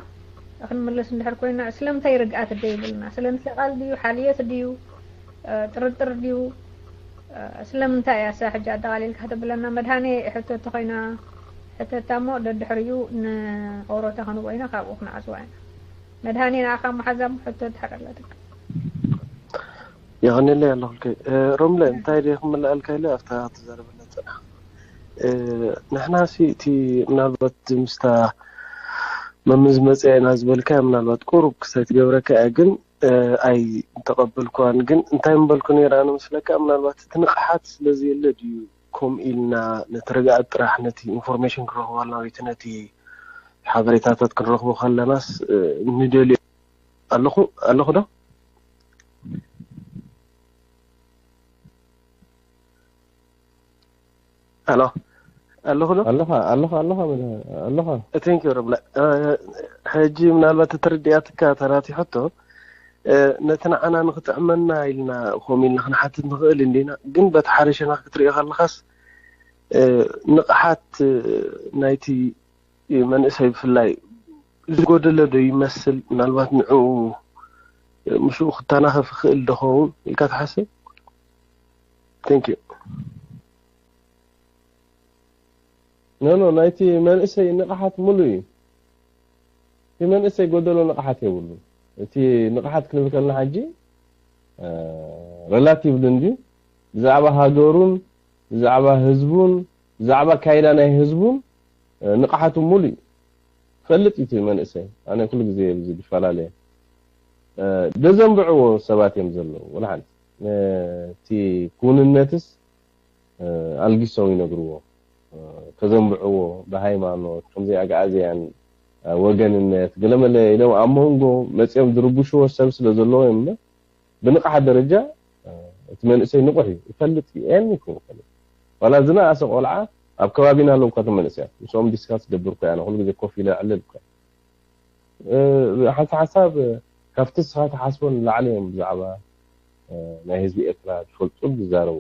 ክንምልስ እንድሕር ኮይና ስለምንታይ ርግኣት ደይብልና? ስለ ንሰቓል ድዩ ሓልዮት ድዩ ጥርጥር ድዩ ስለምንታይ እያ እሳ ሕጂ ኣጠቓሊልካ ክትብለና? መድሃኔ ሕቶ ተኾይና ሕተታ እሞ ደድሕሪኡ ንኦሮታ ክንቦ ኢና ካብኡ ክንዓጽዋ ኢና። መድሃኔ ንኣኻ መሓዛ እሞ ሕቶ ድሕር ኣለትካ። የቐንየለይ ኣለኹልከ ሮምለ እንታይ ደ ክምልኣልካ ኢለ ኣብታ ትዛረበላ ፀና ንሕና ሲ እቲ ምናልባት ምስታ መምዝ መፅያ ኢና ዝበልካ ምናልባት ቁሩብ ክሳይ ትገብረካ እያ ግን ኣይ ተቐበልኩዋን ግን እንታይ ምበልኩ ነይረ ኣነ ምስለካ ምናልባት እቲ ንቕሓት ስለዘየለ ድዩ ከምኡ ኢልና ነቲ ርግኣት ጥራሕ ነቲ ኢንፎርሜሽን ክንረኽቦ ኣለና ወይ ነቲ ሓበሬታታት ክንረኽቦ ከለናስ ንደልዮ ኣለኹ ኣለኹ ዶ ኣሎ ኣለኹ ዶ ኣለኻ ኣለኻ ኣለኻ ኣለኻ thank you ረብላ ሕጂ ምናልባት ተረዲኣትካ ተራቲ ሕቶ ነቲ ንዓና ንክጥዕመና ኢልና ከምኡ ኢልና ክንሓትት ንኽእል እንዲና ግን በቲ ሓደ ሸነኽ ክትሪኦ ከለኻስ ንቕሓት ናይቲ መንእሰይ ብፍላይ ዝጎደለ ዶ ይመስል ምናልባት ንዕኡ ምስኡ ክተናኸፍ ይኽእል ዶ ኸውን ኢልካ ትሓስብ thank you no no ናይቲ መንእሰይ ንቕሓት ሙሉ እዩ እቲ መንእሰይ ጎደሎ ንቕሓት የብሉ እቲ ንቕሓት ክንብል ከለና ሕጂ relatively እንድዩ ብዛዕባ ሃገሩን ብዛዕባ ህዝቡን ብዛዕባ ካይዳ ናይ ህዝቡን ንቕሓቱ ሙሉ እዩ ፈልጥ እዩ መንእሰይ ኣነ ኩሉ ግዜ ብዚ ዝፈላለየ ደዘንብዕዎ ሰባት እዮም ዘለዉ ወላ ሓንቲ እቲ ክውንነትስ ኣልጊሶም ይነግርዎ ከዘንብዕዎ ብሃይማኖት ከምዚ ኣግኣዝያን ወገንነት ገለመለ ኢሎም ኣብ መንጎ መፅኦም ዝርብሽዎ ሰብ ስለ ዘለዎ እዮም እምበር ብንቕሓት ደረጃ እቲ መንእሰይ ንቑሕ እዩ ይፈልጥ እዩ ኤኒ ይኸውን ይፈልጥ ዋላ ዝነኣሰ ቆልዓ ኣብ ከባቢና ኣለዉ ካቶም መንእሰያት ምስኦም ዲስካስ ገብር ኮ ኣነ ኩሉ ግዜ ኮፍ ኢለ ዕልል ኮ ሓንቲ ሓሳብ ካብቲ ስኻ ትሓስቦ ንላዕሊ እዮም ብዛዕባ ናይ ህዝቢ ኤርትራ ዝፈልጡን ዝዛረቡ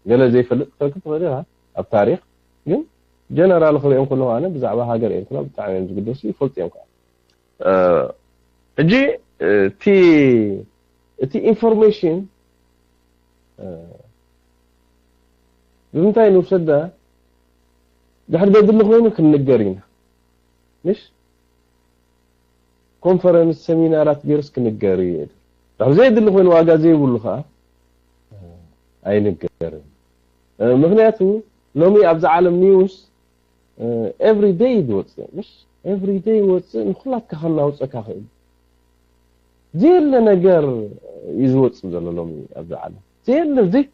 ገለ ዘይፈልጥ ክትረክብ ትኽእል ኢኻ ኣብ ታሪክ ግን ጀነራል ክሪኦም ከለኹ ኣነ ብዛዕባ ሃገር ኤርትራ ብጣዕሚ እዮም ዝግደሱ፣ ይፈልጡ እዮም ከዓ። ሕጂ እቲ እቲ ኢንፎርሜሽን ብምንታይ ንውሰዳ? ድሕር ዘድሊ ኮይኑ ክንንገር ኢና። ምሽ ኮንፈረንስ፣ ሰሚናራት ገይሩስ ክንገር እዩ። ድሕር ዘየድሊ ኮይኑ፣ ዋጋ ዘይብሉ ከዓ ኣይንገርን። ምክንያቱ ሎሚ ኣብዚ ዓለም ኒውስ ኤቭሪ ደይ ዝወፅእ፣ ምሽ ኤቭሪ ደይ ይወፅእ፣ ንኩላትካ ከናውፀካ ክእል። ዘየለ ነገር እዩ ዝወፅእ ዘሎ ሎሚ ኣብዚ ዓለም። ዘየለ ዘይ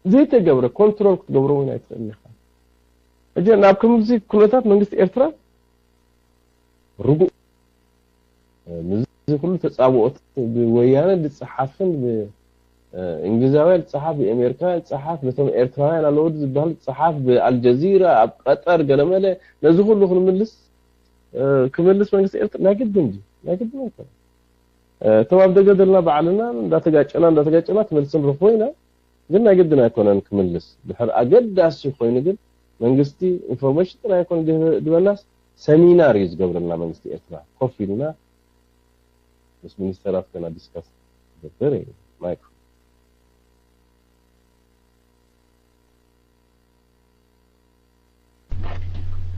ዘይተገብረ ኮንትሮል ክትገብሮ እውን ኣይትኽእልን ኢኻ። ሕጂ ናብ ከምዚ ኩነታት መንግስቲ ኤርትራ ርጉእ ምስዚ ኩሉ ተጻብኦት ብወያነ ዝጸሓፍን ብእንግሊዛውያን ዝጸሓፍ፣ ብኣሜሪካውያን ዝጸሓፍ፣ ነቶም ኤርትራውያን ኣለዉ ዝበሃል ዝጸሓፍ፣ ብኣልጀዚራ ኣብ ቀጠር ገለመለ ነዚ ኩሉ ክንምልስ ክመልስ መንግስቲ ኤርትራ ናይ ግድን ድዩ? ናይ ግድን ኣይኮነን። እቶም ኣብ ደገ ዘለና ባዕልና እንዳተጋጨና እንዳተጋጨና ትመልስን ርኽቦ ኢና። ግን ናይ ግድን ኣይኮነን ክምልስ። ድሕር ኣገዳሲ ኮይኑ ግን መንግስቲ ኢንፎርሜሽን ጥራይ ኣይኮነ ድበናስ ሰሚናር እዩ ዝገብረልና መንግስቲ ኤርትራ። ኮፍ ኢልና ምስ ሚኒስተራት ከና ዲስካስ ዝገብር እዩ። ማይክ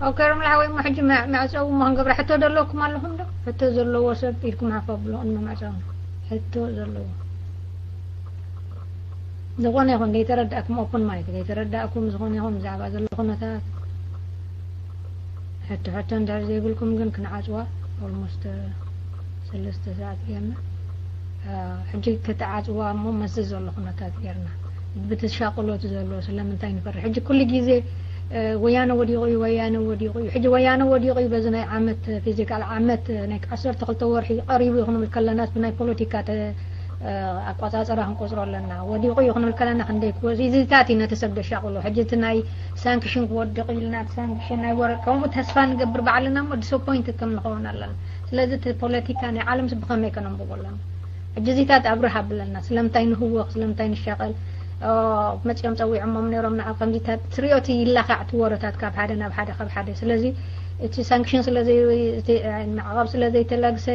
ኦኬ ሮም ለሓወይ እሞ ሕጂ መዕፀዊ እሞ ክንገብራ ሕቶ ዘለኩም ኣለኹም ዶ? ሕቶ ዘለዎ ሰብ ኢድኩም ሓፍ ኣብሎ። እሞ መዕፀዊ ሕቶ ዘለዎ ዝኾነ ይኹን ዘይተረዳእኩም ኦፕን ማይክ ዘይተረዳእኩም ዝኾነ ይኹን ብዛዕባ ዘሎ ኩነታት ሕቶ ሕቶ እንድሕር ዘይብልኩም ግን ክንዓፅዋ ኦልሞስት ሰለስተ ሰዓት ጌርና ሕጂ ክትዓፅዋ እሞ መዚ ዘሎ ኩነታት ጌርና ብትሻቅሎት ዘሎ ስለምንታይ ንፈርሕ ሕጂ ኩሉ ግዜ ወያነ ወዲቑ እዩ ወያነ ወዲቑ እዩ ሕጂ ወያነ ወዲቑ እዩ በዚ ናይ ዓመት ፊዚካል ዓመት ናይ ዓሰርተ ክልተ ወርሒ ቀሪቡ እዩ ክንብል ከለናስ ብናይ ፖለቲካ ኣቆፃፅራ ክንቆፅሮ ኣለና ወዲቑ እዩ ክንብል ከለና ክንደይ ክወዚ እዚታት እዩ ነቲ ሰብ ደሻቅሎ ሕጂ እቲ ናይ ሳንክሽን ክወድቕ ኢልና ሳንክሽን ናይ ወረ ከምኡ ተስፋ ንገብር ባዕልና እሞ ዲስፖይንት ከም ንኸውን ኣለና ስለዚ እቲ ፖለቲካ ናይ ዓለምስ ብኸመይ ከነንብቦ ኣለና ሕጂ እዚታት ኣብርህ ኣብለና ስለምንታይ ንህወኽ ስለምንታይ ንሻቐል መፂኦም ፀዊዖሞም ነይሮም ንዓ ከምዚታት ትሪኦ እቲ ይላኻዕ እቲ ወረታት ካብ ሓደ ናብ ሓደ ካብ ሓደ ስለዚ እቲ ሳንክሽን ስለዘይማዕቐብ ስለዘይተለግሰ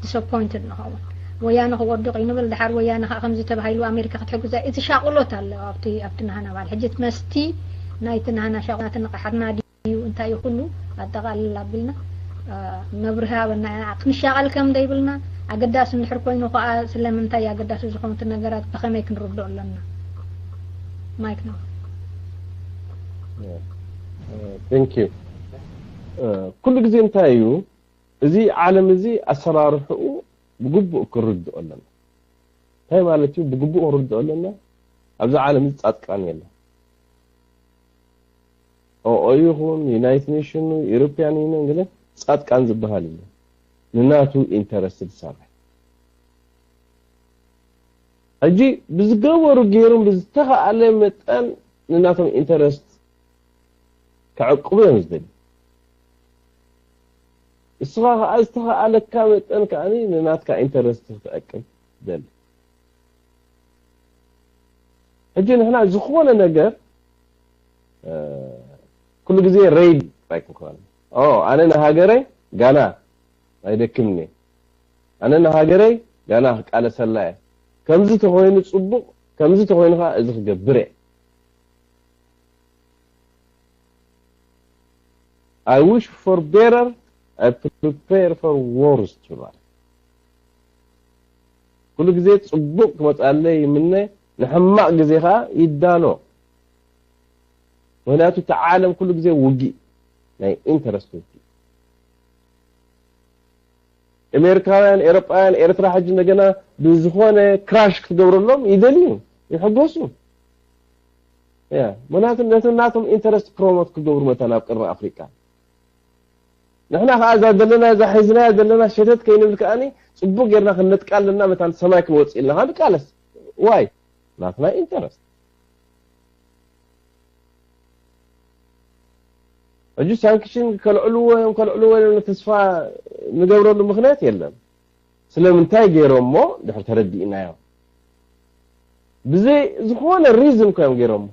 ዲስፖይንትድ ንኸውን ወያነ ክወድቕ እዩ ንብል ድሓር ወያነ ከዓ ከምዚ ተባሂሉ ኣሜሪካ ክትሕግዛ እቲ ሻቕሎት ኣሎ ኣብቲ ኣብቲ ናህና ባል ሕጂ እቲ መስቲ ናይቲ ናህና ሻቕሎት ናቲ ንቕሓትና ድዩ እንታይ እዩ ኩሉ ኣጠቓልል ኣቢልና መብርሂ ሃበና ክንሻቐል ከም ደይብልና ኣገዳሲ እንድሕር ኮይኑ ከዓ ስለምንታይ ኣገዳሲ ዝኾኑት ነገራት ብኸመይ ክንርድኦ ኣለና ማይክ ነው thank you ኩሉ ግዜ እንታይ እዩ እዚ ዓለም እዚ ኣሰራርሕኡ ብግቡእ ክንርድኦ ኣለና እንታይ ማለት እዩ ብግቡእ ክንርድኦ ኣለና ኣብዚ ዓለም እዚ ጻድቃን የለን ኦኦ ይኹን ዩናይትድ ኔሽን ዩሮፒያን ዩኒየን ገለ ጻድቃን ዝበሃል የለን ንናቱ ኢንተረስት ዝሰርሕ ሕጂ ብዝገበሩ ገይሮም ብዝተኸኣለ መጠን ንናቶም ኢንተረስት ክዕቅቡ እዮም ዝደልዩ እስኻ ከዓ ዝተኸኣለካ መጠን ከዓ ንናትካ ኢንተረስት ክትዕቅብ ደሊ ሕጂ ንሕና ዝኾነ ነገር ኩሉ ግዜ ሬድ ጥራይ ክንኮን ኣነ ንሃገረይ ጋና ኣይደክምኒ ኣነ ንሃገረይ ጋና ክቃለሰላ እየ ከምዚ ተኮይኑ ፅቡቅ ከምዚ ተኮይኑ ከዓ እዚ ክገብር እየ I wish for better I prepare for worse ትብል ኩሉ ግዜ ፅቡቅ ክመፅኣለይ ይምነ ንሕማቅ ግዜ ከዓ ይዳሎ ምክንያቱ እቲ ዓለም ኩሉ ግዜ ውጊእ ናይ ኢንተረስት ውጊእ ኣሜሪካውያን ኤሮጳውያን ኤርትራ ሕጂ እንደገና ብዝኾነ ክራሽ ክትገብረሎም ይደልዩ ይሕጎሱ ምክንያቱ ነቲ ናቶም ኢንተረስት ፕሮሞት ክገብሩ መታን ኣብ ቅርኒ ኣፍሪቃ ንሕና ከዓ እዛ ዘለና እዛ ሒዝናያ ዘለና ሸተት ከይንብል ከዓኒ ፅቡቅ ጌርና ክንነጥቃ ኣለና መታን ሰማይ ክንወፅእ ኢልና ከዓ ንቃለስ ዋይ ናትና ኢንተረስት ሕጂ ሳንክሽን ከልዕልዎ እዮም ከልዕልዎ እዮም ተስፋ ንገብረሉ ምክንያት የለን ስለምንታይ ገይሮሞ ድሕር ተረዲእናዮ ብዘይ ዝኾነ ሪዝን ኮዮም ገይሮሞ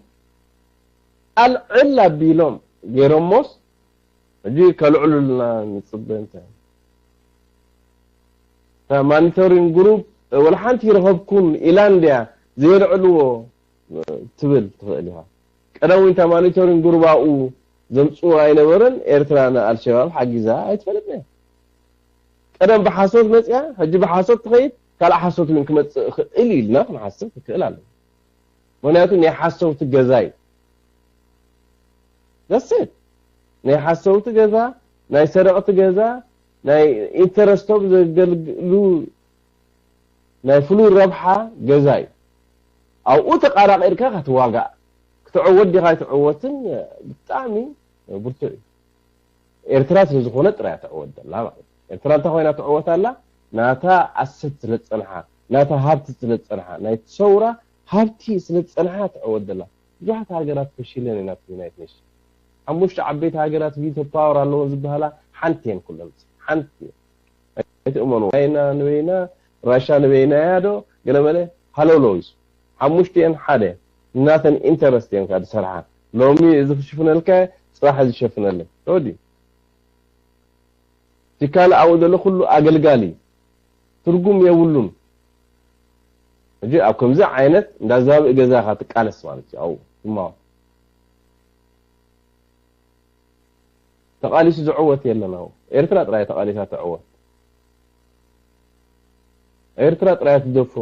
ኣልዕል ኣቢሎም ገይሮሞስ ሕጂ ከልዕሉልና ንፅበ። እንታይ እታ ማኒተሪንግ ግሩፕ ወላ ሓንቲ ይረኸብኩን ኢላ እንድያ ዘየልዕልዎ ትብል ትኽእል ኢኻ። ቀደም እውን እታ ማኒተሪንግ ግሩፕ ኣብኡ ዘምፅኡ ኣይነበረን። ኤርትራ ንኣልሸባብ ሓጊዛ ኣይትፈልጥን እያ። ቀደም ብሓሶት መፅያ፣ ሕጂ ብሓሶት ትኸይድ፣ ካልእ ሓሶት እውን ክመፅእ ይኽእል ኢልና ክንሓስብ ንክእል ኣለና። ምክንያቱ ናይ ሓሰውቲ ገዛ እዩ። That's it። ናይ ሓሰውቲ ገዛ፣ ናይ ሰረቕቲ ገዛ፣ ናይ ኢንተረስቶም ዘገልግሉ ናይ ፍሉይ ረብሓ ገዛ እዩ። ኣብኡ ተቃራቂርካ ክትዋጋእ ክትዕወት ዲኻ ኣይትዕወትን ብጣዕሚ ብርቱዕ እዩ። ኤርትራ ስለ ዝኾነ ጥራይ ትዕወት ዘላ ማለት እዩ። ኤርትራ እንታይ ኮይና ትዕወት ኣላ? ናታ ኣሰት ስለ ዝጸንሓ፣ ናታ ሃብቲ ስለ ዝጸንሓ፣ ናይ ሰውራ ሃብቲ ስለ ዝጸንሓ ትዕወት ዘላ። ብዙሓት ሃገራት ፈሺለን ኢና ኣብቲ ዩናይትድ ኔሽን። ሓሙሽተ ዓበይቲ ሃገራት ቪቶ ፓወር ኣለወን ዝበሃላ ሓንቲ እየን ኩለን። ሓንቲ እየን። ኣይትእመኑ። ቻይና ንበይና፣ ራሻ ንበይና እያ ዶ ገለመለ ሃለውለው እዩ። ሓሙሽተ እየን ሓደ ናተን ኢንተረስት እየን ከኣ ዝሰርሓ። ሎሚ እዚ ክሽፍነልካ ጽባሕ እዚ ይሸፍነለይ። ተወዲ። እቲ ካልእ ኣብኡ ዘሎ ኩሉ ኣገልጋሊ ትርጉም የብሉን። ሕጂ ኣብ ከምዚ ዓይነት እንዳ ዛብእ ገዛኻ ትቃለስ ማለት እዩ። ኣብኡ ትማው ተቃሊሱ ዝዕወት የለን። ኣብኡ ኤርትራ ጥራይ ተቃሊሳ ትዕወት። ኤርትራ ጥራይ ትደፍሮ።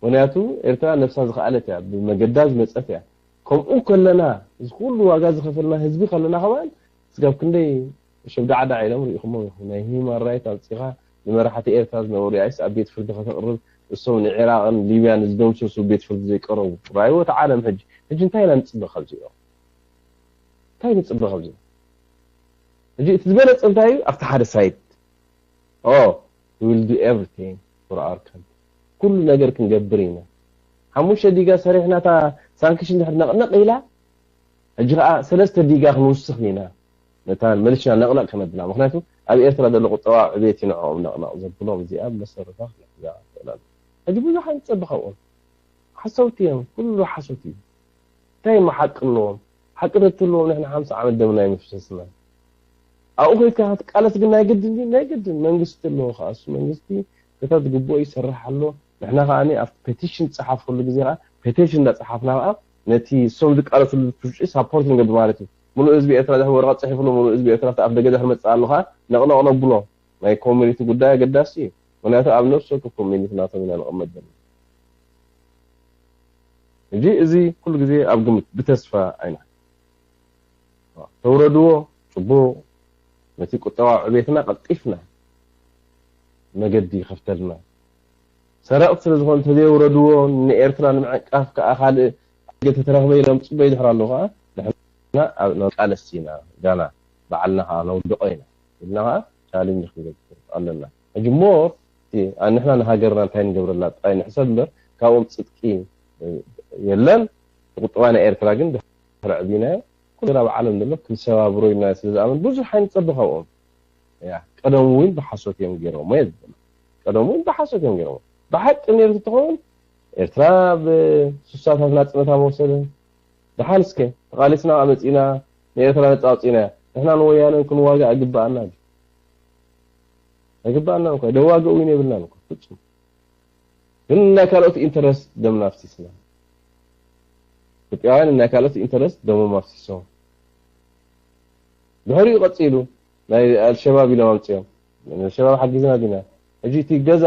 ምክንያቱ ኤርትራ ነብሳ ዝኸኣለት እያ፣ ብመገዳ ዝመጸት እያ። ከምኡ ከለና፣ እዚ ኩሉ ዋጋ ዝኸፈልና ህዝቢ ከለና ከማን፣ ስጋብ ክንደይ ሸብዳዕዳዕ ኢሎም ርኢኹሞ ኢኹም። ናይ ሂማን ራይት ኣምጺኻ ንመራሕቲ ኤርትራ ዝነበሩ ኣይስ ኣብ ቤት ፍርዲ ከተቕርብ፣ እሶም ንዒራቕን ሊብያን ዝደምሰሱ ቤት ፍርዲ ዘይቀረቡ። ራእይዎ እቲ ዓለም ሕጂ። ሕጂ እንታይ ኢና ንጽበ ካብዚኦም? እንታይ ንጽበ ካብዚኦም? ሕጂ እቲ ዝበለጸ እንታይ እዩ? ኣብቲ ሓደ ሳይት፣ "Oh, we will do everything for our country." ኩሉ ነገር ክንገብር ኢና። ሓሙሽተ ዲጋ ሰሪሕና እታ ሳንክሽን ድሕር ነቕነቕ ኢላ፣ ሕጂ ኸዓ ሰለስተ ዲጋ ክንውስኽ ኢና። ነታ መሊስና ነቕነቕ ከነብላ። ምኽንያቱ ኣብ ኤርትራ ዘሎ ቁጠባ ዕቤት እዩ ንዕኦም ነቕነቕ ዘብሎም። እዚኣ ብመሰረታ ክንሕዛ ንኽእል ኣለና። ሕጂ ብዙሕ ኣይንጸበ ካብኦም። ሓሰውቲ እዮም። ኩሉ ሓሶት እዩ። እንታይ እሞ ሓቂ ኣለዎም? ሓቂ ተትህልዎም ንሕና ሓምሳ ዓመት ደምና ኣይምፍሰስና። ኣብኡ ከይድካ ክትቃለስ ግን ናይ ግድን ድዩ? ናይ ግድን። መንግስቲ ኣለዎ ከኣ። እሱ መንግስቲ ነታ ዝግብኦ ይሰርሕ ኣሎ። ንሕና ከኣ ኣብቲ ፔቲሽን ዝጸሓፍኩሉ ግዜ ከኣ ፔቲሽን እንዳጸሓፍና ከኣ ነቲ እሶም ዝቃለስሉ ቱርጪ ሳፖርት ንገብር ማለት እዩ። ሙሉእ ህዝቢ ኤርትራ ድሕሪ ወረቐት ጽሒፉ ኣሎ። ሙሉእ ህዝቢ ኤርትራ ኣብቲ ኣፍ ደገ ድሕሪ መጽእ ኣሎ ከኣ ነቕነቕ ነብሎ። ናይ ኮሚኒቲ ጉዳይ ኣገዳሲ እዩ። ምክንያቱ ኣብ ነፍሲ ወከፍ ኮሚኒቲ ናቶም ኢና ንቕመጥ ዘለና። ሕጂ እዚ ኩሉ ግዜ ኣብ ግምት ብተስፋ ኣይና ተውረድዎ ጽቡቕ፣ ነቲ ቁጠባዊ ዕቤትና ቀልጢፍና መገዲ ይኸፍተልና። ሰረቕቲ ስለ ዝኾኑ እንተዘይውረድዎ ንኤርትራ ንምዕቃፍ ከኣ ካልእ ገ ተተረኽበ ኢሎም ጽበይ ድሕር ኣለዉ ከኣ ንሕና ኣብ ቃለስ ኢና ጋና ባዕልና ከኣ ነውድቖ ኢና ኢልና ከኣ ቻሌንጅ ክንገብር ኣለና። ሕጂ ሞር እቲ ንሕና ንሃገርና እንታይ ንገብረላ ጥራይ ንሕሰብ እምበር ካብኦም ጽድቂ የለን። ቁጠባ ናይ ኤርትራ ግን ድሕሪ ዕብይናዮ ኩሉ ኣብ ዓለም ዘሎ ክንሰባብሮ ኢልና ስለ ዝኣምን ብዙሕ ኣይንጸበ ካብኦም። ያ ቀደም እውን ብሓሶት እዮም ገይሮሞ እየ ዝበሎ። ቀደም እውን ብሓሶት እዮም ገይሮሞ። ብሓቂ ነይሩ ትኸውን ኤርትራ ብስሳታት ናጽነታ መውሰደ። ደሓን እስከ ተቓሊስና ኣመጺና ንኤርትራ ነጻ ኣውጺና እያ። ንሕና ንወያነ ክንዋጋእ ኣይግብኣና እዩ። ኣይግብኣና እኮ ደዋግእ እውን የብልናን እኮ ፍጹም። ግን ናይ ካልኦት ኢንተረስት ደምና ኣፍሲስና። ኢትዮጵያውያን ናይ ካልኦት ኢንተረስት ደሞም ኣፍሲሶም። ድሕሪኡ ቀጺሉ ናይ ኣልሸባብ ኢሎም ኣምጺኦም። ኣልሸባብ ሓጊዝና ዲና? ሕጂ እቲ ገዛ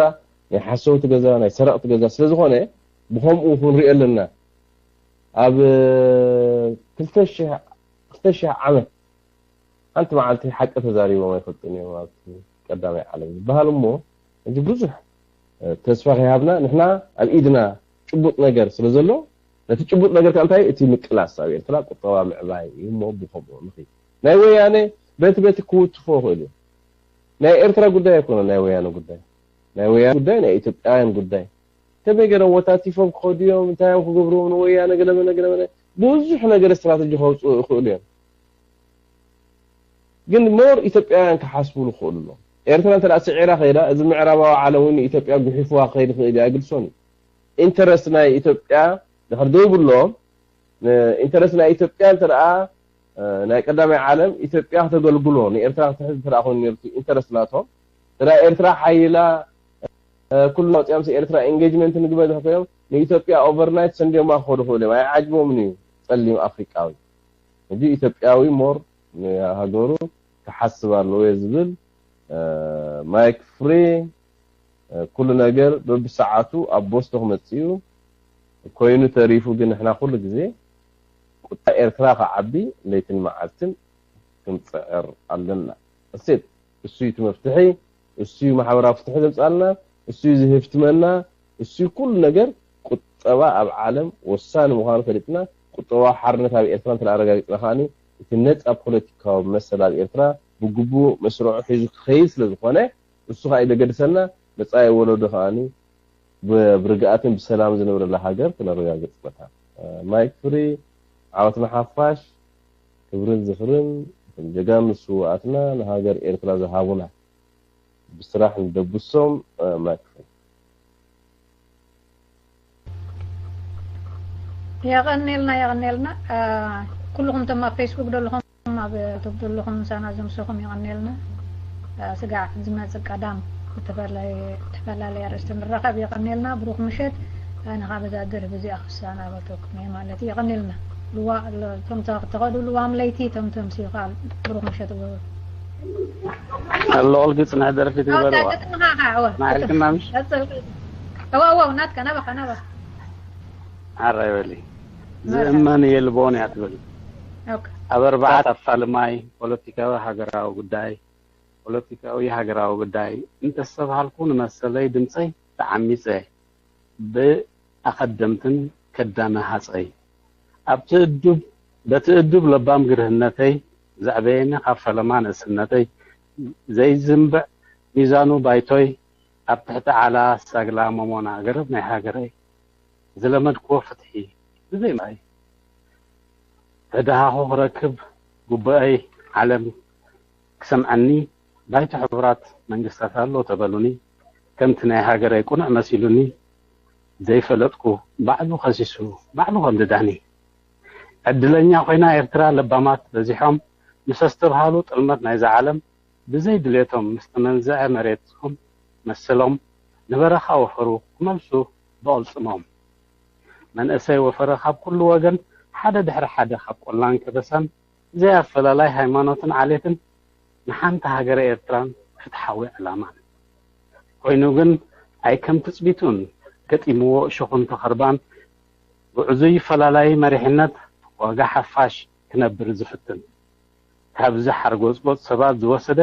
ናይ ሓሰውቲ ገዛ ናይ ሰረቕቲ ገዛ ስለ ዝኾነ ብኸምኡ ክንሪኦ ኣለና። ኣብ ክልተ ሽሕ ክልተ ሽሕ ዓመት ሓንቲ መዓልቲ ሓቂ ተዛሪቦም ኣይፈልጡን እዮም ኣብቲ ቀዳማይ ዓለም ዝበሃል እሞ ሕጂ ብዙሕ ተስፋ ከይሃብና ንሕና ኣብ ኢድና ጭቡጥ ነገር ስለ ዘሎ ነቲ ጭቡጥ ነገር ከ እንታይ እቲ ምቅላስ ኣብ ኤርትራ ቁጠባ ምዕባይ እዩ እሞ ብኸምኡ ንኺድ ናይ ወያነ በቲ በቲ ክውትፎ ይኽእል እዩ ናይ ኤርትራ ጉዳይ ኣይኮነ ናይ ወያነ ጉዳይ ናይ ወያነ ጉዳይ ናይ ኢትዮጵያውያን ጉዳይ ከመይ ገይሮም ወታቲፎም ክኸዱ እዮም እንታይ እዮም ክገብርዎም ንወያነ ገለመነ ገለመነ ብዙሕ ነገር ስትራተጂ ከውፅኡ ይኽእሉ እዮም ግን ሞር ኢትዮጵያውያን ክሓስቡ ይኽእሉ ኣለዉ ኤርትራ እንተ ስዒራ ከይዳ እዚ ምዕራባዊ ዓለም እውን ኢትዮጵያ ጉሒፍዋ ክኸይድ ይኽእል እዩ ኣይግድሶን እዩ ኢንተረስት ናይ ኢትዮጵያ ድሕር ዘይብሎም ኢንተረስት ናይ ኢትዮጵያ እንተ ናይ ቀዳማይ ዓለም ኢትዮጵያ ከተገልግሎ ንኤርትራ ክትሕዝ እንተ ደኣ ኮይኑ ነይሩ ኢንተረስት ናቶም፣ እንተ ደኣ ኤርትራ ሓይላ ኩሉ ኣውፂኦም ኤርትራ ኢንጌጅመንት ንግበር ኮይኖም ንኢትዮጵያ ኦቨርናይት ሰንዲዮማ ክኸዱ ክእሉ እዮም። ኣይዓጅቦምን እዩ ጸሊም ኣፍሪቃዊ። ሕጂ ኢትዮጵያዊ ሞር ንሃገሩ ክሓስብ ኣለዎ እየ ዝብል። ማይክ ፍሪ ኩሉ ነገር በብሰዓቱ ኣብ ቦስቶ ክመጽእ እዩ። ኮይኑ ተሪፉ ግን ንሕና ኩሉ ግዜ ቁጣ ኤርትራ ክዓቢ ለይትን መዓልትን ክንጽዕር ኣለና። እሴት እሱ እዩ እቲ መፍትሒ፣ እሱ እዩ ማሕበራዊ ፍትሒ ዘምጻልና፣ እሱ እዩ ዝህፍትመና፣ እሱ እዩ ኩሉ ነገር። ቁጠባ ኣብ ዓለም ወሳኒ ምዃኑ ፈሊጥና፣ ቁጠባዊ ሓርነት ኣብ ኤርትራ እንተ ኣረጋጊጽና ከኣ እቲ ነጻ ፖለቲካዊ መሰል ኣብ ኤርትራ ብግቡእ መስርዑ ሒዙ ክኸይድ ስለ ዝኾነ፣ እሱ ከኣ እዩ ዘገድሰና። መጻኢ ወለዶ ከኣ ብርግኣትን ብሰላም ዝነብረላ ሃገር ክነረጋግጽ መታን። ማይክ ፍሪ፣ ዓወት ንሓፋሽ። ክብርን ዝኽርን እቶም ጀጋኑ ስውኣትና ንሃገር ኤርትራ ዝሃቡና። ብስራሕ ንደብሶም። ማይክ ፍሪ። የቐኔልና፣ የቐኔልና። ኩልኹም እቶም ኣብ ፌስቡክ ዘለኹም፣ ኣብ ዩቱብ ዘለኹም፣ ምሳና ዘምሰኹም የቐኔልና። ስጋዕ ዝመጽእ ቀዳም ብተፈላለየ ኣርእስቲ ንራኸብ። የቐኔልና፣ ብሩኽ ምሸት። ኣነ ካብ በዛ ደርፊ እዚኣ ክሰናበተኩም እየ ማለት እዩ። የቐኔልና። ልዋ እቶም ተኸዱ ልዋም ለይቲ፣ እቶም ተምስዩ ከዓ ብሩኽ ምሸት ይገብሩ። ኣሎ ኦልጊ ጽንሕ ደርፊ ትግበርዋ። ማዕልክና ምሽ? እወ እወ፣ ናትካ ናባኻ ናባኻ። ሓራይ በሊ። ዝእመን የልቦን እያ ትብል። ኣብ ኣርባዕተ ኣፋልማይ ፖለቲካዊ ሃገራዊ ጉዳይ፣ ፖለቲካዊ ሃገራዊ ጉዳይ እንተስተብሃልኩ ንመሰለይ ድምፀይ ተዓሚፀ ብኣኸደምትን ከዳሚ ሃፀይ ኣብ ትእዱብ በትእዱብ ለባም ግርህነተይ ዘዕበየኒ ካብ ፈለማ ንእስነተይ ዘይዝንብዕ ሚዛኑ ባይቶይ ኣብ ትሕቲ ዓላ ሳግላ መሞና ገረብ ናይ ሃገረይ ዝለመድክዎ ፍትሒ ብዘይ ምርኣይ ተደሃኹ ክረክብ ጉባኤይ ዓለም ክሰምዐኒ ባይቶ ሕቡራት መንግስታት ኣሎ ተበሉኒ ከምቲ ናይ ሃገረይ ቁኑዕ መሲሉኒ ዘይፈለጥኩ ባዕሉ ከሲሱ ባዕሉ ከንድዳኒ ዕድለኛ ኮይና ኤርትራ ለባማት በዚሖም ምስ ኣስተብሃሉ ጥልመት ናይዛ ዓለም ብዘይ ድሌቶም ምስ ተመንዘዐ መሬትኩም መሰሎም ንበረኻ ወፈሩ ክመልሱ ብቕልጽሞም መንእሰይ ወፈረ ካብ ኩሉ ወገን ሓደ ድሕሪ ሓደ ካብ ቆላን ከበሳን ብዘይ ኣፈላላይ ሃይማኖትን ዓሌትን ንሓንቲ ሃገረ ኤርትራን ፍትሓዊ ዕላማን ኮይኑ ግን ኣይ ከም ትጽቢቱን ገጢምዎ እሾኹን ተኸርባን ብዕዙይ ፈላላይ መሪሕነት ዋጋ ሓፋሽ ክነብር ዝፍትን ካብዚ ሓርጎጽጎጽ ሰባት ዝወሰደ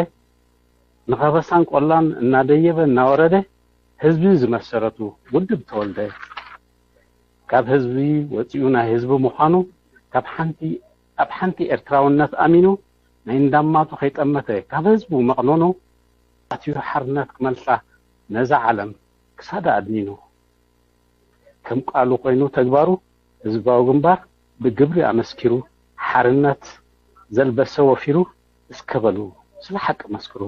ንኸበሳን ቆላን እናደየበ እናወረደ ህዝቢ ዝመሰረቱ ውድብ ተወልደ ካብ ህዝቢ ወጺኡ ናይ ህዝቢ ምዃኑ ካብ ሓንቲ ኣብ ሓንቲ ኤርትራውነት ኣሚኑ ናይ እንዳማቱ ከይጠመተ ካብ ህዝቡ መቕነኑ ኣትዩ ሓርነት ክመልሳ ነዛ ዓለም ክሳዳ ኣድኒኑ ከም ቃሉ ኮይኑ ተግባሩ ህዝባዊ ግንባር ብግብሪ ኣመስኪሩ ሓርነት ዘልበሰ ወፊሩ እስከ በሉ ስለ ሓቂ መስክሩ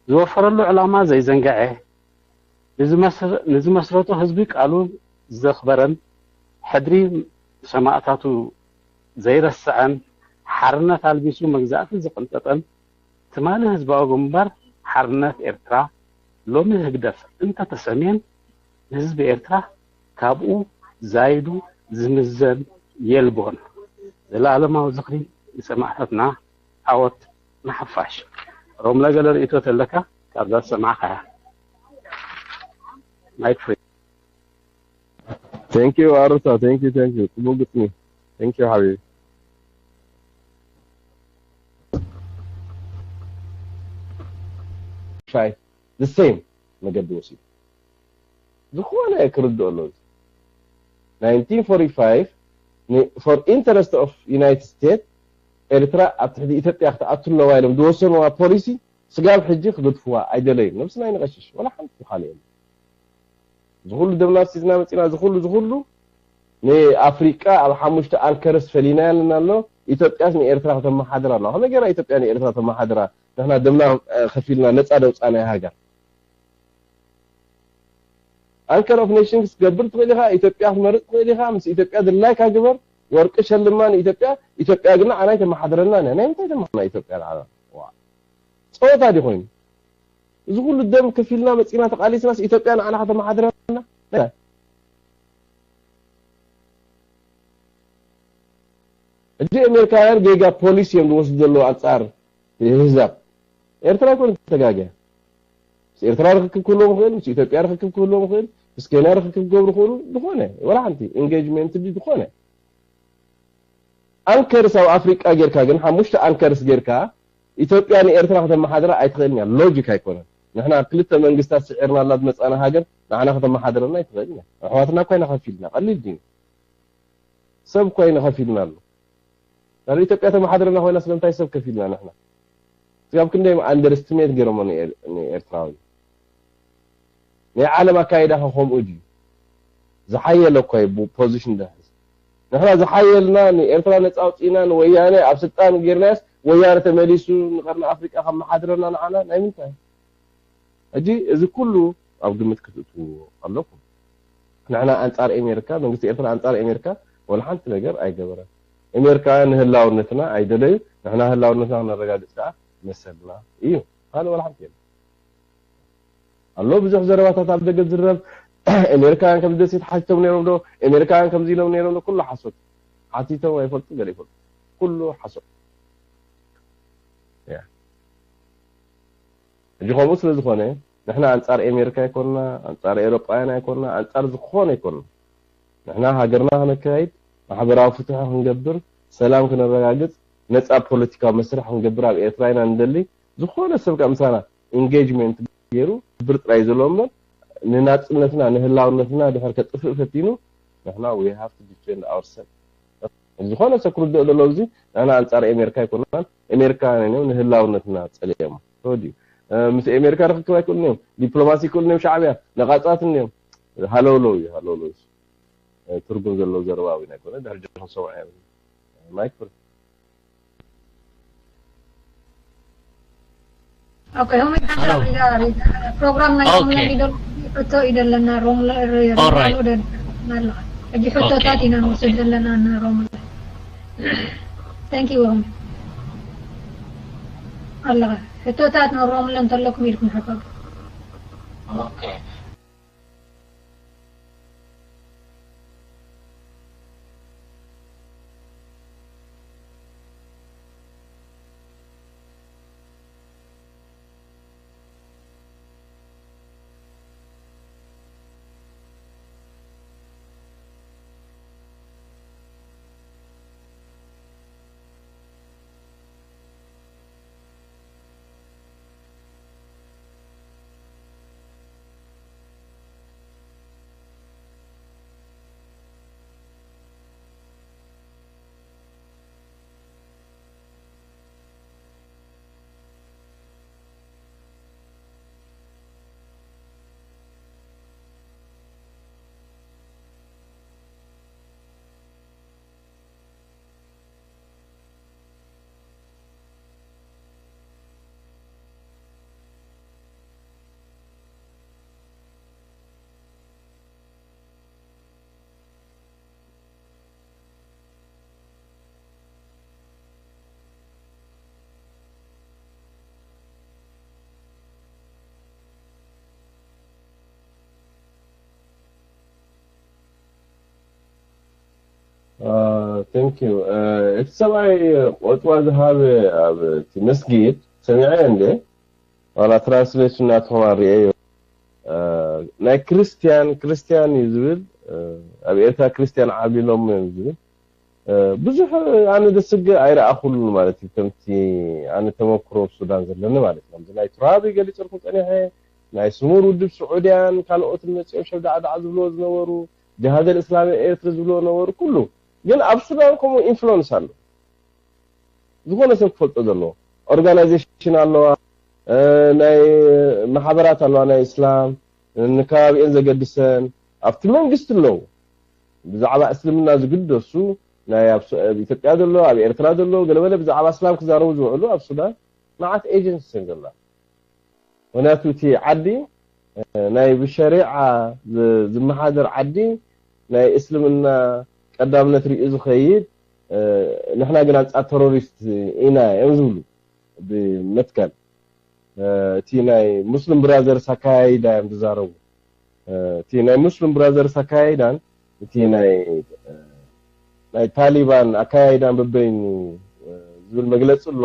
ዝወፈረሉ ዕላማ ዘይዘንገዐ ንዝመስረቶ ህዝቢ ቃሉ ዘኽበረን ሕድሪ ሰማእታቱ ዘይረስዐን ሓርነት ኣልቢሱ መግዛእቲ ዝቐንጠጠን ትማሊ ህዝባዊ ግንባር ሓርነት ኤርትራ ሎሚ ህግደፍ እንተተሰምየን ንህዝቢ ኤርትራ ካብኡ ዛይዱ ዝምዘን የልቦን። ዘላለማዊ ዝኽሪ ንሰማእታትና ዓወት ንሓፋሽ። ሮምለ ገለ ርእይቶ ተለካ ካብዛ ዝሰማዕካያ ማይክ ፍሪ። Thank you ኣሩታ thank you thank you ጽቡቅ ግጥሚ thank you ሓቢቢ። ሻይ the same መገዲ ወሲዱ ዝኾነ ክርድኦ ኣለዎ። nineteen forty-five for interest of United States ኤርትራ ኣብ ትሕቲ ኢትዮጵያ ክትኣቱ ኣለዋ ኢሎም ዝወሰንዋ ፖሊሲ ስጋብ ሕጂ ክገድፍዋ ኣይደለዩን። ነብስና ይንቐሽሽ ወላ ሓንቲ ትኻል የለን። ዝኹሉ ደምና ኣፍሲስና መፂና ዝኹሉ ዝኹሉ ንኣፍሪቃ ኣብ ሓሙሽተ ኣንከርስ ፈሊና ኣለና ኣሎ። ኢትዮጵያስ ንኤርትራ ከተመሓድራ ኣለዋ። ከመይ ገይራ ኢትዮጵያ ንኤርትራ ተመሓድራ? ንሕና ደምና ከፊልና ነፃ ደውፃናያ ሃገር። ኣንከር ኦፍ ኔሽንስ ክትገብር ትኽእል ኢኻ። ኢትዮጵያ ክትመርፅ ትኽእል ኢኻ። ምስ ኢትዮጵያ ድላይካ ግበር። ወርቂ ሸልማ ንኢትዮጵያ፣ ኢትዮጵያ ግን ንዓና ኣይተመሓድረናን እያ። ናይ ምንታይ ድማ ኢትዮጵያ ንዓና? ዋ፣ ጸወታ ድዩ ኮይኑ? እዚ ኩሉ ደም ከፊልና መጺና ተቓሊስናስ ኢትዮጵያ ንዓና ከተመሓድረና? ሕጂ ኣሜሪካውያን ጌጋ ፖሊሲ እዮም ዝወስዱ ዘለዉ ኣንጻር ህዛብ። ኤርትራ ኣይኮነ ተጋግያ። ምስ ኤርትራ ርክክብ ክህልዎም ይኽእል፣ ምስ ኢትዮጵያ ርክክብ ክህልዎም ይኽእል፣ ምስ ኬንያ ርክክብ ክገብሩ ይኽእሉ። ዝኾነ፣ ወላ ሓንቲ ኢንጌጅመንት ድዩ ዝኾነ። ኣንከርስ ኣብ ኣፍሪቃ ጌርካ ግን፣ ሓሙሽተ ኣንከርስ ጌርካ፣ ኢትዮጵያ ንኤርትራ ከተመሓድራ ኣይትኽእልን እያ። ሎጂክ ኣይኮነን። ንሕና ክልተ መንግስታት ስዒርናላ ዝመጻና ሃገር፣ ንዓና ከተመሓድረና ኣይትኽእልን እያ። ኣሕዋትና እኳ ኢና ከፊልና፣ ቀሊል ድዩ? ሰብ እኳ ኢና ከፊልና ኣሎ። ካብ ኢትዮጵያ ተመሓድረና ኮይና ስለምንታይ ሰብ ከፊልና ንሕና? ስጋብ ክንደይ ኣንደርስትሜት ገይሮሞ ንኤር-፣ ንኤርትራዊ። ናይ ዓለም ኣካይዳ ከ ከምኡ ድዩ? ዝሓየለ እኳ እዩ ቡ-፣ ፖዚሽን ደሕዝ። ንሕና ዝሓየልና ንኤርትራ ነጻ ኣውጺእና ንወያነ ኣብ ስልጣን ጌርናያስ ወያነ ተመሊሱ ንቀርኒ ኣፍሪቃ ከመሓድረና ንዓና ናይ ምንታይ? ሕጂ እዚ ኩሉ ኣብ ግምት ክትእትዉ ኣለኩም። ንሕና ኣንጻር ኣሜሪካ፣ መንግስቲ ኤርትራ ኣንጻር ኣሜሪካ ወላ ሓንቲ ነገር ኣይገበረን። ኣሜሪካውያን ንህላውነትና ኣይደለዩ፣ ንሕና ህላውነትና ክነረጋግጽ ከኣ መሰልና እዩ። ካልእ ወላ ሓንቲ የለን። ኣሎ ብዙሕ ዘረባታት ኣብ ደገ ዝረብ፣ ኣሜሪካውያን ከምዚ ደሴት ሓቲቶም ነይሮም ዶ? ኣሜሪካውያን ከምዚ ኢሎም ነይሮም ዶ? ኩሉ ሓሶት። ሓቲቶም ኣይፈልጡ፣ ገለ ይፈልጡ። ኩሉ ሓሶት። ያ። ሕጂ ከምኡ ስለ ዝኾነ፣ ንሕና ኣንጻር ኣሜሪካ ኣይኮንና፣ ኣንጻር ኤውሮጳውያን ኣይኮንና፣ ኣንጻር ዝኾነ ኣይኮንና። ንሕና ሃገርና ክነካይድ፣ ማሕበራዊ ፍትሒ ክንገብር፣ ሰላም ክነረጋግጽ፣ ነጻ ፖለቲካዊ መስርሕ ክንገብር ኣብ ኤርትራ ኢና ንደሊ። ዝኾነ ሰብ ከኣ ምሳና ኢንጌጅመንት ገይሩ ክብር ጥራይ ዘለዎ እምበር፣ ንናጽነትና፣ ንህላውነትና ድሕር ከጥፍእ ፈቲኑ፣ ንሕና we have to defend ourselves። ዝኾነ ሰብ ክርድኦ ዘለዎ እዚ፣ ንሕና ኣንጻር ኣሜሪካ ኣይኮናን፣ ኣሜሪካውያን እዮም ንህላውነትና ጸሊኦም። ተወዲኡ። እ፣ ምስ ኣሜሪካ ርክክብ ኣይክእሉን እዮም፣ ዲፕሎማሲ ይክእሉን እዮም፣ ሻዕብያ ነቓጻትን እዮም። ሃለውለው እዩ፣ ሃለውለው እዩ። እ፣ ትርጉም ዘለዎ ዘረባ እውን ኣይኮነ፣ ድሕሪ ጆን ሰውዓ እዮም። ማይክ ፍሪ። ኦኬ፣ ሆም ሓንታ ሪጋ ሪጋ ፕሮግራም ናይ ሮም ኦኬ። ናይ ዶል ሕቶ እዩ ዘለና ሮም ለ- ረ- ኦራይት። ሮም ለ- ኣለኻ። ሕጂ ሕቶታት ኦኬ፣ ኢና ንወስድ ኦኬ። ዘለና ን ሮም ለ- Thank you ሮም ኣለኻ። ሕቶታት ንሮም ለ እንተለኩም ኢልኩም ሕፈጉ። ኦኬ። Thank you። እቲ ሰብኣይ ቆጥባ ዝሃበ ኣብ እቲ መስጊድ ሰሚዐ እንደ ዋላ ትራንስሌሽን ናትኹም ኣርእየዮ። ናይ ክርስቲያን ክርስቲያን እዩ ዝብል፣ ኣብ ኤርትራ ክርስቲያን ዓብሊሎም እዮም ዝብል። ብዙሕ ኣነ ዘስግእ ኣይረኣኹሉን ማለት እዩ። ከምቲ ኣነ ተመክሮ ኣብ ሱዳን ዘለኒ ማለት እዩ። ከምዚ ናይ ቱራቢ ገሊጸልኩም ጸኒሐ፣ ናይ ስሙር ውድብ ስዑድያን ካልኦትን መጺኦም ሸብዳዕዳዕ ዝብልዎ ዝነበሩ፣ ጅሃደል እስላሚ ኤርትሪ ዝብልዎ ነበሩ። ኩሉ ግን ኣብ ሱዳን ከምኡ ኢንፍሉወንስ ኣሎ። ዝኾነ ሰብ ክፈልጦ ዘለዎ ኦርጋናይዜሽን ኣለዋ፣ ናይ ማሕበራት ኣለዋ ናይ እስላም ንከባቢኤን ዘገድሰን ኣብቲ መንግስቲ ኣለዉ። ብዛዕባ እስልምና ዝግደሱ ናይ ኣብ ኢትዮጵያ ዘሎ ኣብ ኤርትራ ዘሎ ገለበለ ብዛዕባ እስላም ክዛረቡ ዝውዕሉ ኣብ ሱዳን መዓት ኤጀንሲ ዘለዋ። ምክንያቱ እቲ ዓዲ ናይ ብሸሪዓ ዝመሓደር ዓዲ ናይ እስልምና ቀዳምነት ሪኡ ዝኸይድ፣ ንሕና ግን ኣንጻር ተሮሪስት ኢና እዮም ዝብሉ። ብመትከል እቲ ናይ ሙስሊም ብራዘርስ ኣካያይዳ እዮም ዝዛረቡ። እቲ ናይ ሙስሊም ብራዘርስ ኣካያይዳን እቲ ናይ ናይ ታሊባን ኣካያይዳን በበይኑ ዝብል መግለፂ ኣሎ።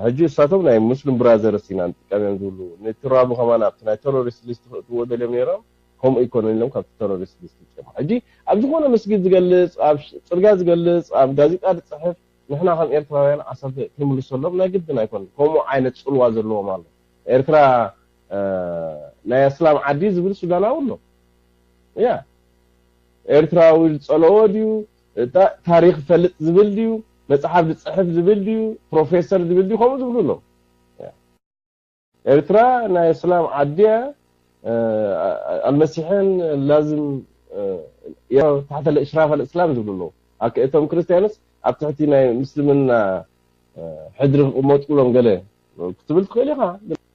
ሕጂ እሳቶም ናይ ሙስሊም ብራዘርስ ኢና ንጥቀም እዮም ዝብሉ። ነቲ ራቡ ከማን ኣብቲ ናይ ተሮሪስት ሊስት ክእትዎ ደልዮም ነይሮም፣ ከምኡ ይኮነን ኢሎም ካብቲ ተሮሪስት ሊስት ውፅኦም። ሕጂ ኣብ ዝኾነ መስጊድ ዝገልፅ፣ ኣብ ጽርግያ ዝገልፅ፣ ኣብ ጋዜጣ ዝፅሕፍ ንሕና ከም ኤርትራውያን ዓሰርተ ከይምልሰሎም ናይ ግድን ኣይኮነን። ከምኡ ዓይነት ጽልዋ ዘለዎም ኣሎ። ኤርትራ ናይ ኣስላም ዓዲ ዝብል ሱዳናዊ ኣሎ። ያ ኤርትራዊ ዝጸለዎ ድዩ? ታሪኽ ፈልጥ ዝብል ድዩ? መጽሓፍ ዝጽሕፍ ዝብል ድዩ? ፕሮፌሰር ዝብል ድዩ? ከምኡ ዝብሉ ኣለዉ። ኤርትራ ናይ እስላም ዓዲ እያ። ኣልመሲሕን ላዝም ታሕተ እሽራፍ ኣልእስላም ዝብሉ ኣለዉ። እቶም ክርስትያንስ ኣብ ትሕቲ ናይ ምስልምና ሕድሪ ክቕመጡ ሎም ገለ ክትብል ትኽእል ኢኻ፣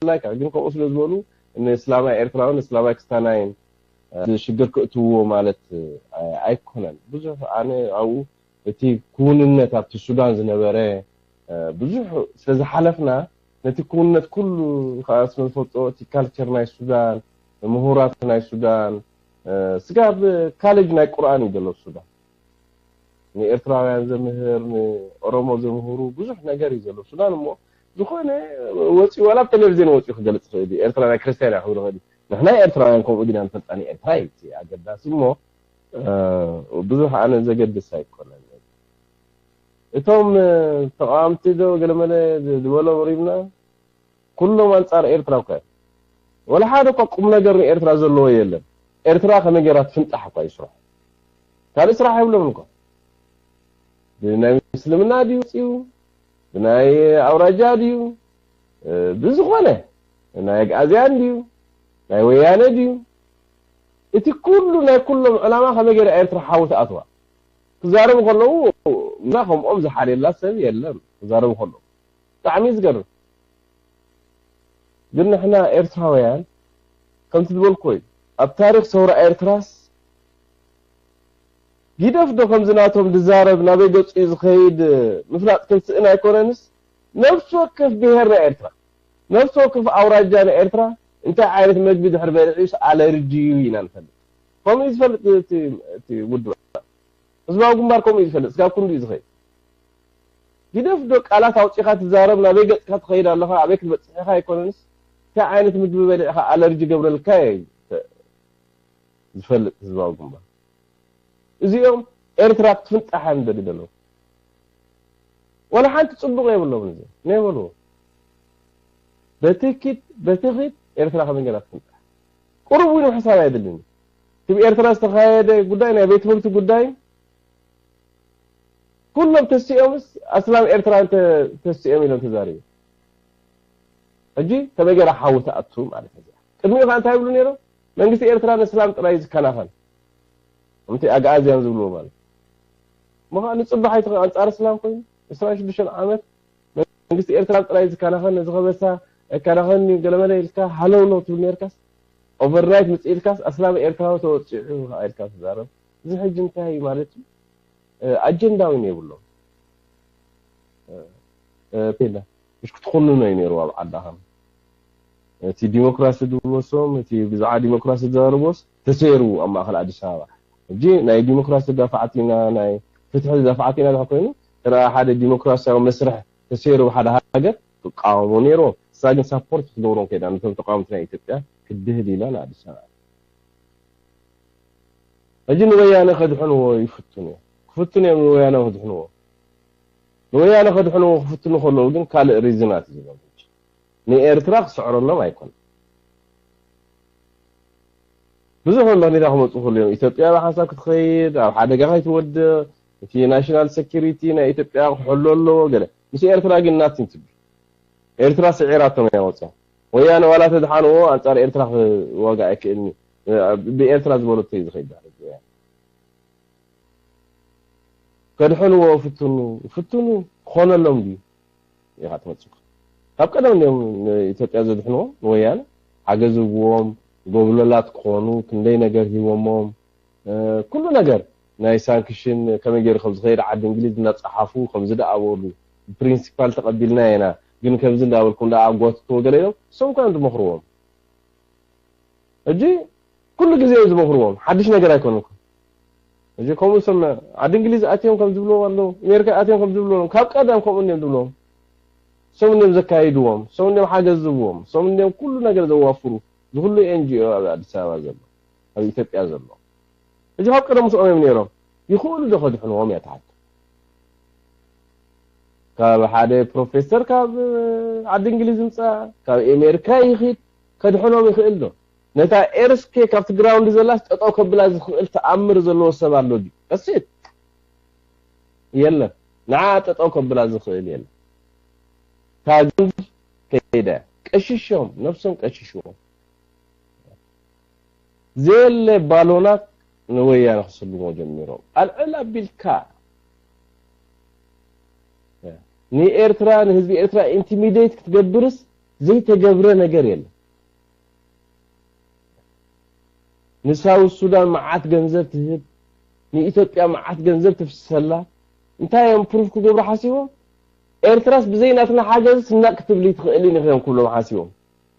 ድላይካ። ግን ከምኡ ስለ ዝበሉ ንእስላማይ ኤርትራውን እስላማይ ክስታናይን ሽግር ክእትውዎ ማለት ኣይኮነን። ብዙሕ ኣነ ኣብኡ እቲ ክውንነት ኣብቲ ሱዳን ዝነበረ ብዙሕ ስለ ዝሓለፍና ነቲ ክውንነት ኩሉ ከዓ ስለ ዝፈልጦ እቲ ካልቸር ናይ ሱዳን፣ ምሁራት ናይ ሱዳን፣ ስጋብ ካሌጅ ናይ ቁርኣን እዩ ዘሎ ሱዳን። ንኤርትራውያን ዘምህር፣ ንኦሮሞ ዘምህሩ ብዙሕ ነገር እዩ ዘሎ ሱዳን። እሞ ዝኾነ ወፂኡ ዋላ ኣብ ቴሌቪዝን ወፂኡ ክገልፅ ይኽእል እዩ። ኤርትራ ናይ ክርስትያን እያ ክብል ይኽእል እዩ። ንሕና ኤርትራውያን ከምኡ ዲና ንፈልጣ? ንኤርትራ እዩ እቲ ኣገዳሲ። እሞ ብዙሕ ኣነ ዘገድስ ኣይኮነን። እቶም ተቃወምቲ ዶ ገለመለ ዝበሎም ሪብና ኩሎም ኣንጻር ኤርትራ እኮ እዮም። ወላ ሓደ እኳ ቁም ነገር ንኤርትራ ዘለዎ የለን። ኤርትራ ከመይ ገይራ ትፍንጣሕ እኳ እዩ ስራሕ። ካልእ ስራሕ የብሎም እኮ። ብናይ ምስልምና ድዩ ወፂኡ? ብናይ ኣውራጃ ድዩ? ብዝኾነ ናይ ኣግኣዝያን ድዩ? ናይ ወያነ ድዩ? እቲ ኩሉ ናይ ኩሎም ዕላማ ከመይ ገይራ ኤርትራ ሓዊ ትኣትዋ? ክዛረቡ ከለዉ እና ከምኦም ዝሓልየላ ሰብ የለን። ክዛረቡ ከለዉ ብጣዕሚ እዩ ዝገርም። ግን ንሕና ኤርትራውያን ከምቲ ዝበልኩ እዩ። ኣብ ታሪኽ ሰውራ ኤርትራስ ጊደፍ ዶ ከምዚ ናቶም ዝዛረብ ናበይ ገጹ እዩ ዝኸይድ ምፍላጥ ክንስእን ኣይኮነንስ ነፍሲ ወከፍ ብሄር ናይ ኤርትራ ነፍሲ ወከፍ ኣውራጃ ናይ ኤርትራ እንታይ ዓይነት መግቢ ድሕር በሊዑስ ኣለርጂ እዩ ኢና ንፈልጥ። ከምኡ እዩ ዝፈልጥ እቲ ውድብ። ህዝባዊ ግንባር ከምኡ እዩ ዝፈልጥ። ስጋብ ክንዱ እዩ ዝኸይድ። ግደፍ ዶ ቃላት ኣውፂኻ ትዛረብ ናበይ ገፅካ ትኸይድ ኣለኻ ኣበይ ክትበፅሕ ኢኻ ኣይኮነንስ እንታይ ዓይነት ምግቢ በሊዕኻ ኣለርጂ ገብረልካ እዩ ዝፈልጥ ህዝባዊ ግንባር። እዚኦም ኤርትራ ክትፍንጣሕ እዮም ዝደልዩ ዘለዉ። ወላ ሓንቲ ፅቡቕ የብሎም እዚ ነይበልዎ። በትኪት በትኺት ኤርትራ ከመይ ገይራ ትፍንጣሕ ቁሩብ እውን ምሕሳብ ኣይድልን። እቲ ብኤርትራ ዝተኻየደ ጉዳይ ናይ ቤት ትምህርቲ ጉዳይ ኩሎም ተሲኦምስ ኣስላም ኤርትራ ተሲኦም ኢሎም ተዛሪቡ። ሕጂ ከመይ ገይራ ሓዊ ትኣቱ ማለት እዚ ቅድሚኡ ከዓ እንታይ ይብሉ ነይሮም? መንግስቲ ኤርትራ ንእስላም ጥራይ ዝከናኸን ከምቲ ኣግኣዝያን ዝብልዎ ማለት ምዃ ንፅባሕ ኣይትኽእል ኣንፃር እስላም ኮይኑ ዕስራን ሽዱሽተን ዓመት መንግስቲ ኤርትራ ጥራይ ዝከናኸን ነዚ ከበሳ ኣይከናኸን እዩ ገለመለ ኢልካ ሃለውለው ትብል ነርካስ ኦቨርናይት ምፅእ ኢልካስ ኣስላም ኤርትራዊ ተወፂዑ ከዓ ኢልካ ትዛረብ። እዚ ሕጂ እንታይ እዩ ማለት እዩ? ኣጀንዳ እውን የብሎም። ፔለ ምሽ ክትኹንኖ እዩ ነይሩ ኣብ ዓዳኸም እቲ ዲሞክራሲ ዝብልዎ ሰም እቲ ብዛዕባ ዲሞክራሲ ዝዛረቦስ ተሰይሩ ኣብ ማእኸል ኣዲስ ኣበባ ሕጂ ናይ ዲሞክራሲ ተዳፋዕቲ ኢና ናይ ፍትሒ ተዳፋዕቲ ኢና ድሕር ኮይኑ ተረኣ ሓደ ዲሞክራሲያዊ መስርሕ ተሰይሩ ብሓደ ሃገር ክቃወሞ ነይርዎ እሳ ግን ሳፖርት ክትገብሮም ከይዳ ነቶም ተቃወምቲ ናይ ኢትዮጵያ ክትድህል ኢላ ንኣዲስ ኣበባ ሕጂ ንወያነ ከድሕንዎ ይፍትኑ እዮም ክፍትኑ እዮም ንወያነ ከድሕንዎ ንወያነ ከድሕንዎ ክፍትኑ ከለዉ ግን ካልእ ሪዝናት እዩ ዝገብሩ ንኤርትራ ክስዕረሎም ኣይኮን ብዙሕ መመክኒታ ክመፁ ክሉ እዮም ኢትዮጵያ ብሓንሳብ ክትኸይድ ኣብ ሓደጋ ከይትወድቕ እቲ ናሽናል ሰኪሪቲ ናይ ኢትዮጵያ ክሕሎ ኣለዎ ገለ ምስ ኤርትራ ግን ናቲን ትብል ኤርትራ ስዒራቶም እያ ወፅያ ወያነ ዋላ ተድሓንዎ ኣንፃር ኤርትራ ክዋጋ ኣይክእልኒ ብኤርትራ ዝበለቶ እዩ ዝኸይድ ከድሕንዎ ፍትኑ ፍትኑ ክኾነሎም ድዩ ኢኻ ትመፅእ ካብ ቀደም እንዲም ንኢትዮጵያ ዘድሕንዎ ንወያነ ሓገዝ ህብዎም ጎብለላት ክኾኑ ክንደይ ነገር ሂቦሞም ኩሉ ነገር ናይ ሳንክሽን ከመይ ገይሩ ከም ዝኸይድ ዓዲ እንግሊዝ እናፀሓፉ ከም ዝደኣበሉ፣ ፕሪንሲፓል ተቐቢልና ኢና፣ ግን ከምዚ እንዳበልኩም ደኣ ኣጓትትዎ ገለ ኢሎም እሶም እኳ እዮም ዝመኽርዎም። ሕጂ ኩሉ ግዜ እዮም ዝመኽርዎም፣ ሓድሽ ነገር ኣይኮነን እኮ። ሕጂ ከምኡ እሶም ዓዲ እንግሊዝ ኣትዮም ከም ዝብልዎም ኣለዉ፣ ኣሜሪካ ኣትዮም ከም ዝብልዎም፣ ካብ ቀደም ከምኡ እዮም ዝብልዎም። እሶም እዮም ዘካይድዎም፣ እሶም እዮም ሓገዝ ዝህብዎም፣ እሶም እዮም ኩሉ ነገር ዘዋፍሩ። ዝኹሉ ኤንጂኦ ኣብ ኣዲስ ኣበባ ዘሎ፣ ኣብ ኢትዮጵያ ዘሎ። ሕጂ ካብ ቀደም ምስኦም እዮም ነይሮም። ይኽእሉ ዶ ከድሕንዎም እያ ትሓቶ። ካብ ሓደ ፕሮፌሰር ካብ ዓዲ እንግሊዝ ይምፃ፣ ካብ ኣሜሪካ ይኽድ፣ ከድሕኖም ይኽእል ዶ? ነታ ኤርስኬ ካብቲ ግራውንድ ዘላስ ጠጠው ከብላ ዝኽእል ተኣምር ዘለዎ ሰብ ኣሎ ድዩ? ቀሲት የለን። ንዓ ጠጠው ከብላ ዝኽእል የለን። ታግንድ ከይደ ቀሽሾም፣ ነብሶም ቀሽሽዎም። ዘየለ ባሎናት ንወያነ ክስልሞ ጀሚሮም። ኣልዕል ኣቢልካ ንኤርትራ፣ ንህዝቢ ኤርትራ ኢንቲሚዴት ክትገብርስ ዘይተገብረ ነገር የለን። ንሳውት ሱዳን መዓት ገንዘብ ትህብ፣ ንኢትዮጵያ መዓት ገንዘብ ትፍስሰላ። እንታይ እዮም ፕሩፍ ክገብሩ ሓሲቦም? ኤርትራስ ብዘይ ናትና ሓገዝ ስናቅ ክትብሊ ትኽእልን ኢኺ እዮም ክብሎም ሓሲቦም።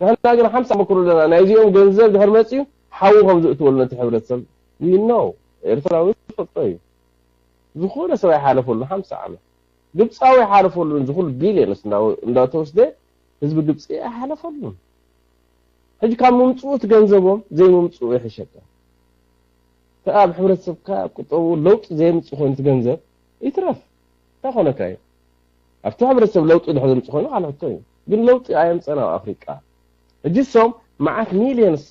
ንሕና ግን ሓምሳ መክሩ ኣለና። ናይዚኦም ገንዘብ ድሕር መፅዩ ሓዊ ከም ዝእትወሉ ነቲ ሕብረተሰብ ይኖ ኤርትራዊ ዝፈልጦ እዩ። ዝኾነ ሰብ ኣይሓለፈሉ ሓምሳ ዓመት ግብፃዊ ኣይሓለፈሉን። ዝኹሉ ቢልዮንስ እንዳተወስደ ህዝቢ ግብፂ ኣይሓለፈሉን። ሕጂ ካብ ምምፅኡ እቲ ገንዘቦም ዘይምምፅኡ ይሕሸካ። እቲ ኣብ ሕብረተሰብካ ቁጠቡ ለውጢ ዘየምፅእ ኮይኑ እቲ ገንዘብ ይትረፍ። እንታይ ኮነካ እዩ? ኣብቲ ሕብረተሰብ ለውጢ ድሕሪ ዘምፅእ ኮይኑ ካልእ ሕቶ እዩ። ግን ለውጢ ኣየምፀን ኣብ ኣፍሪቃ። ሕጂ እሶም መዓት ሚልዮንስ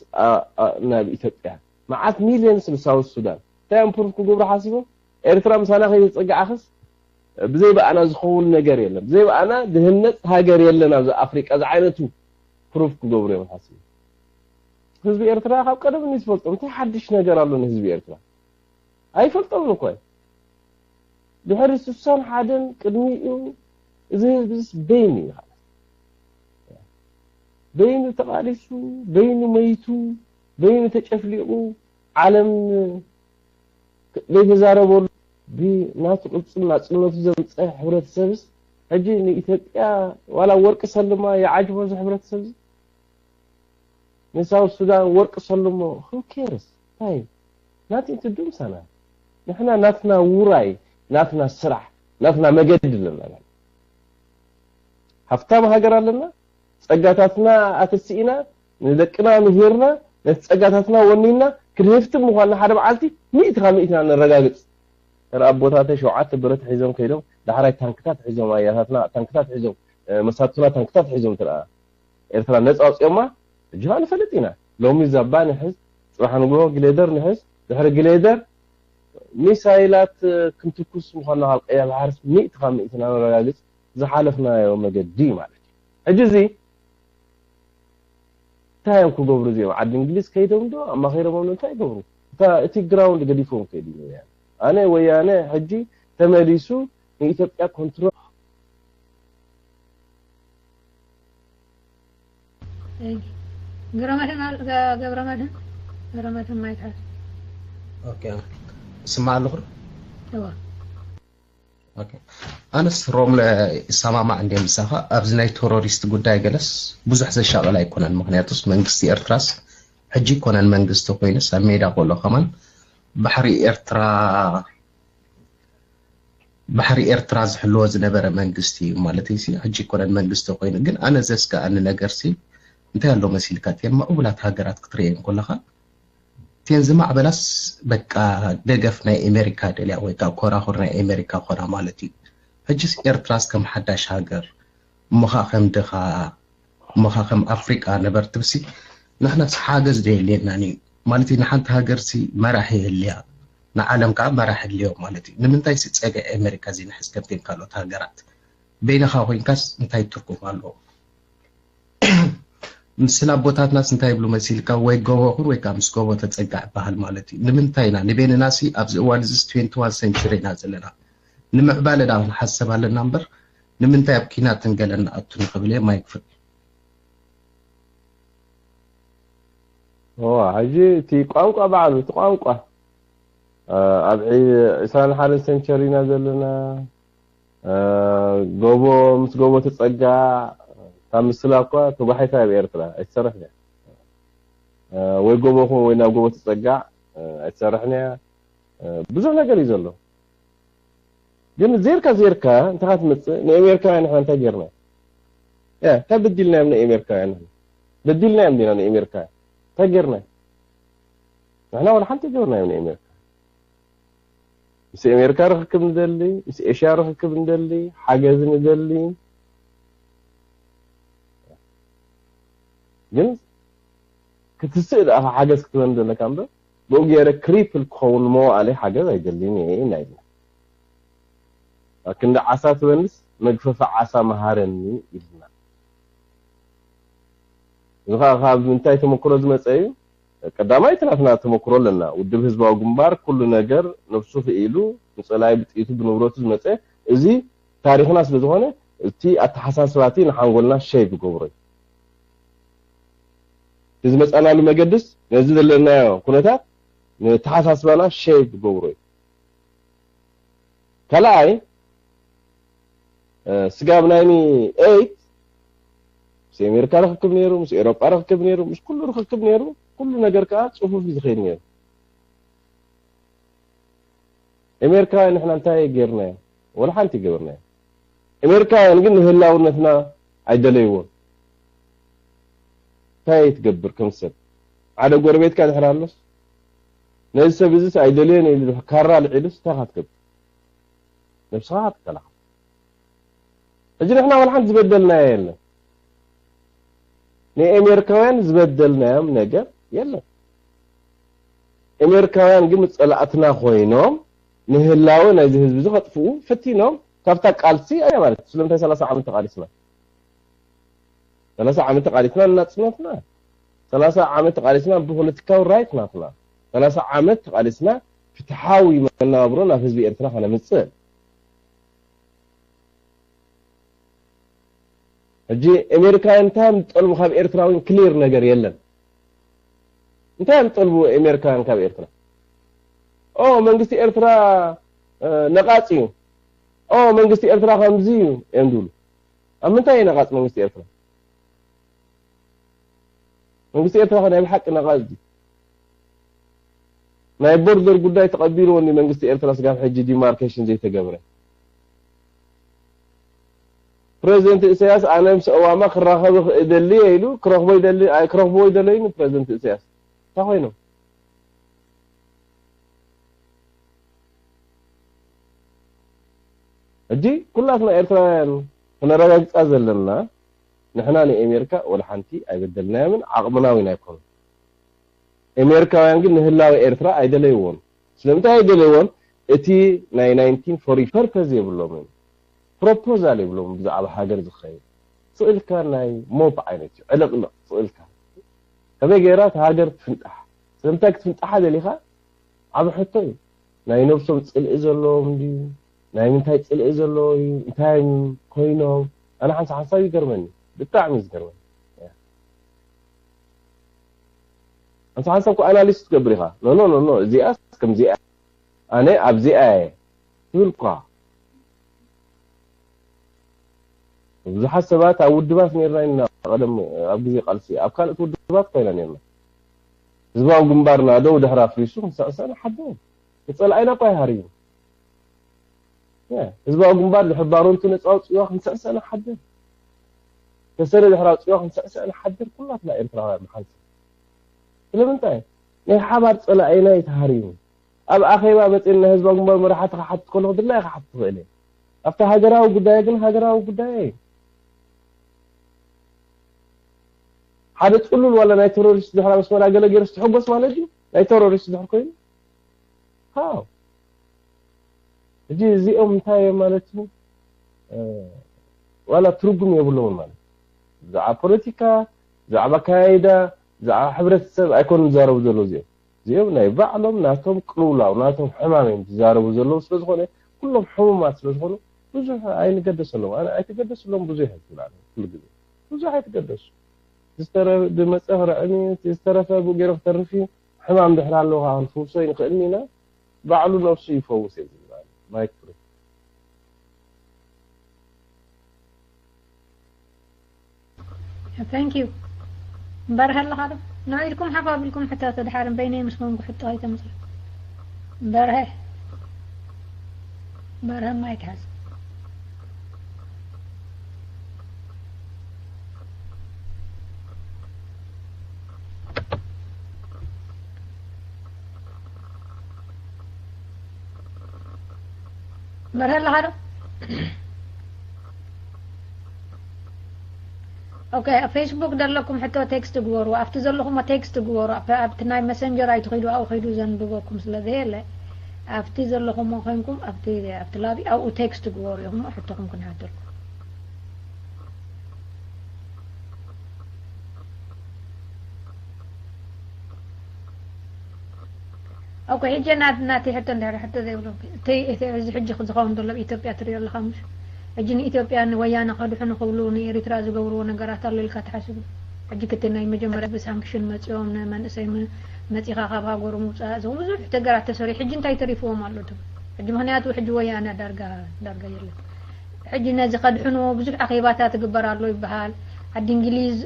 ናብ ኢትዮጵያ፣ መዓት ሚልዮንስ ንሳውት ሱዳን እንታይ እዮም ፕሩፍ ክገብሩ ሓሲቦም? ኤርትራ ምሳና ከይተፀጋዓኽስ ብዘይ ብኣና ዝኸውን ነገር የለን፣ ብዘይ ብኣና ድህነፅ ሃገር የለን ኣብዚ ኣፍሪቃ ዝዓይነቱ ፕሩፍ ክገብሩ እዮም ሓሲቦም። ህዝቢ ኤርትራ ካብ ቀደም እዩ ዝፈልጦም። እንታይ ሓድሽ ነገር ኣሎ ንህዝቢ ኤርትራ? ኣይፈልጦምን እኮ እዩ። ድሕሪ ስሳን ሓደን ቅድሚኡ እዚ ህዝብስ በይኑ እዩ። በይኑ ተቓሊሱ፣ በይኑ መይቱ፣ በይኑ ተጨፍሊቑ፣ ዓለም ዘይተዛረበሉ ብናቱ ቅልፅም ናፅነቱ ዘምፀ ሕብረተሰብስ ሕጂ ንኢትዮጵያ ዋላ ወርቂ ሰልማ ይዓጅቦ እዚ ሕብረተሰብ እዚ። ንሳውት ሱዳን ወርቂ ሰልሞ who cares? እንታይ ናቲንግ ቱ ዱ ምሳና። ንሕና ናትና ውራይ፣ ናትና ስራሕ፣ ናትና መገዲ ኣለና። ሃፍታም ሃገር ኣለና። ጸጋታትና ኣተሲእና፣ ንደቅና ምሂርና፣ ነቲ ጸጋታትና ወኒና ክንህፍትም ምዃንና ሓደ መዓልቲ ሚእቲ ካብ ሚእቲ ኢና ነረጋግጽ። ተራ ኣቦታተይ ሸውዓተ ብረት ሒዞም ከይዶም፣ ዳሕራይ ታንክታት ሒዞም፣ ኣያታትና ታንክታት ሒዞም፣ መሳቱና ታንክታት ሒዞም ተራ ኤርትራ ነጻ ኣውጺኦማ። ሕጂ ኸኣ ንፈልጥ ኢና። ሎሚ ዛባ ንሕዝ፣ ጽባሕ ንግሆ ግሌደር ንሕዝ፣ ድሕሪ ግሌደር ሚሳይላት ክንትኩስ ምዃንና ካብ ቀያ ባሕርስ ሚእቲ ካብ ሚእቲ ኢና ነረጋግጽ። ዝሓለፍናዮ መገዲ ማለት እዩ። ሕጂ እዚ እንታይ እዮም ክገብሩ እዚኦም? ዓዲ እንግሊዝ ከይዶም ዶ ኣማኺሮሞም ዶ እንታይ ይገብሩ? እታ እቲ ግራውንድ ገዲፎም ከይዱ እዩ ወያነ። ኣነ ወያነ ሕጂ ተመሊሱ ንኢትዮጵያ ኮንትሮል ገብረመድህን ገብረመድህን ማይክ ኦኬ ስማዕ ኣለኹ እዋ ኣነስ ሮም ይሰማማዕ እንደ ምሳኻ ኣብዚ ናይ ቴሮሪስት ጉዳይ ገለስ ብዙሕ ዘሻቐል ኣይኮነን። ምክንያቱስ መንግስቲ ኤርትራስ ሕጂ ይኮነን መንግስቲ ኮይኑስ ኣብ ሜዳ ከሎ ከማን ባሕሪ ኤርትራ ባሕሪ ኤርትራ ዝሕልዎ ዝነበረ መንግስቲ እዩ ማለት እዩ። ሕጂ ይኮነን መንግስቲ ኮይኑ ግን ኣነ ዘስጋኣኒ ነገር ሲ እንታይ ኣሎ መሲልካ እተን ምዕቡላት ሃገራት ክትርእየን ከለኻ እተን ዝማዕበላስ በቃ ደገፍ ናይ ኤሜሪካ ደልያ ወይ ከዓ ኮራኹር ናይ ኤሜሪካ ኾና ማለት እዩ። ሕጅስ ኤርትራስ ከም ሓዳሽ ሃገር እሞ ኸዓ ከም ድኻ እሞ ኸዓ ከም ኣፍሪቃ ነበርትብሲ ንሕናስ ሓገዝ ዶ የድልየናን እዩ ማለት እዩ። ንሓንቲ ሃገርሲ መራሒ የድልያ ንዓለም ከዓ መራሒ የድልዮ ማለት እዩ። ንምንታይ ሲ ፀግዒ ኤሜሪካ ዘይንሕዝ ከምተን ካልኦት ሃገራት በይንኻ ኮይንካስ እንታይ ትርጉም ኣለዎ? ምስላ ኣቦታትናስ እንታይ ይብሉ መሲልካ ወይ ጎቦ ኩን ወይ ከዓ ምስ ጎቦ ተፀጋዕ ይበሃል ማለት እዩ። ንምንታይ ኢና ንቤንና ሲ ኣብዚ እዋን እዚ ትዌንቲ ዋን ሰንቹሪ ኢና ዘለና ንምዕባለ ዳ ክንሓሰብ ኣለና እምበር ንምንታይ ኣብ ኪናት ንገለ ንኣቱ ንኽብል እየ ማይክ ፍሪ። እዋ ሕጂ እቲ ቋንቋ ባዕሉ እቲ ቋንቋ ኣብ ዕስራን ሓደን ሴንቸሪ ኢና ዘለና። ጎቦ ምስ ጎቦ ትጸጋዕ፣ ካብ ምስላ እኳ ተጓሒፋ ኣብ ኤርትራ ኣይትሰርሕን እያ። ወይ ጎቦ ኹን ወይ ናብ ጎቦ ትጸጋዕ ኣይትሰርሕን እያ። ብዙሕ ነገር እዩ ዘሎ። ግን ዜርካ ዜርካ እንታይ ትመጽእ? ንኤሜሪካውያን ንሕና እንታይ ጌርና? ያ፣ እንታይ በዲልናዮም ንኤሜሪካውያን ንሕና? በዲልናዮም ዲና ንኤሜሪካውያን? እንታይ ጌርና? ንሕና ወላ ሓንቲ ጌርናዮም ንኤሜሪካ። ምስ ኤሜሪካ ርኽክብ ንደሊ፣ ምስ ኤሽያ ርኽክብ ንደሊ፣ ሓገዝ ንደሊ። ግን ክትስእ ደኣ ሓገዝ ክትበኒ ዘለካ እምበር፣ ብኡ ገይረ ክሪፕል ክኸውን መዋእለይ ሓገዝ ኣይደልን እየ ኢና ኢልና። ኣብ ክንዲ ዓሳ ትበልስ መግፈፊ ዓሳ መሃረኒ ኢልና። እዚ ኸኣ ካብ ምንታይ ተመክሮ ዝመጸ እዩ? ቀዳማይ እቲ ናትና ተመክሮ ኣለና። ውድብ ህዝባዊ ግንባር ኩሉ ነገር ነብሱ ክኢሉ ንጸላኢ ብጥይቱ ብንብረቱ ዝመጸ፣ እዚ ታሪኽና ስለ ዝኾነ፣ እቲ ኣተሓሳስባ እቲ ንሓንጎልና ሸይፕ ይገብሮ እዩ። እቲ ዝመጻናሉ መገድስ ነዚ ዘለናዮ ኩነታት ንተሓሳስባና ሸይፕ ይገብሮ እዩ። ካልኣይ፣ ስጋብ ናይኒ ኤይት ምስ ኣሜሪካ ርኽክብ ነይሩ፣ ምስ ኤውሮጳ ርኽክብ ነይሩ፣ ምስ ኩሉ ርኽክብ ነይሩ። ኩሉ ነገር ከኣ ጽፉፍ እዩ ዝኸይድ ነይሩ። ኣሜሪካውያን ንሕና እንታይ ጌርናዮ? ወላ ሓንቲ ገበርናዮ። ኣሜሪካውያን ግን ንህላውነትና ኣይደለይዎን። እንታይ ትገብር ከም ሰብ? ሓደ ጎረቤትካ ድሕር ኣሎስ፣ ነዚ ሰብ እዚስ ኣይደልዮን ኢሉ ካራ ልዒሉስ እንታይ ካ ትገብር? ነብስኻ ትከላኸል። ሕጂ ንሕና ወላ ሓንቲ ዝበደልናዮ የለን። ንኤሜሪካውያን ዝበደልናዮም ነገር የለን። ኤሜሪካውያን ግን ጸላእትና ኮይኖም ንህላወ ናይዚ ህዝቢ እዚ ከጥፍኡ ፈቲኖም። ካብታ ቃልሲ ኣያ ማለት ስለምንታይ ሰላሳ ዓመት ተቃሊስና? ሰላሳ ዓመት ተቃሊስና ንናጽነትና። ሰላሳ ዓመት ተቃሊስና ብፖለቲካዊ ራይት ናትና። ሰላሳ ዓመት ተቃሊስና ፍትሓዊ መነባብሮ ናብ ህዝቢ ኤርትራ ከነምጽእ። ሕጂ ኣሜሪካውያን እንታይ እዮም ዝጠልቡ ካብ ኤርትራውያን? ክሊር ነገር የለን። እንታይ እዮም ዝጠልቡ ኣሜሪካውያን ካብ ኤርትራ? ኦ መንግስቲ ኤርትራ፣ እ፣ ነቓጽ እዩ። ኦ መንግስቲ ኤርትራ ከምዚ እዩ እዮም ዝብሉ። ኣብ ምንታይ እዩ ነቓጽ መንግስቲ ኤርትራ? መንግስቲ ኤርትራ ከ ናይ ብሓቂ ነቓጽ ድዩ? ናይ ቦርደር ጉዳይ ተቐቢልዎ እንዲ መንግስቲ ኤርትራ ስጋብ ሕጂ ዲማርኬሽን ዘይተገብረ? ፕሬዚደንት ኢሳያስ ኣነ ምስ ኦባማ ክራኸብ እደሊ እየ ኢሉ፣ ክረኽቦ ይደሊ፣ ኣይ ክረኽብዎ ይደለዩ ፕሬዚደንት ኢሳያስ። እንታይ ኮይኖም? ሕጂ ኩላትና ኤርትራውያን ክነረጋግጻ ዘለና፣ ንሕና ንኤሜሪካ ወላ ሓንቲ ኣይበደልናዮምን ዓቕምና እውን ኣይኮኑን። ኤሜሪካውያን ግን ንህላወ ኤርትራ ኣይደለይዎን። ስለምንታይ ኣይደለይዎን? እቲ ናይ ናይንቲን ፎርቲ ፐርፐዝ የብሎምን። ፕሮፖዛል የብሎምን ብዛዕባ ሃገር ዝኸይድ። ስእልካ ናይ ሞፕ ዓይነት እዩ። ዕልቕልቕ ስእልካ። ከመይ ገይራ እታ ሃገር ትፍንጣሕ? ስለምንታይ ክትፍንጣሓ ደሊኻ? ዓቢ ሕቶ እዩ። ናይ ነብሶም ጽልኢ ዘለዎም ድዩ? ናይ ምንታይ ጽልኢ ዘለዎ እዩ? እንታይ ኮይኖም? ኣነ ሓንሳብ ሓንሳብ ይገርመኒ። ብጣዕሚ እዩ ዝገርመኒ። ሓንሳብ ሓንሳብ እኮ ኣናሊስ ትገብር ኢኻ። ኖ፣ ኖ፣ ኖ፣ ኖ፣ እዚኣስ ከምዚኣ። ኣነ ኣብዚኣ እየ ትብል እኳ። ብዙሓት ሰባት ኣብ ውድባት ነይርና ኢና ቀደም ኣብ ግዜ ቃልሲ። ኣብ ካልኦት ውድባት ኮይና ነይርና። ህዝባዊ ግንባር ናደው ድሕሪ ኣፍሪሱ ክንስዕስዕ ንሓድር። ንጸላኢና እኳ ይሃርዩ። ያ፣ ህዝባዊ ግንባር ድሕሪ ባሮንቱ ነጻ ኣውጽእዋ ክንስዕስዕ ንሓድር። ተሰሪ ድሕሪ ኣውጽእዋ ክንስዕስዕ ንሓድር። ኩላትና ኤርትራውያን ብሓንሳብ። ስለምንታይ? ናይ ሓባር ጸላኢና እዩ ተሃርዩ። ኣብ ኣኼባ መጺእና ህዝባዊ ግንባር መራሕቲ ክሓትት ከለኹ ድላየ ክሓትት ይኽእል እየ። ኣብቲ ሃገራዊ ጉዳይ ግን ሃገራዊ ጉዳይ እዩ። ሓደ ጽሉል ዋላ ናይ ቴሮሪስት ድሕር ኣብ ኣስመራ ገለ ገይሩ ዝትሕጎስ ማለት እዩ? ናይ ቴሮሪስት ድሕር ኮይኑ? ሃው። ሕጂ እዚኦም እንታይ እዮም ማለት እዩ? እ፣ ዋላ ትርጉም የብሎምን ማለት እዩ። ብዛዕባ ፖለቲካ፣ ብዛዕባ ኣካያይዳ፣ ብዛዕባ ሕብረተሰብ ኣይኮኑን ዝዛረቡ ዘለዉ እዚኦም። እዚኦም ናይ ባዕሎም ናቶም ቅልውላው፣ ናቶም ሕማም እዮም ዝዛረቡ ዘለዉ ስለ ዝኾነ፣ ኩሎም ሕሙማት ስለ ዝኾኑ ብዙሕ ኣይንገደሰሎም። ኣነ ኣይትገደስሎም ብዙሕ እየ ዝብል ኣነ ኩሉ ግዜ። ብዙሕ ኣይትገደሱ። ዝተረ-፣ ዝመጸ ክርዕም እዩ፣ ዝተረፈ ብኡ ገይሩ ክተርፍ እዩ። ሕማም ድሕር ኣለዎ ከዓ ክንፍውሶ ኣይንኽእልን ኢና። ባዕሉ ነብሱ ይፈውስ እዩ ዝብል ኣሎ። ማይክ ፍሪ። Thank you። በርሀ ኣለኻ ዶ? ንዒድኩም ሓፍ ኣቢልኩም ሕተቱ። ድሓር በይነይ ምስ ኮንኩ ሕቶ ኣይተምፅእ። በርሀ በርሀ ማይክ ሓዝ። በርሀ ኣለኻ ዶ? ኦኬ፣ ኣብ ፌስቡክ ዘለኩም ሕቶ ቴክስት ግበሩ። ኣብቲ ዘለኹሞ ቴክስት ግበሩ። ኣብቲ ናይ መሰንጀር ኣይትኺዱ፣ ኣብኡ ኺዱ ዘንብበኩም ስለ ዘየለ ኣብቲ ዘለኹሞ ኮንኩም ኣብቲ ኣብቲ ላቢ ኣብኡ ቴክስት ግበሩ ኢኹም ሕቶኹም ክንሓተልኩም። ኦኬ፣ ሕጂ ናት ናቲ ሕቶ እንድሕር ሕቶ ዘይብሉ እቲ እዚ ሕጂ ዝኸውን ዘሎ ኣብ ኢትዮጵያ ትሪኦ ኣለኻ ምሽ? ሕጂ ንኢትዮጵያ ንወያነ ከድሕኑ ክብሉ ንኤሪትራ ዝገብርዎ ነገራት ኣሎ ኢልካ ትሓስብ? ሕጂ ክቲ ናይ መጀመርያ ብሳንክሽን መፂኦም ንመንእሰይ መፂኻ ካብ ሃገሩ ምውፃእ እዚ ብዙሕ ነገራት ተሰሪሑ ሕጂ እንታይ ተሪፍዎም ኣሎ ትብል? ሕጂ ምክንያቱ ሕጂ ወያነ ዳርጋ ዳርጋ የለን። ሕጂ ነዚ ከድሕንዎ ብዙሕ ኣኼባታት ይግበር ኣሎ ይበሃል። ዓዲ እንግሊዝ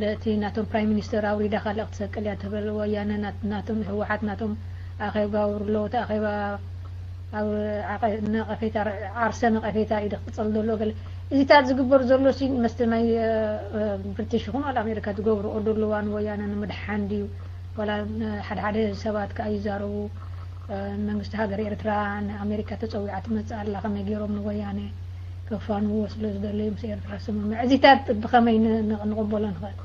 ነቲ ናቶም ፕራይም ሚኒስተር ኣውሪዳ ካልእ ክትሰቅል እያ ትብል። ወያነ ናቶም ህወሓት ናቶም ኣኼባ ውርሎ እቲ ኣኼባ ኣብ ነቐፌታ ዓርሰ ነቐፌታ እዩ ክቕፅል ዘሎ ገለ እዚታት ዝግበር ዘሎ ሲ መስተ ናይ ብሪቲሽ ይኹን ዋላ ኣሜሪካ ዝገብርኦ ዘለዋ ንወያነ ንምድሓን ድዩ ዋላ ሓደ ሓደ ሰባት ከዓ ይዛረቡ መንግስቲ ሃገር ኤርትራ ንኣሜሪካ ተፀዊዓ ትመፅእ ኣላ ከመይ ገይሮም ንወያነ ከፋንዎ ስለ ዝደለዩ ምስ ኤርትራ ስምምዕ እዚታት ብኸመይ ንቕበሎ ንኽእል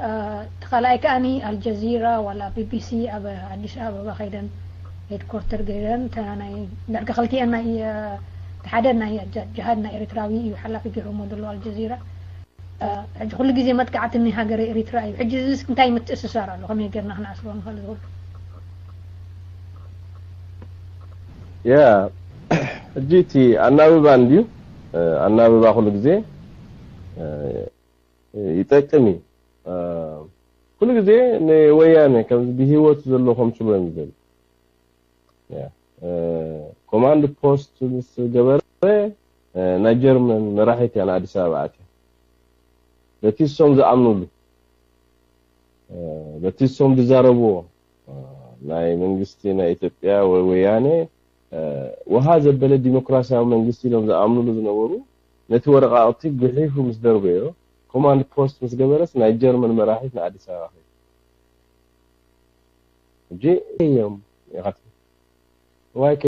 እቲ ካልኣይ ከዓኒ ኣልጀዚራ ዋላ ቢቢሲ ኣብ ኣዲስ ኣበባ ከይደን ሄድኮርተር ገይረን ናይ ዳርጋ ክልቲኤን ናይ ሓደ ናይ ጅሃድ ናይ ኤርትራዊ እዩ ሓላፊ ገይሮሞ ዘሎ ኣልጀዚራ ሕጂ ኩሉ ግዜ መጥቃዕቲ ናይ ሃገር ኤሪትራ እዩ ሕጂ እዚ እንታይ ምትእስሳር ኣሎ ከመይ ጌርና ክነኣስሮ ንኽእል ዝብል ያ ሕጂ እቲ ኣናብባ እንድዩ ኣናብባ ኩሉ ግዜ ይጠቅም እዩ ኩሉ ግዜ ንወያነ ከምዚ ብህይወት ዘሎ ከምስሉ እዮም ዝደል ኮማንድ ፖስት ምስ ገበረ ናይ ጀርመን መራሒት እያ ንኣዲስ ኣበባ ኣትያ በቲ እሶም ዝኣምኑሉ በቲ እሶም ዝዛረብዎ ናይ መንግስቲ ናይ ኢትዮጵያ ወይ ወያነ ውሃ ዘበለ ዲሞክራሲያዊ መንግስቲ ኢሎም ዝኣምኑሉ ዝነበሩ ነቲ ወረቃቅቲ ጉሒፉ ምስ ደርበዮ ኮማንድ ፖስት ምስ ገበረስ ናይ ጀርመን መራሒት ንኣዲስ ኣበባ ከይዱ ሕጂ እዮም ኢኻ ትብል